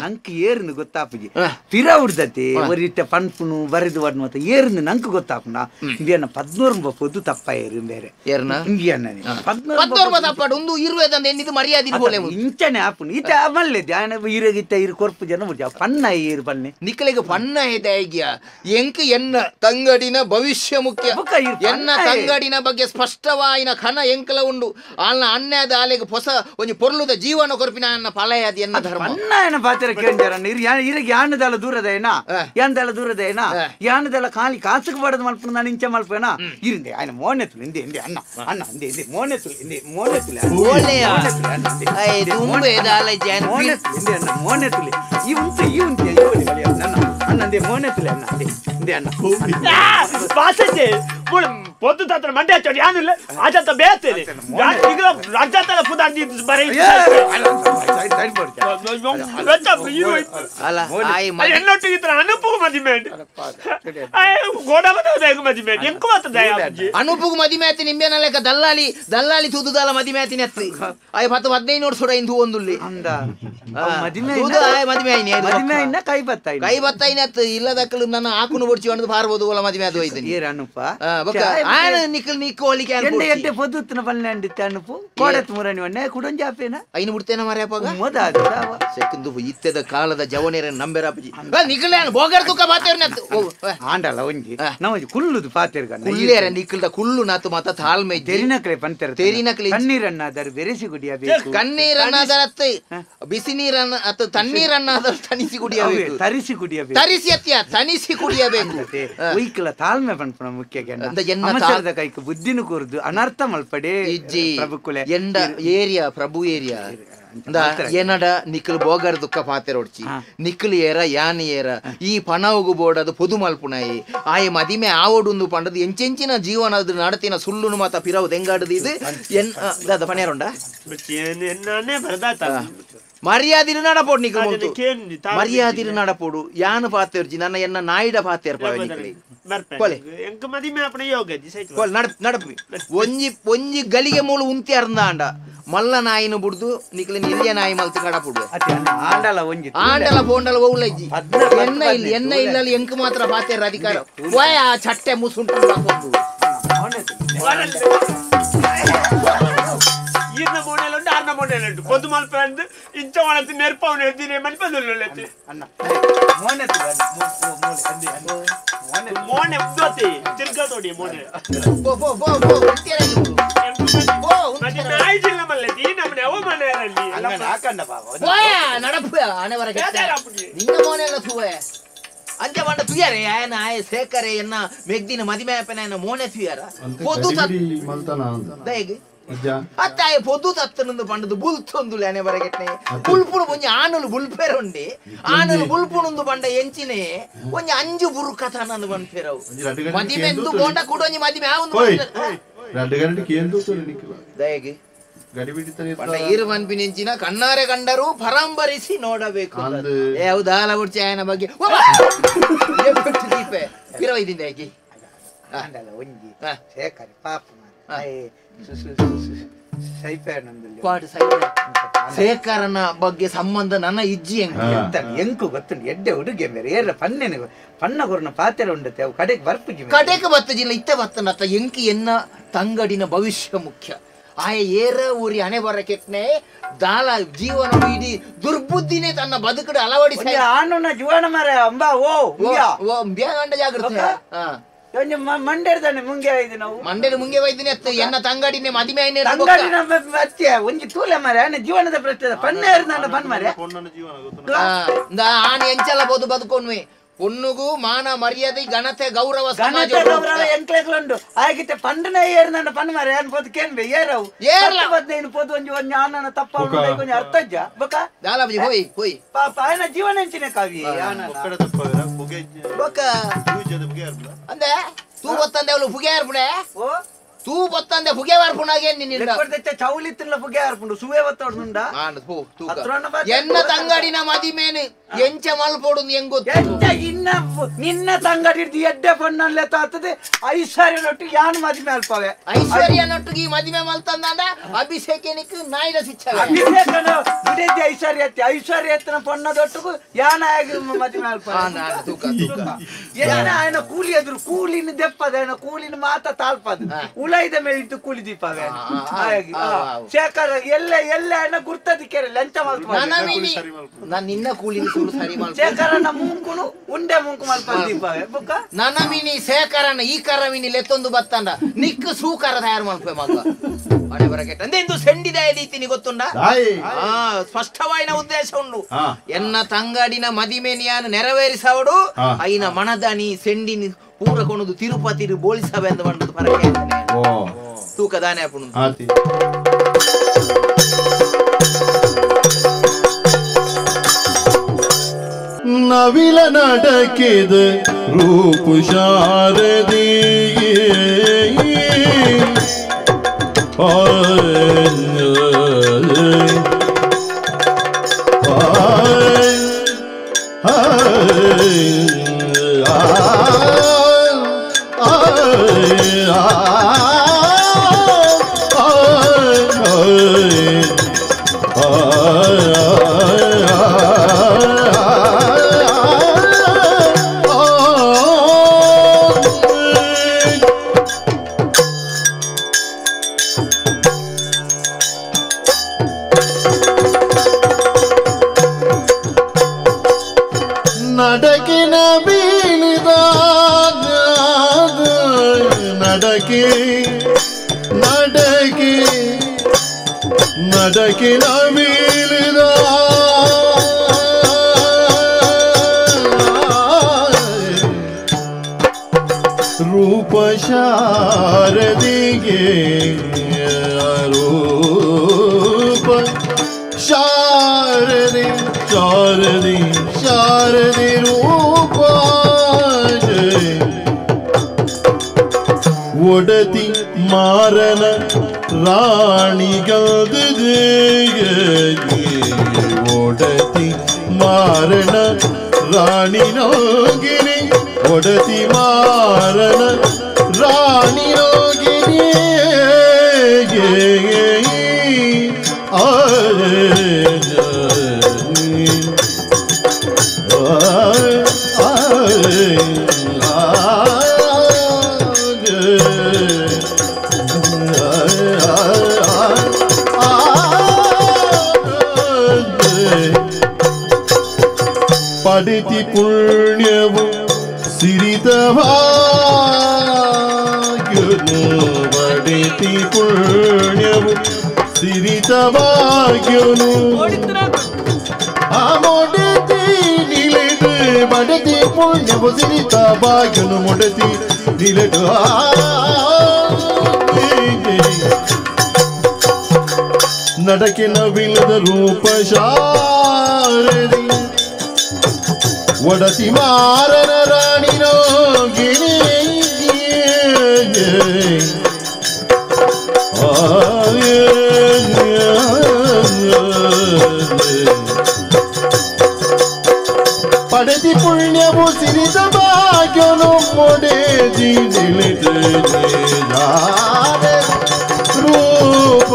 ನಂಕ್ ಏರ್ನು ಗೊತ್ತಾಪುಜಿ ಪಿರ ಉಡ್ದತಿ ಒರಿತ ಪನ್ಪುನು ಬರೆದು ವಡ್ನು ಮತ್ತ ಏರ್ನು ನಂಕ್ ಗೊತ್ತಾಪುನ ಇಂಡಿಯಾನ 14 ಪೊದು ತಪ್ಪ ಏರು ಬೇರೆ ಏರ್ನ ಇಂಡಿಯಾನ 14 ತಪ್ಪಾಡು ಒಂದು ಇರುವೆದಂದ ಎನ್ನಿದು ಮರ್ಯಾದೆ ಬೋಲೆ ಇಂಚನೆ ಆಪುನು ಈತ ಮಲ್ಲೆ ಧ್ಯಾನ ಈರಗಿತ್ತ ಇರು ಕೊರ್ಪು ಜನ ಮುರ್ಜ ಪನ್ನ ಏರು ಪನ್ನೆ ನಿಕ್ಕಲೆಗೆ ಪನ್ನ ಐತೆ ಐಗ್ಯ ಎಂಕ್ ಎನ್ನ ತಂಗಡಿನ ಭವಿಷ್ಯ ಮುಖ್ಯ ಎನ್ನ ತಂಗಡಿನ ಬಗ್ಗೆ ಸ್ಪಷ್ಟವಾಯಿನ ಖನ ಎಂಕಲ ಉಂಡು ಆಲ್ನ ಅನ್ಯಾದ ಆಲೆಗೆ ಹೊಸ ಒಂಜಿ ಪೊರ್ಲುದ ಜೀವನ ಕೊರ್ಪಿನ ಅನ್ನ ಫಲಯಾದಿ ಎನ್ನ ಧರ್ಮ ಅನ್ನ ಏನ ಪಾತ್ರ ಕೇಂದ್ರ ಇರಗೆ ಯಾನದಲ್ಲ ದೂರದೇನಾ ಯಾನದಲ್ಲ ದೂರದೇನಾ ಯಾನದಲ್ಲ ಖಾಲಿ ಕಾಸುకు ಪಡದು ಮಲ್ಪು ನಾನು ಇಂಚ ಮಲ್ಪೇನಾ ಇರಿಂದೆ ఆయన ಮೋನೆతులు ಇಂದೆ ಇಂದೆ ಅಣ್ಣ ಅಣ್ಣ ಇಂದೆ ಇಂದೆ ಮೋನೆతులు ಇಂದೆ ಮೋನೆతులు ಓಲೆಯ I ದುಂಬೆ ದಾಲ ಜಾನ್ ಮೋನೆతులు ಇಂದೆ ಅಣ್ಣ ಮೋನೆతులు ಈ ಉಂಟು ಈ ಉಂಟು ಈ ಅಣ್ಣ ಅಣ್ಣ ಇಂದೆ ಮೋನೆతులు ಅಣ್ಣ ಇಂದೆ ಇಂದೆ ಅಣ್ಣ ಪಾಸಜೆ ಪೊದ್ದು ತಾತ್ರ ಮಂಡ್ಯ ಚೋಡಿ ಯಾನಿಲ್ಲ ಆಜಾತ ಬೇತೇನೆ ಈಗ ರಾಜ್ಯಾತಲ ಪುದಾರ ಕಾರ್ ಬರೆ ಅಲ್ಲ ಆಯ್ ಎನ್ನೊಟ್ಟಿಗೆ ಇತ್ರ ಅನುಪುಗು ಮದಿಮೆ ಗೋಡ ಮದ ಮದಿಮೆ ಎಂಕು ಮಾತದ ಅನುಪುಗು ಮದಿಮೆ ಆತಿ ನಿಂಬೆನ ಲೆಕ್ಕ ದಲ್ಲಾಳಿ ದಲ್ಲಾಳಿ ತೂದುದಾಲ ಮದಿಮೆ ಆತಿನ ಅತ್ತಿ ಆಯ್ 10 15 ವರ್ಷ ಇಂದು ಒಂದುಲ್ಲಿ ಅಂದ ಮದಿಮೆ ಆಯ್ ಮದಿಮೆ ಆಯ್ನಿ ಮದಿಮೆ ಆಯ್ನ ಕೈ ಬತ್ತಾಯಿ ಕೈ ಬತ್ತಾಯಿನ ಅತ್ತು ಇಲ್ಲದಕ್ಕಲು ನನ್ನ ಆಕುನು ಬೊಡ್ಚಿ ಅಂದು ಪಾರ್ಬೋದು ಒಲ ಮದಿಮೆ ಅದು ಹೋಯ್ತೀನಿ ಏರ್ ಅನುಪ ಬೊಕ್ಕ ಆನ ನಿಕಲ್ ನಿಕ್ಕೋಲಿಕೆ ಎಡ್ಡೆ ಎಡ್ಡೆ ಪೊದುತ್ತನ ಪಲ್ಲೆ ಅಂಡಿತ್ತೆ ಅನುಪು ಕೋಡತ್ ಮುರನಿ ಒಣ್ಣೆ ಕುಡೊಂಜಿ ಆಪೇನ ಐನು ಬಿಡ್ತೇನ ಮಾರ್ಯಾಪಾಗ ಮೊದಾದ ಸೆಕಂದು ಇತ್ತೆದ ಕಾಲದ ಜವನೇರ ನಂಬೆರಾಪಜಿ ನಿಕಲ್ ಬೋಗರ್ ತುಕ್ಕ ಬಾತೇರ್ನ ಆಂಡಲ ಒಂಜಿ ನಾವು ಕುಲ್ಲುದು ಪಾತೆರ್ ಗಣ್ಣ ಕುಲ್ಲೇರ ನಿಕಲ್ದ ಕುಲ್ಲು ನಾತು ಮಾತ ತಾಳ್ಮೆ ತೆರಿನಕ್ಲೆ ಪಂತರ ತೆರಿನಕ್ಲೆ ಕಣ್ಣೀರನ್ನಾದರೂ ಬೆರೆಸಿ ಕುಡಿಯಬೇಕು ಕಣ್ಣೀರನ್ನಾದರತ್ತೆ ಬಿಸಿ ನೀರನ್ನ ಅತ್ತ ತಣ್ಣೀರನ್ನಾದರೂ ತಣಿಸಿ ಕುಡಿಯಬೇಕು ತರಿಸಿ ಕುಡಿಯಬೇಕು ತರಿಸಿ ಅತ್ಯ ತಣಿಸಿ ಕುಡಿಯಬೇಕು ಉಯ್ಕಲ ತಾಳ್ಮೆ ಪನ್ಪುನ ಮುಖ್ಯ ಗೆಣ್ಣ ಕೈಕ್ ಬುದ್ಧಿನ ಕೂರ್ದು ಅನರ್ಥ ಮಲ್ಪಡೆ ಇಜ್ಜಿ ಪ್ರಭುಕುಲೆ ಎಂಡ ಏರಿಯಾ ಪ್ರಭು ಏರಿಯಾ ಏನಡ ನಿಖಲ್ ಬೋಗರ್ ದುಃಖ ಪಾತೆರೊಡ್ಚಿ ನಿಖಲ್ ಏರ ಯಾನ್ ಏರ ಈ ಪಣವುಗು ಬೋಡದು ಪೊದು ಮಲ್ಪುನಾಯಿ ಆಯ ಮದಿಮೆ ಆವೊಡುಂದು ಪಂಡದು ಎಂಚೆಂಚಿನ ಜೀವನ ಅದು ನಡತಿನ ಸುಳ್ಳುನು ಮಾತ ಪಿರವು ದೆಂಗಾಡದು ಇದು ಎನ್ ದಾದ ಪಣೇರುಂಡ ಮರ್ಯಾದಿರು ನಡಪೋಡು ನಿಖಲ್ ಮುಂತು ಮರ್ಯಾದಿರು ನಡಪೋಡು ಯಾನು ಪಾತೆರ್ಜಿ ನನ್ನ ಎನ್ನ ನಾಯಿಡ ಪಾತೆರ್ ಪಾವೆ ನಿಖಲಿ ಕೊಲೆ ಕೊಲೆ ನಡಪಿ ಒಂಜಿ ಒಂಜಿ ಗಲಿಗೆ ಮೂಲು ಉಂತಿ ಅರ್ಂದಾಂಡ ಮಲ್ಲ ನಾಯಿನ ಬುಡ್ದು ನಿಕ್ಲಿನ ಎಲ್ಲಿಯ ನಾಯಿ ಮಲ್ತು ಕಡಪುಡು ಆಂಡಲ ಒಂಜಿ ಆಂಡಲ ಬೋಂಡಲ ಓವುಲಜ್ಜಿ ಎನ್ನ ಇಲ್ಲ ಎನ್ನ ಇಲ್ಲ ಎಂಕ್ ಮಾತ್ರ ಪಾತೆರ್ ಅಧಿಕಾರ ಓಯ್ ಆ ಚಟ್ಟೆ ಮುಸುಂಟು ಹಾಕೊಂಡು ಈರ್ನ ಮೋನೆಲುಂಡು ಆರ್ನ ಮೋನೆಲುಂಡು ಪೊದು ಮಲ್ಪಂದು ಇಂಚ ಒಣತಿ ನೆರ್ಪವನ ಎದ್ದಿನೇ ಮಲ್ಪದುಲ್ಲೊಲೆತ್ತಿ ಅಣ್ಣ ಮೋನೆ ಮೋನೆ ಉದ್ದತಿ ತಿರ್ಗತೋಡಿ ಮೋನೆ ಪೋ ಪೋ ಪೋ ಪೋ ಉಂತಿರ ಮತ್ತೆ ನಾಯಿ ಜಿಲ್ಲ ಮಲ್ಲೆತಿ ನಮ್ಮನೆ ಅವ ಮನೆಯಲ್ಲಿ ಅಲ್ಲ ಹಾಕಂಡ ಬಾವ ಓಯ ನಡಪು ಆನೆ ವರಗೆ ನಿನ್ನ ಮೋನೆಲ್ಲ ತೂವೆ ಅಂಚೆ ಮಂಡ ತುಯಾರೆ ಆಯನ ಆಯ ಸೇಕರೆ ಎನ್ನ ಮೆಗ್ದಿನ ಮದಿಮೆ ಆಪೆನ ಎನ್ನ ಮೋನೆ ತುಯಾರ ಪೊದು ಮಲ್ತನ ದಯಗೆ ಅತ್ತಾಯ ಪೊದು ತತ್ತನಂದು ಪಂಡದು ಬುಲ್ತೊಂದು ಆನೆ ಬರಗೆಟ್ನೆ ಬುಲ್ಪುಡು ಒಂಜಿ ಆನಲು ಬುಲ್ಪೆರೊಂಡಿ ಆನಲು ಬುಲ್ಪುಣಂದು ಪಂಡ ಎಂಚಿನೆ ಒಂಜಿ ಅಂಜು ಬುರುಕತನಂದು ಪನ್ಪೆರವು ಮದಿಮೆಂದು ಬೋಂಡ ಕೂಡೊಂಜಿ ಮದಿಮೆ ಆವೊಂದು ದಯಗೆ ಪಂಡ ಈರು ಪನ್ಪಿನೆಂಚಿನ ಕಣ್ಣಾರೆ ಕಂಡರು ಪರಂಪರಿಸಿ ನೋಡಬೇಕು ಏ ಹೌದಾ ಗುಡ್ಚಿ ಆಯನ ಬಗ್ಗೆ ದೀಪೆ ಪಿರವೈದಿಂದ ಹೇಗೆ ಒಂಜಿ ಶೇಖರಿ ಪಾಪ ಶೇಖರನ ಬಗ್ಗೆ ಸಂಬಂಧ ನನ್ನ ಇಜ್ಜಿ ಎಂಕು ಗೊತ್ತುಂಟು ಎಡ್ಡೆ ಹುಡುಗೆ ಮೇರೆ ಏರ ಪನ್ನೆನೆ ಪನ್ನ ಕೊರ್ನ ಪಾತೆರ ಉಂಡತೆ ಅವು ಕಡೆಗೆ ಬರ್ಪುಜಿ ಕಡೆಗೆ ಬತ್ತಜಿಲ್ಲ ಇತ್ತೆ ಬತ್ತನತ್ತ ಎಂಕಿ ಎನ್ನ ತಂಗಡಿನ ಭವಿಷ್ಯ ಮುಖ್ಯ ಆಯ ಏರ ಊರಿ ಹಣೆ ಬರ ಕೆಟ್ನೆ ದಾಲ ಜೀವನ ಇಡೀ ದುರ್ಬುದ್ಧಿನೇ ತನ್ನ ಬದುಕಡು ಅಳವಡಿಸಿ ಆನುನ ಜೀವನ ಮಾರ ಅಂಬಾ ಓ ಓ ಬ್ಯಾಂಡ ಜಾಗೃತಿ ಮಂಡ್ಯದಾನೆ ಮುಂಗೆ ಆಯ್ತು ನಾವು ಮಂಡ್ಯದ ಮುಂಗೆ ವೈದ್ಯನೆ ಅತ್ತ ಎನ್ನ ತಂಗಡಿನೇ ಮದಿಮೆ ಆಯ್ನೆ ತಂಗಡಿನ ಅತ್ಯ ಒಂಜಿ ತೂಲೆ ಮಾರೆ ಆನೆ ಜೀವನದ ಪ್ರಶ್ನೆ ಪನ್ನೆ ನನ್ನ ಪನ್ ಮಾರೆ ಆನೆ ಎಂಚಲ ಬೋದು ಬದುಕೊನ್ವೆ ಪೊನ್ನುಗು ಮಾನ ಮರ್ಯಾದೆ ಘನತೆ ಗೌರವ ಘನತೆ ಗೌರವ ಎಂಕ್ಲೆಗ್ಲುಂಡು ಆಗಿತ್ತೆ ಪಂಡನ ಏರ್ ನನ್ನ ಪನ್ ಮಾರೆ ಅನ್ ಪೊದು ಕೇನ್ಬೆ ಏರವು ಏರ್ಲ ಪದ್ನೈನು ಪೊದು ಒಂಜಿ ಒಂಜಿ ಆನನ ತಪ್ಪ ಒಂಜಿ ಅರ್ಥಜ್ಜ ಬೊಕ ದಾಲಾಬಜಿ ಹೋಯ್ ಹೋಯ್ ಪಾಪ ಆಯನ ಜೀವನ ಎಂಚಿನ ಕಾವಿ ಆನನ ಬೊಕ ಅಂದೆ ತೂ ಬತ್ತಂದೆ ಅವಳು ಪುಗೆ ಆರ್ಪುಣೆ ಓ ತೂ ಬತ್ತಂದೆ ಪುಗೆ ವಾರ್ಪುಣಾಗೆ ನಿನ್ನ ಚೌಲಿತ್ತಿನ ಪುಗೆ ಆರ್ಪುಂಡು ಸುವೆ ಬತ್ತೋಡುಂಡ ಎನ್ನ ತಂಗಡಿನ ಮದಿಮೇನು ಎಂಚ ಮಲ್ಪೋಡು ಎಂಗೊತ್ತು ಎಂಚ ಇನ್ನ ನಿನ್ನ ತಂಗಡಿ ಎಡ್ಡೆ ಪೊಣ್ಣಲ್ಲೇ ತಾತದೆ ಐಶ್ವರ್ಯ ನೊಟ್ಟು ಯಾನ್ ಮದಿಮೆ ಅಲ್ಪವೆ ಐಶ್ವರ್ಯ ನೊಟ್ಟಿಗೆ ಈ ಮದಿಮೆ ಮಲ್ತಂದ ಅಭಿಷೇಕನಿಕ್ ನಾಯಿದ ಶಿಕ್ಷೆ ಅಭಿಷೇಕನ ಬಿಡೇದಿ ಐಶ್ವರ್ಯ ಅತ್ತಿ ಐಶ್ವರ್ಯ ಎತ್ತನ ಪೊಣ್ಣದೊಟ್ಟಿಗೂ ಯಾನ ಆಗಿ ಮದಿಮೆ ಅಲ್ಪ ಏನ ఆయన ಕೂಲಿ ಎದುರು ಕೂಲಿನ ದೆಪ್ಪದ ఆయన ಕೂಲಿನ ಮಾತ ತಾಳ್ಪದ ಉಲೈದ ಮೇಲೆ ಇದ್ದು ಕೂಲಿ ದೀಪವೇ ಶೇಖರ ಎಲ್ಲ ಎಲ್ಲ ఆయన ಗುರ್ತದಿಕ್ಕೆ ಲಂಚ ಮಲ್ಪ ನಾನು ನಿನ್ನ ಕೂಲಿನ ಸುಳ್ಳು ಸರಿ ಮಲ್ಪ ಶೇಖರನ ಮುಂಕುನು ಉಂಡೆ ಮುಂಕು ಮಲ್ಪ ದೀಪವೇ ಬುಕ್ಕ ನನ್ನ ಮಿನಿ ಶೇಖರನ ಈ ಕರ ಮಿನಿ ಲೆತ್ತೊಂದು ಬತ್ತಂಡ ನಿಕ್ಕ ಸೂಕರ ತಯಾರು ಮಲ್ಪೆ ಮಗ ಅಡೆ ಬರಕೆಟ್ಟ ಅಂದೆ ಇಂದು ಸೆಂಡಿದ ರೀತಿನಿ ಗೊತ್ತುಂಡ ಸ್ಪಷ್ಟವಾಯಿನ ಉದ್ದೇಶ ಉಂಡು ಎನ್ನ ತಂಗಡಿನ ಮದಿಮೆನಿಯಾನು ನೆರವೇರಿಸವಡು ಐನ ಮನದನಿ ಸೆಂಡಿನಿ ಪೂರ ಕೊಣದು ತಿರುಪತಿ ಬೋಳಿಸವೆಂದು ಬಂಡದು ಪರಕೆ ತೂಕ ದಾನೆ ಅಪ್ಪುನು ನವಿಲ ನಡಕಿದ ರೂಪು ಶಾರದಿ ನಡಕಿನ ಬೀಳಿದ ರೂಪ ಶಾರದಿಗೆ ರೂಪ ಶಾರದಿ ಶಾರದಿ ಶಾರದಿ ರೂಪ ಒಡತಿ ಮಾರನ ರಾಣಿಗಲ್ದಿದೆ ಒಡತಿ ಮಾರನ ರಾಣಿನೋಗಿರಿ ಒಡತಿ ಮಾರನ ರಾಣಿನೋಗಿರಿ ಪಡಿತಿ ಪುಣ್ಯವು ಸಿರಿತ ಭಾಗ್ಯನು ಪಡಿತಿ ಪುಣ್ಯವು ಸಿರಿತ ಭಾಗ್ಯನು ಆ ಮೊಡತಿ ನಿಲೆದು ಬಡತಿ ಪುಣ್ಯವು ಸಿರಿತ ಭಾಗ್ಯನು ಮೊಡತಿ ನಿಲೆದು ನಡಕಿನ ವಿಲದ ರೂಪ ಶಾರದಿ ಒಡತಿ ಮಾರನ ರಾಣಿನೋಗಿನಿ ಪಡೆದಿ ಪುಣ್ಯವು ಸಿರಿದ ಭಾಗ್ಯನು ಮೊಡೆದಿ ರೂಪ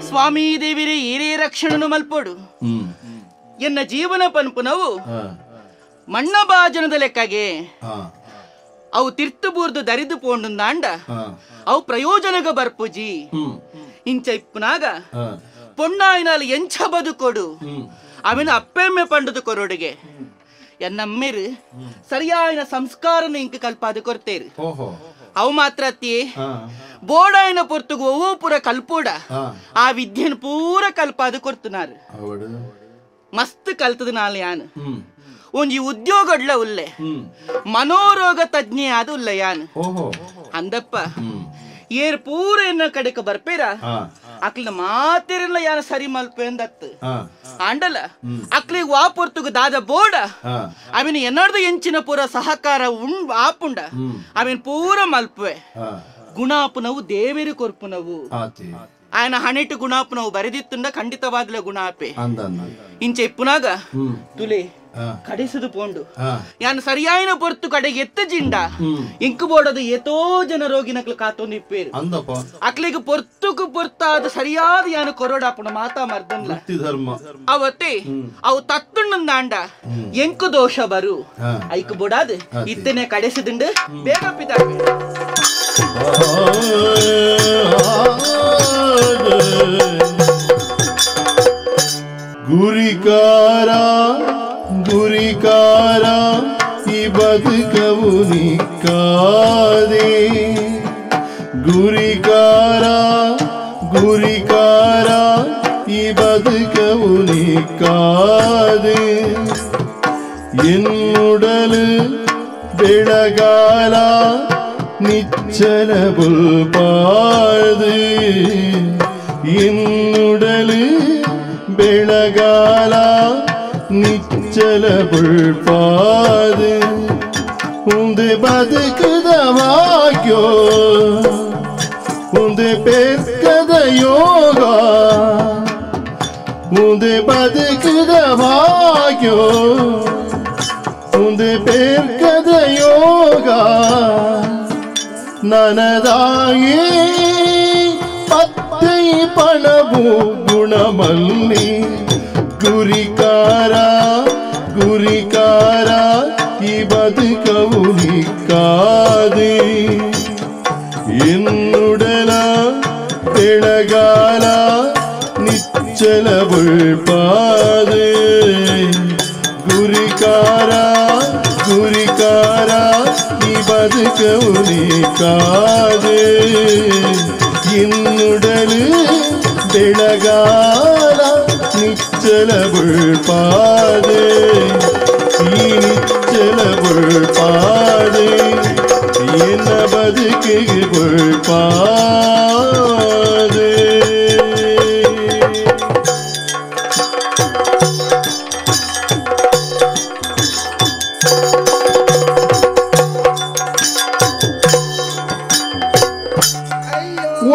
ಸ್ವಾಮಿ ದೇವಿರೇ ಈರೇ ರಕ್ಷಣನು ಮಲ್ಪೋಡು ಎನ್ನ ಜೀವನ ಪನ್ಪುನವು ಮಣ್ಣ ಬಾಜನದ ಲೆಕ್ಕಗೆ ಅವು ತಿರ್ತು ಬೂರ್ದು ದರಿದು ಪೋಂಡುಂದಾಂಡ ಅವು ಪ್ರಯೋಜನಗ ಬರ್ಪುಜಿ ಇಂಚ ಇಪ್ಪುನಾಗ ಪೊಣ್ಣಾಯಿನಾಲ್ ಎಂಚ ಬದುಕೊಡು ಅವಿನ ಅಪ್ಪೆಮ್ಮೆ ಪಂಡದು ಕೊರೊಡುಗೆ ಎನ್ನಮ್ಮಿರು ಸರಿಯಾಯಿನ ಸಂಸ್ಕಾರನ ಇಂಕ ಕಲ್ಪಾದು ಕೊರ್ತೇರು ಅವು ಮಾತ್ರ ಅತ್ತಿ ಬೋಡಾಯಿನ ಪೊರ್ತುಗು ಒವ್ವು ಪೂರ ಕಲ್ಪೋಡ ಆ ವಿದ್ಯೆನ್ ಪೂರ ಕಲ್ಪಾದು ಕೊರ್ತುನಾರು ಮಸ್ತ್ ಕಲ್ತದ ನಾಲ್ ಯಾನ್ ಒಂಜಿ ಉದ್ಯೋಗಡ್ಲ ಉಲ್ಲೆ ಮನೋರೋಗ ತಜ್ಞೆ ಆದ ಉಲ್ಲೆ ಯಾನ್ ಅಂದಪ್ಪ ಏರ್ ಪೂರ ಎನ್ನ ಕಡೆಕ ಬರ್ಪೇರ ಅಕ್ಲಿನ ಮಾತಿರಲ್ಲ ಯಾನ ಸರಿ ಮಲ್ಪೆ ಅಂದತ್ತು ಆಂಡಲ ಅಕ್ಲಿಗೆ ವಾ ಪೊರ್ತುಗು ದಾದ ಬೋಡ ಅವಿನ ಎನ್ನರ್ದು ಎಂಚಿನ ಪೂರ ಸಹಕಾರ ಉಂಡ್ ಆಪುಂಡ ಅವಿನ ಪೂರ ಮಲ್ಪುವೆ ಗುಣಾಪುನವು ದೇವೇರು ಕೊರ್ಪುನವು ఆయన ಹಣೆಟು ಗುಣಾಪುನವು ಬರೆದಿತ್ತುಂಡ ಖಂಡಿತವಾಗ್ಲ ಗುಣಾಪೆ ಇಂಚೆ ಇಪ್ಪುನಾಗ ತುಲೆ ಕಡಿಸದು ಪೋಂಡು ಯಾನ್ ಸರಿಯಾಯಿನ ಪೊರ್ತು ಕಡೆಗೆ ಎತ್ತ ಜಿಂಡ ಇಂಕು ಬೋಡದು ಏತೋ ಜನ ರೋಗಿನಕ್ಲು ಕಾತೊಂದು ಇಪ್ಪೇರು ಅಕ್ಲಿಗೆ ಪೊರ್ತುಕು ಪೊರ್ತಾದ ಸರಿಯಾದ ಯಾನು ಕೊರೋಡಾಪುಣ ಮಾತಾ ಮರ್ದನ್ಲ ಅವತ್ತೆ ಅವು ತತ್ತುಂಡಂದಾಂಡ ಎಂಕು ದೋಷ ಬರು ಐಕು ಬೋಡಾದು ಇತ್ತನೆ ಕಡೆಸದುಂಡು ಬೇಗ ಪಿದಾಪೆ ಗುರಿಕಾರ ಗುರಿಕಾರ ಈ ಬದುಕವು ನಿಕ್ಕಾದೆ ಗುರಿಕಾರ ಗುರಿಕಾರ ಈ ಬದುಕವು ನಿಕ್ಕಾದೆ ಎನ್ನುಡಲು ಬೆಳಗಾಲ ನಿಚ್ಚಲ ಬುಲ್ಪಾದು ಎನ್ನುಡಲು ಬೆಳಗಾಲ ನಿಚ್ಚಲ ಬುಲ್ಪಾದು ಉಂದೆ ಬದುಕದ ಭಾಗ್ಯೋ ಉಂದೆ ಪೇರ್ಕದ ಯೋಗ ಉಂದೆ ಬದುಕದ ಭಾಗ್ಯೋ ಉಂದೆ ಪೇರ್ಕದ ಯೋಗ ನನದಾಯೇ ಪತ್ತೈ ಪಣವು ಗುಣಮಲ್ಲಿ ಗುರಿಕಾರ ಗುರಿಕಾರ ಈ ಬದುಕವು ನಿಕ್ಕಾದೆ. ಬೆಳಗಾಲ ನಿಚ್ಚಲ ಬುಳ್ಪಾದೆ ಗುರಿಕಾರ ಗುರಿಕಾರ ನೀ ಬದುಕವು ನೀ ಕಾದೆ ಇನ್ನುಡಲು ಬೆಳಗಾಲ ನಿಚ್ಚಲ ಬುಳ್ಪಾದೆ ಈ ನಿಚ್ಚಲ ಬುಳ್ಪಾದೆ ಎನ್ನ ಬದುಕಿಗೆ ಬುಳ್ಪಾದೆ.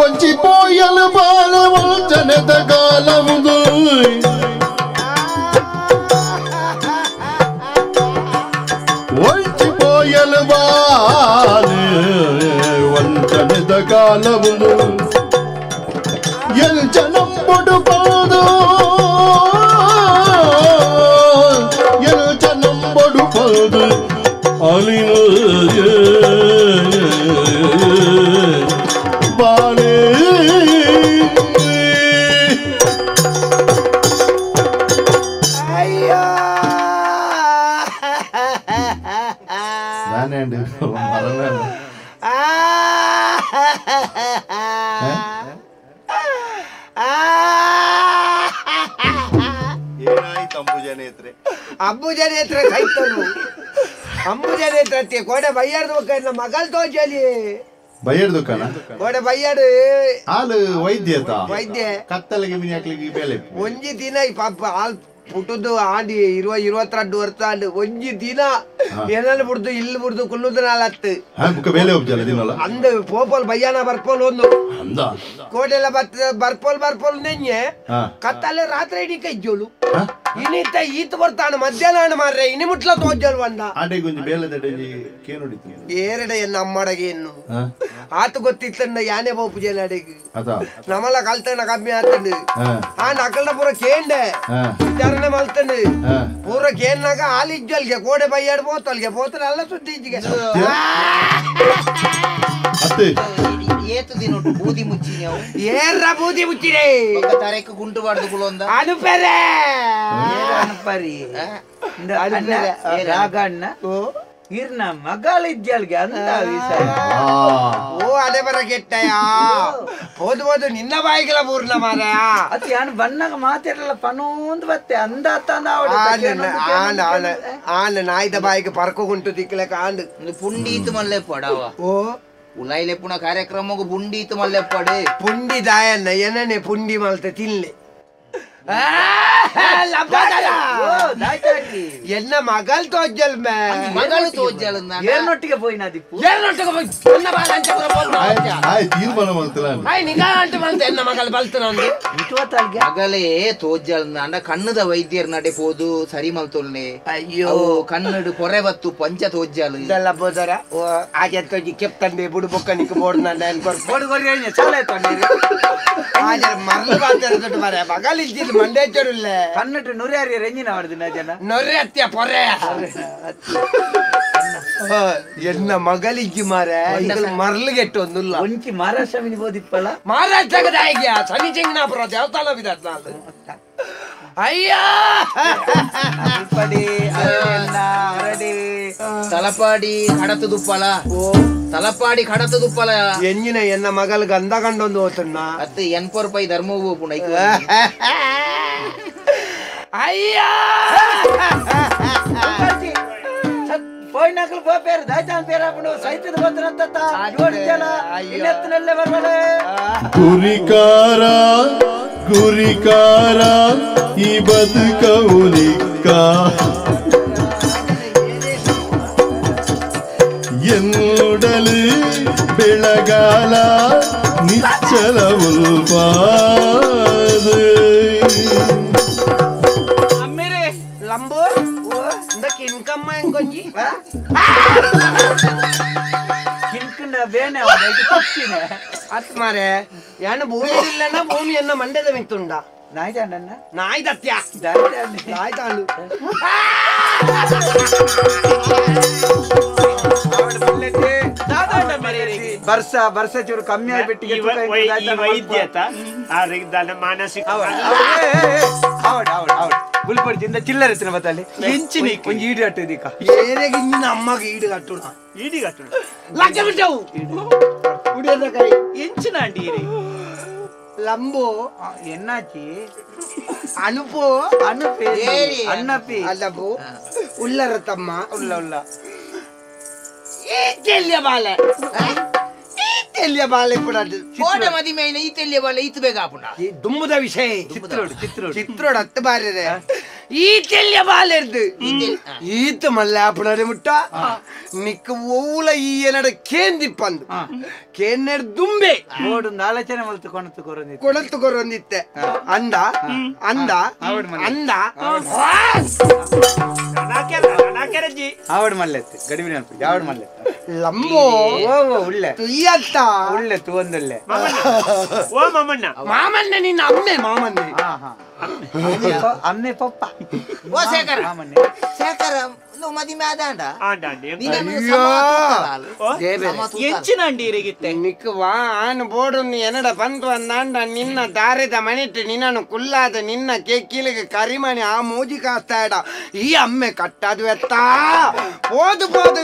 ಒಂಚಿ ಪೋಯಲು ಬಾಲ ವಂಚನೆದ ಕಾಲವುದು ಒಂಚಿ ಪೋಯಲು ಬಾಲೆ ವಂಚನೆದ ಕಾಲವುದು ಎಲ್ಚನಂಬುಡು ಪೌದು ಎಲ್ಚನಂಬುಡು ಪೌದು ಅಲಿನ ಬಾಲೆ. ಅಯ್ಯೋ ಏನಾಯ್ತು ಅಂಬುಜನೇತ್ರೆ? ಅಂಬುಜನೇತ್ರೆ ಸೈತನು. ಅಂಬುಜನೇತ್ರ ಕೋಡೆ ಬಯ್ಯಾರ್ದು ಮಗಲ್ ತೋಜಲಿ ಬಯ್ಯರ್ ದುಕಾನ ಕೋಡೆ ಬಯ್ಯಾಡು ಹಾಲು ವೈದ್ಯತ ವೈದ್ಯ ಕತ್ತಲಿಗೆ ಮಿನಿ ಹಾಕ್ಲಿಕ್ಕೆ ಬೇಲೆ ಒಂಜಿ ದಿನ ಈ ಪಾಪ ಹಾಲು ಪುಟ್ಟದ್ದು ಆಡಿ ಇರುವ 22 ವರ್ಷ ಆಂಡು ಒಂಜಿ ದಿನ ಏನಾದ್ರು ಬಿಡ್ದು ಇಲ್ಲಿ ಬಿಡ್ದು ಕುಲ್ಲುದು ನಾಲತ್ತು ಬೇಲೆ ಹೋಗ್ತಲ್ಲ ದಿನಲ್ಲ ಅಂದ ಪೋಪಲ್ ಬಯ್ಯಾನ ಬರ್ಪೋಲ್ ಒಂದು ಅಂದ ಕೋಟೆಲ್ಲ ಬರ್ಪೋಲ್ ಬರ್ಪೋಲ್ ನೆಂಜೆ ಕತ್ತಲೆ ರಾತ್ರಿ ಇಡೀ ಕೈಜೋಲು ಇನಿತ ಈತ ಬರ್ತಾನ ಮಧ್ಯಾಹ್ನ ಮಾರ್ರೆ ಇನಿ ಮುಟ್ಲ ತೋಜಲ್ ಬಂದ ಆಟೆಗೊಂಜಿ ಬೇಲೆ ದಡೆಜಿ ಕೇನುಡಿತು ಏರಡೆ ಎನ್ನ ಅಮ್ಮಡಗೆ ಇನ್ನು ಆತ ಗೊತ್ತಿತ್ತಂಡ ಯಾನೆ ಬೋಪು ಅಡೆಗೆ ನಮಲ ಕಲ್ತಣ್ಣ ಕಮ್ಮಿ ಆತಂಡು ಆ ನಕಲ್ನ ಪೂರ ಕೇಂಡೆ ವಿಚಾರಣೆ ಮಲ್ತಂಡು ಪೂರ ಕೇನ್ನಾಗ ಹಾಲು ಇಜ್ಜಲ್ಗೆ ಕೋಡೆ ಬಯ್ಯಾಡ್ ಪೋತಲ್ಗೆ ಪೋತಲ ಅಲ್ಲ ಸುದ್ದಿ ಇಜ್ಜಿಗೆ ಏತು ದಿನ ಬೂದಿ ಮುಚ್ಚಿನಿ ಅವು ಏರ್ರ ಬೂದಿ ಮುಚ್ಚಿನಿ ತರೆಕ್ ಗುಂಟು ಬಾರ್ದು ಕುಲೊಂದ ಅನುಪರೆ ಅನುಪರಿ ರಾಗಣ್ಣ ಇರ್ನ ಮಗಳ ಇಜ್ಜಲ್ಗೆ ಅಂತ ಓ ಅದೇ ಬರ ಕೆಟ್ಟಯ ಹೋದ್ ಹೋದು ನಿನ್ನ ಬಾಯಿಗೆಲ್ಲ ಪೂರ್ಣ ಮಾರಾಯ ಅದು ಯಾನು ಬಣ್ಣಗ ಮಾತಿರಲ್ಲ ಪನೊಂದು ಬತ್ತೆ ಅಂದ ಆಂಡ ಆಂಡ ನಾಯ್ದ ಬಾಯಿಗೆ ಪರ್ಕ ಗುಂಟು ತಿಕ್ಕಲಕ ಆಂಡು ಪುಂಡೀತು ಮಲ್ಲೆಪ್ಪಡವ ಓ ಉಲಾಯಿಲೆ ಪುಣ ಕಾರ್ಯಕ್ರಮಗೂ ಪುಂಡೀತು ಮಲ್ಲೆಪ್ಪಡೆ ಪುಂಡಿ ದಾಯನ್ನ ಏನನೆ ಪುಂಡಿ ಮಲ್ತೆ ತಿನ್ಲೆ ಎನ್ನ ಮಗಲ್ ತೋಜಲ್ ಮೇ ಮಗಳು ತೋಜಲ್ ಏರ್ನೊಟ್ಟಿಗೆ ಪೋಯಿನ ದಿಪ್ಪು ಏರ್ನೊಟ್ಟಿಗೆ ಪೋಯಿ ಅನ್ನ ಬಾಲ ಅಂಚಪುರ ಪೋಪುನ ಆಯ್ ತೀರ್ಮಾನ ಮಲ್ತಲ ಆಯ್ ನಿಗಾ ಅಂಟ ಮಲ್ತ ಎನ್ನ ಮಗಲ್ ಬಲ್ತನಂದು ಮಗಲೇ ತೋಜಲ್ ಅಂಡ ಕಣ್ಣದ ವೈದ್ಯರ್ ನಡೆ ಪೋದು ಸರಿ ಮಲ್ತೊಲ್ನೆ ಅಯ್ಯೋ ಕನ್ನಡು ಪೊರೆ ಬತ್ತು ಪಂಚ ತೋಜಲ್ ಇದೆಲ್ಲ ಬೋದರ ಆಜೆ ತೋಜಿ ಕೆಪ್ತಂದೆ ಬುಡು ಬೊಕ್ಕನಿಗೆ ಬೋರ್ಡ್ ನನ್ನ ಬೋರ್ಡ್ ಕೊರಿ ಚಾಲೆ ತೊಂದರೆ ಆಜೆ ಮರಳು ಬಾತರ ದೊಡ್ಡ ಮಾರೆ ಮಗಲ್ ಇದ್ದಿಲ್ಲ ಮಂಡೇಚರುಲ್ಲ ಕನ್ನಡ ನುರಿಯಾರಿ ರಂಜಿನ ಮಾಡ್ದಿನ ಜನ ನೊರೆ ಅತ್ಯ ಪೊರೆ ಎನ್ನ ಮಗಳಿಜ್ಜಿ ಮಾರೆ ಮರಳು ಗೆಟ್ಟು ಒಂದುಲ್ಲ ಒಂಚಿ ಮಹಾರಾಷ್ಟ್ರ ಮಿನಿ ಬೋದಿಪ್ಪಲ್ಲ ಮಹಾರಾಷ್ಟ್ರಗದ ಹೇಗೆ ಶನಿ ಚಿಂಗ್ನಾಪುರ ದೇವಸ್ಥಾನ ಬಿದ್ದತ್ ನಾನು ಅಯ್ಯ ತಲಪಾಡಿ ಕಡತು ದುಪ್ಪಲ ತಲಪಾಡಿ ಕಡತು ದುಪ್ಪಲ ಎಂಜಿನ ಎನ್ನ ಮಗಲ್ ಗಂಧ ಕಂಡೊಂದು ಹೋತಣ್ಣ ಅತ್ತೆ 80 ರೂಪಾಯಿ ಧರ್ಮ ಹೋಪುಣ ಅಯ್ಯ ಪೋಯ್ನಾಕಲು ಪೋಪೇರು ದಾಯ್ತಾನ್ ಪೇರಾಪುಂಡು ಸೈತದ ಬಂದ್ರಂತ ಜೋಡಿದ್ಯಲ್ಲ ಇನ್ನೆತ್ತನಲ್ಲೇ ಬರ್ಬಳೆ. ಗುರಿಕಾರ ಗುರಿಕಾರ ಈ ಬದುಕೌಲಿಕ್ಕ ಎನ್ನುಡಲು ಬೆಳಗಾಲ ನಿಚ್ಚಲ ಉಲ್ಪಾದೆ. ಅಮ್ಮೇರೆ ಲಂಬು ಕಿನ್ಕಮ್ಮ ಎಂಕೊಂಜಿ ಕಿನ್ಕಂಡ ಬೇನೆ ಅತ್ ಮಾರೆ ಯಾನು ಭೂಮಿ ಇಲ್ಲಣ್ಣ ಭೂಮಿಯನ್ನ ಮಂಡ್ಯದ ಮಿತ್ತುಂಡ ನಾಯ್ತಾಂಡಣ್ಣ ನಾಯ್ದತ್ಯ ನಾಯ್ತಾಂಡು ಬರ್ಸ ಬರ್ಸ ಚೂರು ಕಮ್ಮಿ ಆಗ್ಬಿಟ್ಟು ವೈದ್ಯತ ಮಾನಸಿಕ ಬುಲ್ಪಡ್ತಿಂದ ಚಿಲ್ಲರೆ ಎತ್ತಿನ ಬತ್ತಲ್ಲಿ ಎಂಚಿನ ಒಂಜಿ ಈಡು ಕಟ್ಟು ಇದೀಕ ಏರೆಗೆ ನಿನ್ನ ಅಮ್ಮಗೆ ಈಡು ಕಟ್ಟುಣ ಈಡಿ ಕಟ್ಟುಣ ಲಕ್ಕ ಬಿಟ್ಟವು ಉಡಿಯದ ಕೈ ಎಂಚಿನ ಅಂಡಿ ಲಂಬೋ ಎನ್ನಾಚಿ ಅನುಪೋ ಅನುಪಿ ಅಣ್ಣಪಿ ಅಲ್ಲಬೋ ಉಲ್ಲರ ತಮ್ಮ ಉಲ್ಲ ಉಲ್ಲ ಈ ತೆಲ್ಯ ಬಾಲೆ ಈ ತೆಲ್ಯ ಬಾಲೆ ಕೂಡ ಕೋಟ ಮದಿಮೆ ಈ ತೆಲ್ಯ ಬಾಲೆ ಈತು ಬೇಗ ಆಪುಂಡ ಈ ದುಂಬುದ ವಿಷಯ ಚಿತ್ರೋಡು ಚಿತ್ರೋಡು ಚಿತ್ರೋಡು ಹತ್ತು ಬಾರಿದೆ ಈ ತೆಲ್ಯ ಬಾಲೆ ಇರ್ದು ಈತ ಮಲ್ಲ ಆಪುಣರೆ ಮುಟ್ಟ ನಿಕ್ಕ ಓಲ ಈ ಏನಡ ಕೇಂದಿಪ್ಪಂದು ಕೇಂದ್ರ ದುಂಬೆ ಓಡೊಂದು ಆಲೋಚನೆ ಮಲ್ತು ಕೊಣತು ಕೊರೊಂದಿತ್ತೆ ಕೊಣತು ಕೊರೊಂದಿತ್ತೆ ಅಂದ ಅಂದ ಅಂದ ಆವಡ್ ಮಲ್ಲೆತ್ತು ಗಡಿಬಿಡಿ ಅನ್ಪು ಯಾವಡ್ ಮಲ್ಲೆತ್ತು ಲಂಬೋ ಓ ಉಳ್ಳೆ ತುಯ್ಯತ್ತ ಉಳ್ಳೆ ತುವಂದುಳ್ಳೆ ಓ ಮಾಮಣ್ಣ ಮಾಮಣ್ಣ ನಿನ್ನ ಅಮ್ಮೆ ಮಾಮಣ್ಣೆ ಅಮ್ಮೆ ಪಪ್ಪ ಓ ಶೇಖರ ಶೇಖರ ಮದಿಮೆ ಆದಾಂಡ ನಿಕ್ಕ ವಾ ಆನು ಬೋಡು ಎನ್ನಡ ಬಂತು ಅಂದಾಂಡ ನಿನ್ನ ದಾರಿದ ಮನಿಟ್ಟು ನಿನ್ನನು ಕುಲ್ಲಾದ ನಿನ್ನ ಕೇಕಿಲಿಗೆ ಕರಿಮಣಿ ಆ ಮೋಜಿ ಕಾಸ್ತಾಡ ಈ ಅಮ್ಮೆ ಕಟ್ಟದು ಎತ್ತ ಪೋದು ಪೋದು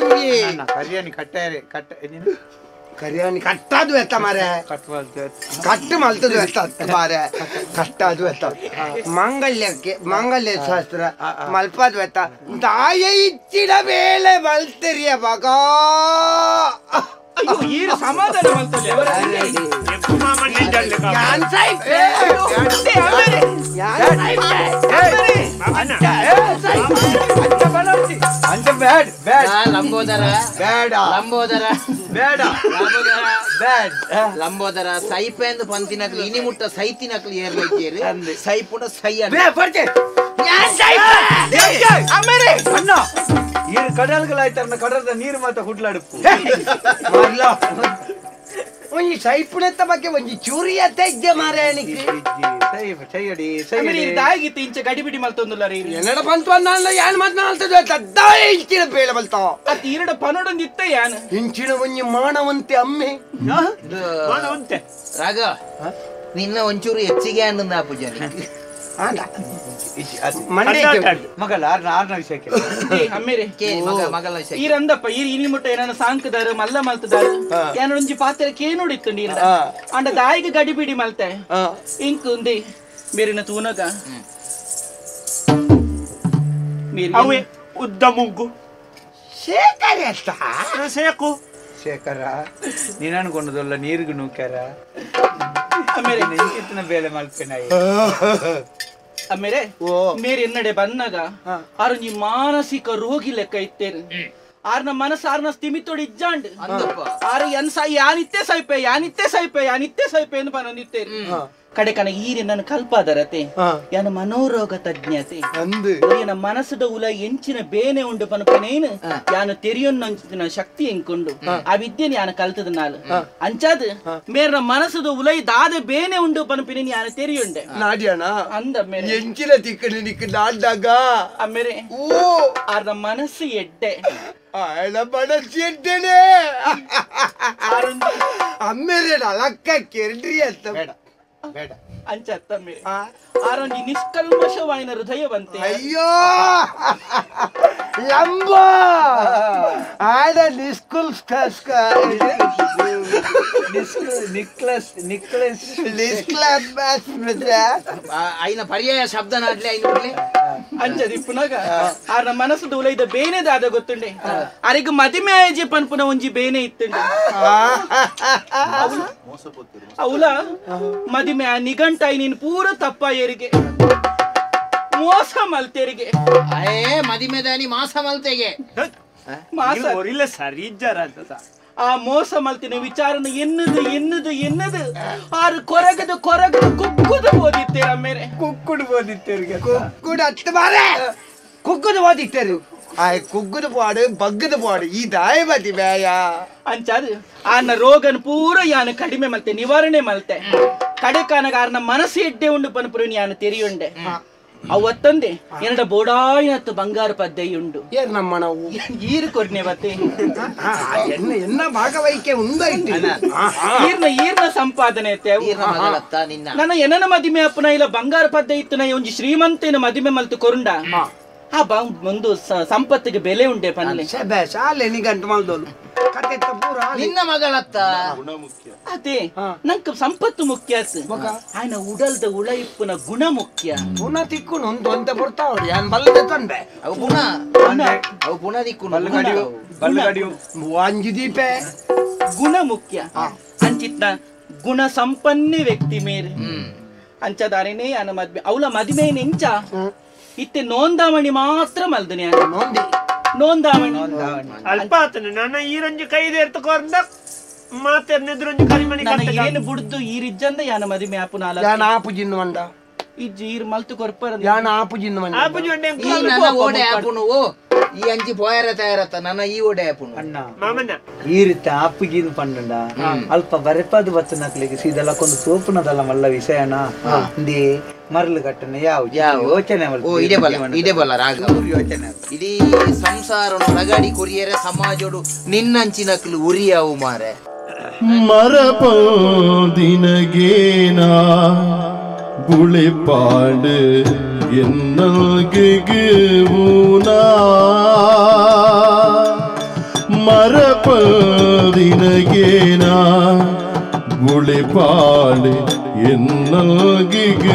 ಕರಿಯಾನಿ ಕಟ್ಟಾರೆ ಕಟ್ಟ ಕರಿಯಾನಿ ಕಟ್ಟಾದು ಎತ್ತ ಮಾರೆ ಕಟ್ಟು ಮಲ್ತದು ಎತ್ತ ಮಾರೆ ಕಟ್ಟಾದು ಎತ್ತ ಮಾಂಗಲ್ಯಕ್ಕೆ ಮಾಂಗಲ್ಯ ಶಾಸ್ತ್ರ ಮಲ್ಪದು ಎತ್ತ ತಾಯ ಇಚ್ಚಿನ ಬೇಳೆ ಮಲ್ತಿರಿಯ ಮಗ ಸಮಾಧಾನ ಲಂಬೋದರ ಬೇಡ ಲಂಬೋದರ ಬೇಡ ಬ್ಯಾಡ್ ಲಂಬೋದರ ಸೈಪೆಂದು ಪಂತಿನಕ್ಲು ಇನಿ ಮುಟ್ಟ ಸೈತಿನಕ್ಲು ಏರ್ಲೈತೇರು ಸೈಪುಡ ಸೈ ಅಣ್ಣ ನೀರು ಕಡಲ್ಗಳಾಯ್ತಾರ ಕಡಲ್ದ ನೀರು ಮಾತ್ರ ಹುಡ್ಲಾಡುಪ್ಪು ಒಂಜಿ ಸೈಪುಣೆತ್ತ ಬಗ್ಗೆ ಒಂಜಿ ಚೂರಿ ಅತ್ತ ಇದ್ದೆ ಮಾರಾಯಣಿಗೆ ದಾಗಿತ್ತು ಇಂಚ ಗಡಿಬಿಡಿ ಮಲ್ತೊಂದುಲ್ಲ ರೀ ಎನ್ನಡ ಬಂತು ಅಂದ ಯಾನ್ ಮಾತನಾಡ್ತದ ತದ್ದಾಯ ಇಂಚಿನ ಬೇಳೆ ಬಲ್ತಾವ ಅತ್ ಈರಡ ಪನೊಡೊಂದು ಇತ್ತ ಯಾನ್ ಇಂಚಿನ ಒಂಜಿ ಮಾನವಂತೆ ಅಮ್ಮೆ ಮಾನವಂತೆ ರಾಗ ನಿನ್ನ ಒಂಚೂರು ಹೆಚ್ಚಿಗೆ ಅನ್ನಂದ ಪೂಜಾರಿ ಮಗಳ ಆರ್ನ ವಿಷಯಕ್ಕೆ ಈರಂದಪ್ಪ ಈ ಇನಿ ಮುಟ್ಟ ಏನಾನ ಸಾಂಕದಾರು ಮಲ್ಲ ಮಲ್ತದಾರು ಏನೊಂಜಿ ಪಾತ್ರ ಕೇನುಡಿತ್ತು ನೀರ ಅಂಡ ದಾಯಿಗೆ ಗಡಿಬಿಡಿ ಮಲ್ತೆ ಇಂಕ್ ಉಂದಿ ಮೇರಿನ ತೂನಗ ಅವೇ ಉದ್ದ ಮುಗ್ಗು ಶೇಖರ ಶೇಕು ಶೇಖರ ನೀನು ಅನ್ಕೊಂಡದಲ್ಲ ನೀರಿಗೂ ನೂಕ್ಯಾರ ಇಂಕಿತ್ತಿನ ಬೇಲೆ ಮಲ್ಪೆನಾಯಿ ಆಮೇಲೆ ಮೇರೆ ಎನ್ನಡೆ ಬಂದಾಗ ಆರು ನೀ ಮಾನಸಿಕ ರೋಗಿ ಲೆಕ್ಕ ಇತ್ತೇರು ಆರ್ನ ಮನಸ್ಸು ಆರ್ನ ಸ್ಥಿಮಿತೋಡಿ ಇಜ್ಜಾಂಡ್ ಆರು ಎನ್ ಸಾಯಿ ಯಾನಿತ್ತೆ ಸೈಪೆ ಯಾನಿತ್ತೆ ಸೈಪೆ ಯಾನಿತ್ತೆ ಸೈಪೆ ಎಂದು ಬಂದಿತ್ತೇರು ಕಡೆ ಕಣ ಈರೆ ನನ್ನ ಕಲ್ಪಾದರತೆ ಯಾನ ಮನೋರೋಗ ತಜ್ಞತೆ ಏನ ಮನಸ್ಸುದ ಉಲ ಎಂಚಿನ ಬೇನೆ ಉಂಡು ಪನಪನೇನು ಯಾನು ತೆರಿಯೊನ್ನಂಚಿನ ಶಕ್ತಿ ಎಂಕೊಂಡು ಆ ವಿದ್ಯೆನ ಯಾನ ಕಲ್ತದ ನಾಲು ಅಂಚಾದ ಮೇರ್ನ ಮನಸ್ಸುದ ಉಲೈ ದಾದ ಬೇನೆ ಉಂಡು ಪನಪಿನೇನು ಯಾನ ತೆರಿಯುಂಡೆ ನಾಡ್ಯಾಣ ಅಂದ ಮೇರೆ ಎಂಚಿನ ತಿಕ್ಕಡಿ ನಿಕ್ಕ ನಾಡ್ದಾಗ ಆಮೇಲೆ ಓ ಆರ್ನ ಮನಸ್ಸು ಎಡ್ಡೆ ಆಳ ಮನಸ್ಸು ಎಡ್ಡೆನೆ ಅಮ್ಮೇರೆ ಅಲಕ್ಕ ಕೆರ್ಡ್ರಿ ಅಂತ ಬೇಡ ಬೇಡ ಅಂಚತ್ತ ಮೇರೆ ಆರೊಂಜಿ ನಿಷ್ಕಲ್ಮಶವಾಯಿನ ಹೃದಯವಂತೆ ಅಯ್ಯೋ ಲಂಬ ಆಡ ನಿಸ್ಕುಲ್ ನಿಕ್ಲಸ್ ನಿಕ್ಲಸ್ ಐನ ಪರ್ಯಾಯ ಶಬ್ದ ನಾಡ್ಲೆ ಐನ ಅಂಚದಿಪ್ಪುನಾಗ ಆರ್ನ ಮನಸ್ಸು ಉಲೈದ ಬೇನೆ ದಾದ ಗೊತ್ತುಂಡೆ ಅರಿಗ ಮದಿಮೆ ಆಯಜಿ ಪನ್ಪುನ ಒಂಜಿ ಬೇನೆ ಇತ್ತುಂಡೆ ಅವಲ ಮದಿಮೆ ಆ ನಿಘಂಟಾಯಿ ನೀನು ಪೂರ ತಪ್ಪಾಯರಿಗೆ ಮೋಸ ಮಲ್ತೇರಿಗೆ ಮದಿಮೆದಾನಿ ಮಾಸ ಮಲ್ತೆಗೆ ಮಾಸ ಇಲ್ಲ ಸರಿ ಇಜ್ಜಾರ ಅಂತ ಆ ಮೋಸ ಮಲ್ತಿನ ವಿಚಾರನ ಎನ್ನುದು ಎನ್ನುದು ಎನ್ನುದು ಆರು ಕೊರಗದು ಕೊರಗದು ಕುಕ್ಕುದು ಓದಿತ್ತೇರ ಮೇರೆ ಕುಕ್ಕುಡು ಓದಿತ್ತೇರಿಗೆ ಕುಕ್ಕುಡು ಹತ್ತು ಬಾರೆ ಕುಕ್ಕುದು ಓದಿತ್ತೇರು ಆಯ್ ಕುಗ್ಗುದು ಪಾಡು ಬಗ್ಗದು ಪಾಡು ಈ ದಾಯ ಬದಿ ಬೇಯ ಅಂಚಾದು ಆನ ರೋಗನ ಪೂರ ಯಾನು ಕಡಿಮೆ ಮಲ್ತೆ ನಿವಾರಣೆ ಮಲ್ತೆ ಕಡೆ ಕಾನಗ ಆರ್ನ ಮನಸ್ಸು ಎಡ್ಡೆ ಉಂಡು ಪನ್ಪುರು ಯಾನು ತೆರಿಯುಂಡೆ ಅವತ್ತಂದೆ ಏನಡ ಬೋಡಾಯಿನತ್ತು ಬಂಗಾರ ಪದ್ದೈ ಉಂಡು ಏರ್ ನಮ್ಮ ನಾವು ಈರು ಕೊರ್ನೆ ಬತ್ತೆ ಎನ್ನ ಎನ್ನ ಭಾಗವಹಿಕೆ ಉಂದಾಯ್ತು ಈರ್ನ ಈರ್ನ ಸಂಪಾದನೆ ನನ್ನ ಏನನ ಮದಿಮೆ ಅಪ್ಪನ ಇಲ್ಲ ಬಂಗಾರ ಪದ್ದೆ ಇತ್ತು ನಾ ಒಂಜಿ ಶ್ರೀಮಂತೇನ ಮದಿಮೆ ಮಲ್ತು ಕೊರುಂಡ ಆ ಒಂದು ಸಂಪತ್ತಿಗೆ ಬೆಲೆ ಉಂಡೆ ಪನ್ನೆ ಗಂಟು ಮಲ್ದೋಲು ನಿನ್ನ ಮಗಳತ್ತ ಅದೇ ನಂಗೆ ಸಂಪತ್ತು ಮುಖ್ಯ ಆಯ್ನ ಉಡಲ್ದ ಉಳ ಇಪ್ಪುನ ಗುಣ ಮುಖ್ಯ ಗುಣ ತಿಕ್ಕು ನೊಂದು ಅಂತ ಬರ್ತಾವ್ರಿ ಯಾನ್ ಬಲ್ಲದೆ ತಂದೆ ಅವು ಗುಣ ಅವು ಗುಣ ದಿಕ್ಕು ವಾಂಜಿ ದೀಪೆ ಗುಣ ಮುಖ್ಯ ಅಂಚಿತ್ನ ಗುಣ ಸಂಪನ್ನೆ ವ್ಯಕ್ತಿ ಮೇರೆ ಅಂಚದಾರೇನೆ ಅನ ಮದ್ವೆ ಅವಳ ಮದುವೆ ನೆಂಚ ಇತ್ತೆ ನೋಂದಾಮಣಿ ಮಾತ್ರ ಮಲ್ದನೆ ನೋಂದಾಮಣಿ ಅಲ್ಪ ಆತನ ನನ್ನ ಈರಂಜು ಕೈದೆ ಎರ್ತಕೊಂಡ ಮಾತೆರ್ನೆದ್ರೊಂಜು ಕರಿಮಣಿ ಏನು ಬುಡ್ದು ಈರಿಜ್ಜಂದ ಯಾನ ಮದಿಮೆ ಆಪುನ ಯಾನ ಆಪು ಜಿನ್ನು ಮಂಡ ಇಜ್ಜಿ ಈರ್ ಮಲ್ತು ಕೊರ್ಪರ ಯಾನ ಆಪು ಜಿನ್ನು ಮಂಡ ಆಪು ಜಿನ್ನು ಈ ನನ್ನ ಓಡೆ ಆಪುನು ಓ ಈ ಅಂಚಿ ಪೋಯರ ತಯಾರತ್ತ ನನ್ನ ಈ ಓಡೆ ಆಪುನು ಅಣ್ಣ ಮಾಮಣ್ಣ ಈ ರೀತಿ ಆಪು ಜಿನ್ನು ಪಂಡಂಡ ಅಲ್ಪ ಬರೆಪಾದು ಬತ್ತು ನಕ್ಲಿಗೆ ಸೀದಲಕ್ಕೊಂದು ಸೋಪುನದಲ್ಲ ಮಲ್ಲ ವಿಷಯನ ಇಂದಿ ಮರಳು ಕಟ್ಟನೆ ಯಾವ ಯೋಚನೆ ಓ ಇದೇ ಬಲ ಇದೇ ಬಲ ರಾಗ ಯೋಚನೆ ಇಡೀ ಸಂಸಾರ ರಗಡಿ ಕೊರಿಯರೆ ಸಮಾಜೋಡು ನಿನ್ನಂಚಿನಕ್ಲು ಉರಿಯಾವು ಮಾರೆ ಮರಪದಿನಗೇನ ಬುಳಿಪಾಡು എന്നൽകുന മരപ്പതിനഗേന ബുളിപ്പാട് എന്നൽകുന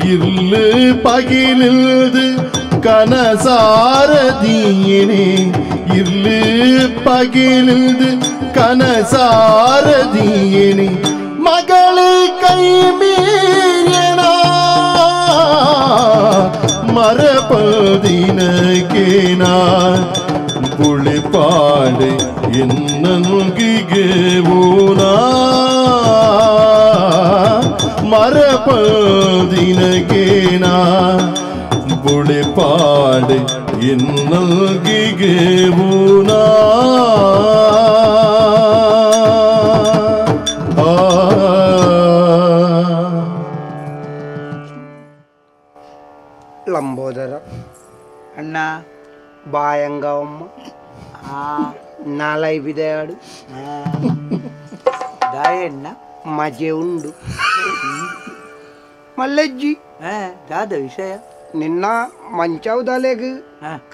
ഇല്ല് പകിലിൽത് കനസാരദീനെ ഇല്ല് പകിലിൽത് കനസാരദീനെ മകള് കൈമീരന മരപതിനകേന പുളിപ്പാട് എന്നൽകുന മരപതിനകേന പുളിപ്പാട് എന്നൽകുന ಲಂಬೋದರ ಅಣ್ಣ ಬಾಯಂಗವಮ್ಮ ನಾಲೈ ಬಿದೆಯಾಡು ದಾಯಣ್ಣ ಮಜೆ ಉಂಡು ಮಲ್ಲಜ್ಜಿ ದಾದ ವಿಷಯ ನಿನ್ನ ಮಂಚೌದಲೆಗ್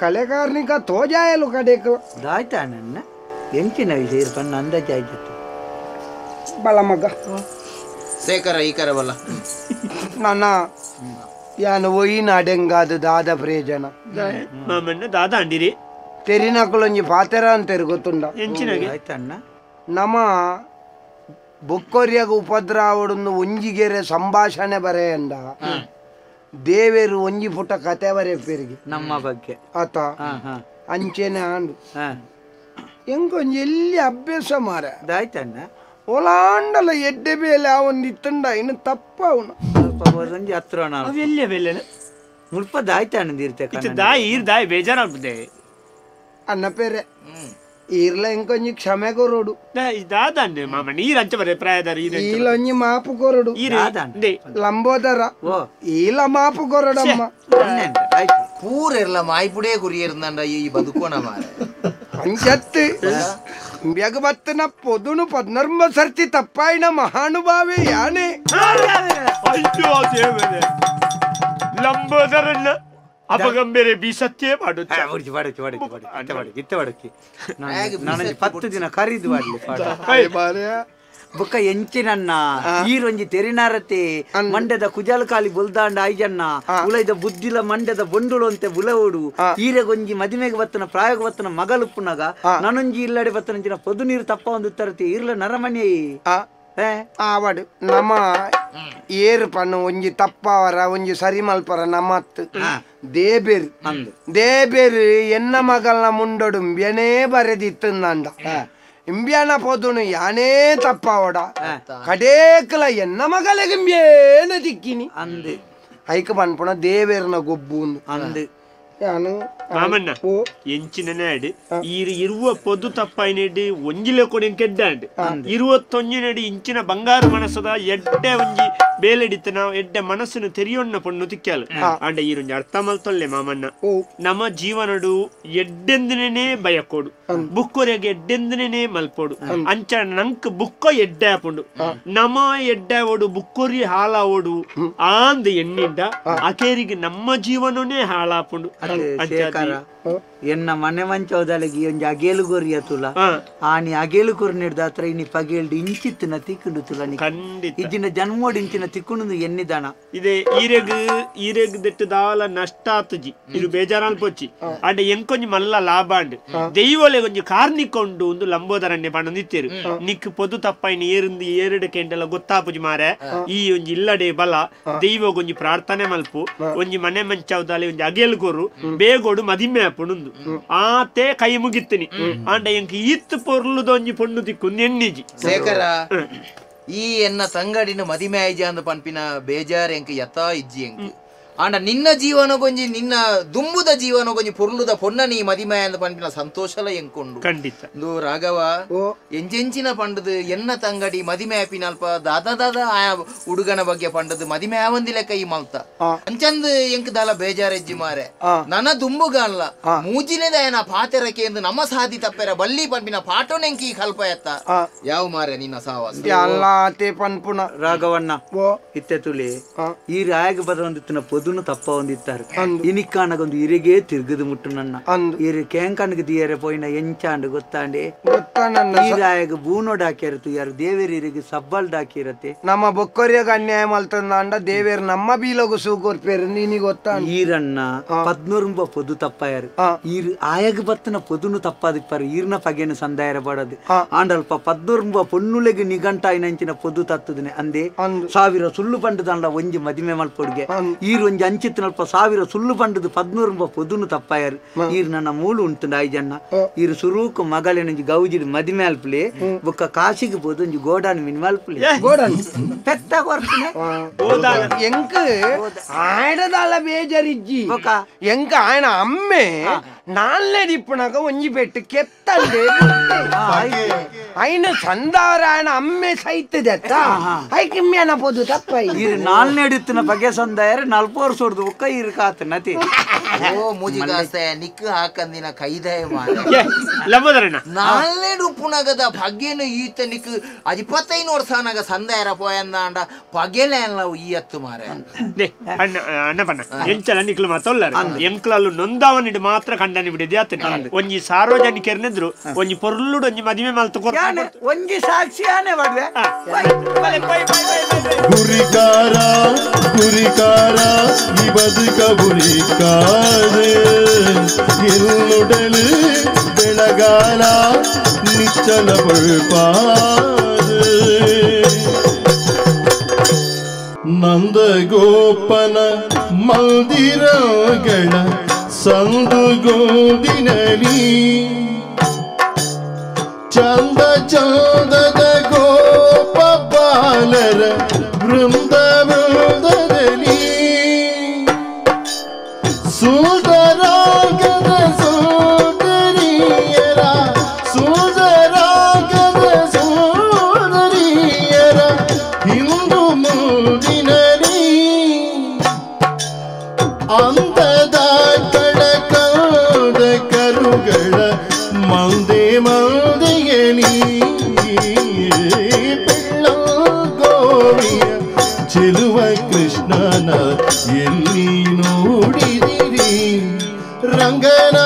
ಕಲೆಗಾರ್ನಿಕ ತೋಜಾಯಲು ಕಡೆಕು ದಾಯ್ತಾನಣ್ಣ ಎಂಚಿನ ವಿಷಯ ಪನ್ನ ಅಂದಾಜಾಯ್ತು ಬಲ ಮಗ ಸೇಕರ ಈ ಕರ ಬಲ್ಲ ನನ್ನ ಯಾನು ಒಯ್ಯಿನ ಅಡೆಂಗಾದ ದಾದ ಪ್ರಯೋಜನ ಮಾಮಣ್ಣ ದಾದ ಅಂಡಿರಿ ತೆರಿನಕುಲೊಂಜಿ ಪಾತೆರ ಅಂತೆರು ಗೊತ್ತುಂಡ ಎಂಚಿನಗೆ ಆಯ್ತಣ್ಣ ನಮ್ಮ ಬೊಕ್ಕೊರಿಯಾಗ ಉಪದ್ರಾವಡೊಂದು ಒಂಜಿಗೆರೆ ಸಂಭಾಷಣೆ ಬರೆಯಂಡ ದೇವೇರು ಒಂಜಿ ಪುಟ್ಟ ಕತೆ ಬರೆಯಪ್ಪೇರಿಗೆ ನಮ್ಮ ಬಗ್ಗೆ ಆತ ಅಂಚೆನೆ ಆಂಡು ಎಂಕೊಂಜಿ ಎಲ್ಲಿ ಅಭ್ಯಾಸ ಮಾರ ಆಯ್ತಣ್ಣ ಒಲಾಂಡಲ ಎಡ್ಡೆ ಬೇಲೆ ಆ ಒಂದು ಇತ್ತಂಡ ಇನ್ನು ತಪ್ಪ ಅವನು ಒಂಜಿ ಹತ್ರ ಎಲ್ಲಿಯ ಬೆಲೆ ಮುಲ್ಪ ದಾಯ್ತಾಣ ಇರ್ತೆ ದಾಯಿ ಈರ್ ದಾಯಿ ಬೇಜಾರಾಗ್ಬಿದೆ ಅನ್ನ ಪೇರೆ ಈರ್ಲ ಇಂಕೊಂಜಿ ಕ್ಷಮೆ ಕೊರಡು ದಾದಂಡೆ ಮಾಮ ನೀರ್ ಅಂಚ ಬರೆ ಪ್ರಾಯದಾರ ಈಲೊಂಜಿ ಮಾಪು ಕೊರಡು ಲಂಬೋದರ ಈಲ ಮಾಪು ಕೊರಡಮ್ಮ ಪೂರೆರ್ಲ ಮಾಯ್ಪುಡೇ ಕುರಿಯರ್ನಂಡ ಈ ಬದುಕೋಣ ಮಾರೆ ಅಂಚತ್ತು ಬೆಗಬತ್ತನ ಪೊದುನು ಪದ್ನರ್ಮ ಸರ್ತಿ ತಪ್ಪಾಯಿನ ಮಹಾನುಭಾವೆ ಯಾನೆ ಅಯ್ಯೋ ದೇವರೇ ಲಂಬೋದರನ್ನ ಅಪಗಂಬೇರೆ ಬೀಸತ್ತೇ ಮಾಡುತ್ತೆ ನಾನೊಂಜಿ 10 ದಿನ ಕರೀದು ಮಾಡ್ಲಿ ಬೊಕ್ಕ ಎಂಚಿನನ್ನ ಈರೊಂಜಿ ತೆರಿನಾರತೆ ಮಂಡ್ಯದ ಕುಜಲ್ ಕಾಲಿ ಬುಲ್ದಾಂಡ ಐಜಣ್ಣ ಉಲೈದ ಬುದ್ಧಿಲ ಮಂಡ್ಯದ ಬೊಂಡುಳು ಅಂತೆ ಬುಲವೋಡು ಈರೆಗೊಂಜಿ ಮದಿಮೆಗೆ ಬತ್ತನ ಪ್ರಾಯೋಗ ಬತ್ತನ ಮಗಲುಪ್ಪುನಗ ನಾನೊಂಜಿ ಇಲ್ಲಡೆ ಬತ್ತನಂಚಿನ ಪೊದು ನೀರು ತಪ್ಪ ಒಂದು ತರತಿ ಇರ್ಲ ನರಮಣಿ ಆವಡು ನಮ್ಮ ಏರು ಪಣ್ಣು ಒಂಜಿ ತಪ್ಪವರ ಒಂಜಿ ಸರಿ ಮಲ್ಪರ ನಮ್ಮತ್ತು ದೇಬೇರು ದೇಬೇರು ಎನ್ನ ಮಗಲ್ನ ಮುಂಡೊಡು ಇಂಬ್ಯನೇ ಬರೆದಿತ್ತಂದ ಇಂಬ್ಯಾನ ಪೋದುನು ಯಾನೇ ತಪ್ಪವಡ ಕಡೇಕಲ ಎನ್ನ ಮಗಲಿಗೆ ಇಂಬ್ಯೇನ ದಿಕ್ಕಿನಿ ಅಂದು ಐಕ ಪನ್ಪುಣ ದೇವೇರ್ನ ಗೊಬ್ಬು ಅಂದು ಮಾಮಣ್ಣ ಎಂಚಿನ ಈರು ಇರುವ ಪೊದು ತಪ್ಪಾಯಿನೆಡ್ ಒಂಜಿಲೆ ಕೊಡಿ ಕೆಡ್ಡಾಂಡ್ 21 ಇಂಚಿನ ಬಂಗಾರ ಮನಸ್ಸದ ಎಡ್ಡೆ ಒಂಜಿ ಬೇಲೆಡಿತ್ತ ನಾವು ಎಡ್ಡೆ ಮನಸ್ಸನ್ನು ತೆರಿಯೊಣ್ಣ ಪೊಣ್ಣು ತಿಕ್ಕಾಲು ಅಂಡ ಈರೊಂಜಿ ಅರ್ಥ ಮಲ್ತೊಲ್ಲೆ ಮಾಮಣ್ಣ ನಮ್ಮ ಜೀವನಡು ಎಡ್ಡೆಂದಿನೇ ಬಯಕೋಡು ಬುಕ್ಕೊರೆಗೆ ಎಡ್ಡೆಂದಿನೇ ಮಲ್ಪೋಡು ಅಂಚ ನಂಕ್ ಬುಕ್ಕ ಎಡ್ಡೆ ಆಪುಂಡು ನಮ ಎಡ್ಡೆ ಓಡು ಬುಕ್ಕೊರಿ ಹಾಳಾವೋಡು ಆಂದ್ ಎಣ್ಣಿಂಡ ಅಕೇರಿಗೆ ನಮ್ಮ ಜೀವನನೇ ಹಾಳಾಪುಂಡು. ಎನ್ನ ಮನೆ ಮಂಚೋದಲಗಿ ಒಂಜಿ ಅಗೇಲು ಗೊರಿಯ ತುಲ ಆನಿ ಅಗೇಲು ಕೊರ್ನಿಡ್ದಾತ್ರ ಇನಿ ಪಗೇಲ್ಡ್ ಇಂಚಿತ್ತಿನ ತಿಕ್ಕುಂಡು ತುಲ ಖಂಡಿತ ಇಜ್ಜಿನ ಜನ್ಮೋಡ್ ಇಂಚಿನ ತಿಕ್ಕುಂಡು ಎನ್ನಿದಾನ ಇದೆ ಈರೆಗ್ ಈರೆಗ್ ದೆಟ್ಟು ದಾಲ ನಷ್ಟ ಆತುಜಿ ಇದು ಬೇಜಾರಾಲ್ ಪೊಚ್ಚಿ ಅಂಡ ಎಂಕೊಂಜಿ ಮಲ್ಲ ಲಾಭ ಅಂಡ್ ದೈವೊಲೆ ಒಂಜಿ ಕಾರ್ನಿಕೊಂಡು ಒಂದು ಲಂಬೋದರಣ್ಯ ಪಂಡ ನಿತ್ತೇರು ನಿಕ್ ಪೊದು ತಪ್ಪಾಯಿನ ಏರಿಂದು ಏರಡು ಕೆಂಡಲ ಗೊತ್ತಾಪುಜಿ ಮಾರೆ ಈ ಒಂಜಿ ಇಲ್ಲಡೆ ಬಲ ದೈವಗೊಂಜಿ ಪ್ರಾರ್ಥನೆ ಮಲ್ಪು ಒಂಜಿ ಮನೆ ಮಂಚವದಾಲೆ ಒಂಜಿ ಅಗೇಲು ಕೊರು ಬೇಗೋಡು ಮದಿಮೆ ಆಪುಂಡು ಆತೆ ಕೈ ಮುಗಿತ್ತೀನಿ ಆಂಡ ಎಂಕ್ ಈತ್ ಪೊರ್ಲುದ ಒಂಜಿ ಪೊಣ್ಣು ತಿಕ್ಕು ಎಣ್ಣಿಜಿ ಶೇಖರ ಈ ಎನ್ನ ತಂಗಡಿನ ಮದಿಮೆ ಆಯ್ಜ ಅಂದ್ ಪನ್ಪಿನ ಬೇಜಾರ್ ಎಂಕ್ ಯಥಾ ಇಜ್ಜಿ ಎಂಕ್ ಆಂಡ ನಿನ್ನ ಜೀವನಗೊಂಜಿ ನಿನ್ನ ದುಂಬುದ ಜೀವನಗೊಂಜಿ ಪೊರ್ಲುದ ಪೊನ್ನ ನೀ ಮದಿಮೆ ಅಂದ್ ಪನ್ಪಿನ ಸಂತೋಷಲ ಎಂಕೊಂಡು ಖಂಡಿತ ಇಂದು ರಾಘವ ಎಂಜೆಂಚಿನ ಪಂಡದು ಎನ್ನ ತಂಗಡಿ ಮದಿಮೆ ಆಪಿನಲ್ಪ ದಾದಾ ದಾದಾ ಆ ಹುಡುಗನ ಬಗ್ಗೆ ಪಂಡದು ಮದಿಮೆ ಆವಂದಿ ಲೆಕ್ಕ ಈ ಮಲ್ತ ಅಂಚಂದ್ ಎಂಕ್ ದಾಲ ಬೇಜಾರೆಜ್ಜಿ ಮಾರೆ ನನ್ನ ದುಂಬುಗಲ್ಲ ಮೂಜಿನೆದ ಪಾತೆರಕೆ ಎಂದು ನಮ್ಮ ಸಾಧಿ ತಪ್ಪೆರ ಬಲ್ಲಿ ಪನ್ಪಿನ ಪಾಟೋನೆಂಕಿ ಕಲ್ಪ ಎತ್ತ ಯಾವ ಮಾರೆ ನಿನ್ನ ಸಾವಾಸ ಅಲ್ಲಾತೆ ಪನ್ಪುನ ರಾಘವಣ್ಣ ಇತ್ತೆ ತುಳಿ ಈ ರಾಯಗ ಬರವಂದಿತ್ತಿನ ಪೊದುನು ತಪ್ಪ ಒಂದಿತ್ತಾರೆ ಇನಿಕ್ಕಾನಗೊಂದು ಇರಿಗೆ ತಿರುಗದು ಮುಟ್ಟು ನನ್ನ ಇರು ಕೇಂಕಣ್ಗೆ ದಿಯರೆ ಪೋಯಿನ ಎಂಚಾಂಡು ಗೊತ್ತಾಂಡೆ ಈ ರಾಯಗ ಬೂನೋಡ್ ಹಾಕಿರತ್ತು ಯಾರು ದೇವೇರು ಇರಿಗೆ ಸಬ್ಬಲ್ಡ್ ಹಾಕಿರತ್ತೆ ನಮ್ಮ ಬೊಕ್ಕರಿಯಾಗ ಅನ್ಯಾಯ ಮಲ್ತಂದ ದೇವೇರು ನಮ್ಮ ಬೀಲಗು ಸೂಕೊರ್ಪೇರು ನೀನಿ ಗೊತ್ತಾ ಈರಣ್ಣ 14 ಪೊದು ತಪ್ಪಾಯಾರು ಈರು ಆಯಗ ಬತ್ತನ ಪೊದುನು ತಪ್ಪಾದಿಪ್ಪಾರು ಈರ್ನ ಪಗೆನು ಸಂದಾಯರ ಬಡದು ಆಂಡಲ್ಪ 14 ಪೊನ್ನುಲೆಗೆ ನಿಘಂಟಾಯಿನಂಚಿನ ಪೊದು ತತ್ತದನೆ ಅಂದೆ 1000 ಸುಳ್ಳು ಪಂಡದಲ್ಲ ಒಂಜಿ ಮದಿಮೆ ಮಲ್ಪೊಡ್ಗೆ ಈರು ಒಂಜಿ ಅಂಚಿತ್ತಿನಲ್ಪ 1000 ಸುಳ್ಳು ಪಂಡದು 14 ಪೊದುನು ತಪ್ಪಾಯಾರು ಈರು ನನ್ನ ಮೂಲು ಉಂಟು ಐಜಣ್ಣ ಈರು ಸುರೂಕು ಮಗಳೆನೊಂಜಿ ಗೌಜಿಡ್ ಮದಿಮೆ ಅಲ್ಪಲೆ ಬೊಕ್ಕ ಕಾಶಿಗೆ ಪೋದು ಒಂಜಿ ಗೋಡಾನ್ ಮಿನ್ ಮಲ್ಪಲೆ ಗೋಡನ್ ಪೆತ್ತ ಕೊರ್ಪುನೆ ಎಂಕ್ ಆಯಡದಾಲ ಬೇಜಾರಿಜ್ಜಿ ಎಂಕ್ ಆಯನ ಅಮ್ಮೆ ನಾಲ್ನೇ ದಿಪ್ಪುನಗ ಒಂಜಿ ಪೆಟ್ಟು ಕೆತ್ತಂದೆ ಐನ ಸಂದಾರ ಆಯನ ಅಮ್ಮೆ ಸೈತದತ್ತ ಐಕಿಮ್ಯಾನ ಪೋದು ತಪ್ಪಾಯಿ ಈರು ನಾಲ್ನೇ ಡಿತ್ತಿನ ಬಗೆ ಸಂದಾಯರ 40 ವರ್ಷದ ಬುಕ್ಕ ಈರು ಕಾತನತಿ ಓ ಮೂಜಿಗಾಸ್ತೆ ನಿಕ್ ಹಾಕಂದಿನ ಕೈದಾಯ ಮಾಡ ಲಂಬೋದರಣ್ಣ ನಾಲ್ನೇ ಉಪ್ಪುನಗದ ಪಗೆನು ಈತ ನಿಕ್ ಅದು 25 ವರ್ಷನಾಗ ಸಂದಾಯರ ಪೋಯಂದಾಂಡ ಪಗೆಲೆ ಅಲ್ಲ ಈ ಹತ್ತು ಮಾರೆ ಅಣ್ಣ ಅಣ್ಣಪಣ್ಣ ಎಂಚಲ ನಿಕ್ಲು ಮಾತೊಲ್ಲಾರ ಎಂಕ್ಲಲ್ಲು ನೊಂದಾವನಿಡು ಮಾತ್ರ ಕಂಡನಿ ಬಿಡಿದೆ ಆತನ ಒಂಜಿ ಸಾರ್ವಜನಿಕರನೆದ್ರು ಒಂಜಿ ಪೊರ್ಲುಡು ಒಂಜಿ ಮದಿಮೆ ಮಲ್ತು ಒಂಜಿ ಸಾಕ್ಷಿ ಆನೆ ಬಡ್ವೆ ಗುರಿಕಾರ ಗುರಿಕಾರ ಈ ಬದುಕ ಗುರಿಕಾರೆ ಎಲ್ಲುಡಲು ಬೆಳಗಾಲ ನಿಚ್ಚಲ ಬಳ್ಪಾದೆ ನಂದಗೋಪನ ಮಂದಿರಗಳ ಸಂದುಗೋದಿನಲಿ ಚಂದ ಚಂದದ ಗೋಪ ಬಾಲರ ವೃಂದ ವೃಂದದಲ್ಲಿ ಸುಂದರಾಗದ ಸುಂದರಿಯರ ಸುಂದರಾಗದ ಸುಂದರಿಯರ ಹಿಂದು ಮುಂದಿನಲಿ ಅಂತದ ಕಡಕದ ಕರುಗಳ ಮಂದೆ ಮಂದೆಯಲಿ ಗೋವಿಯ ಚೆಲುವ ಕೃಷ್ಣನ ಎಲ್ಲಿ ನೋಡಿದಿರಿ ರಂಗನ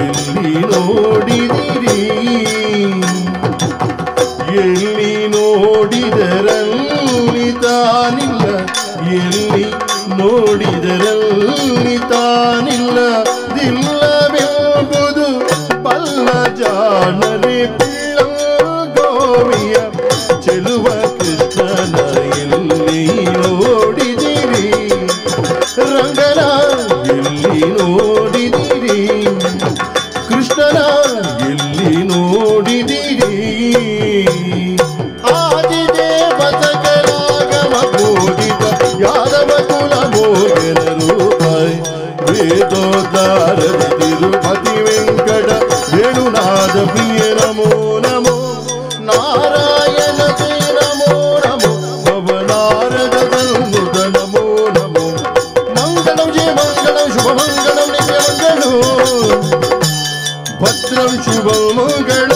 ಎಲ್ಲಿ ನೋಡಿದಿರಿ ಎಲ್ಲಿ ನೋಡಿದರಲ್ಲಿ ತಾನಿಲ್ಲ ಎಲ್ಲಿ ನೋಡಿದರಲ್ಲಿ ತಾನಿಲ್ಲ ದಿಲ್ಲವೆಂಬುದು ಬಲ್ಲ ಜಾಣರೆ ಗೋವಿಯ ಚೆಲುವ ಕೃಷ್ಣನ ಎಲ್ಲಿ ನೋಡಿದಿರಿ ರಂಗನ ಎಲ್ಲಿ ನೋಡಿದಿರಿ ಕೃಷ್ಣನ ಪ್ರಿಯ ನಮೋ ನಮೋ ನಾರಾಯಣ ತೇ ನಮೋ ನಮೋ ಭವನಾರದ ತನ್ನುತ ನಮೋ ನಮೋ ಮಂಗಳಂ ಜಯ ಮಂಗಳಂ ಶುಭ ಮಂಗಳಂ ನಿತ್ಯ ಮಂಗಳೋ ಭದ್ರಂ ಶುಭ ಮಂಗಳಂ.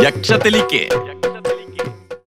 ಯಕ್ಷ ತೆಲಿಕೆ.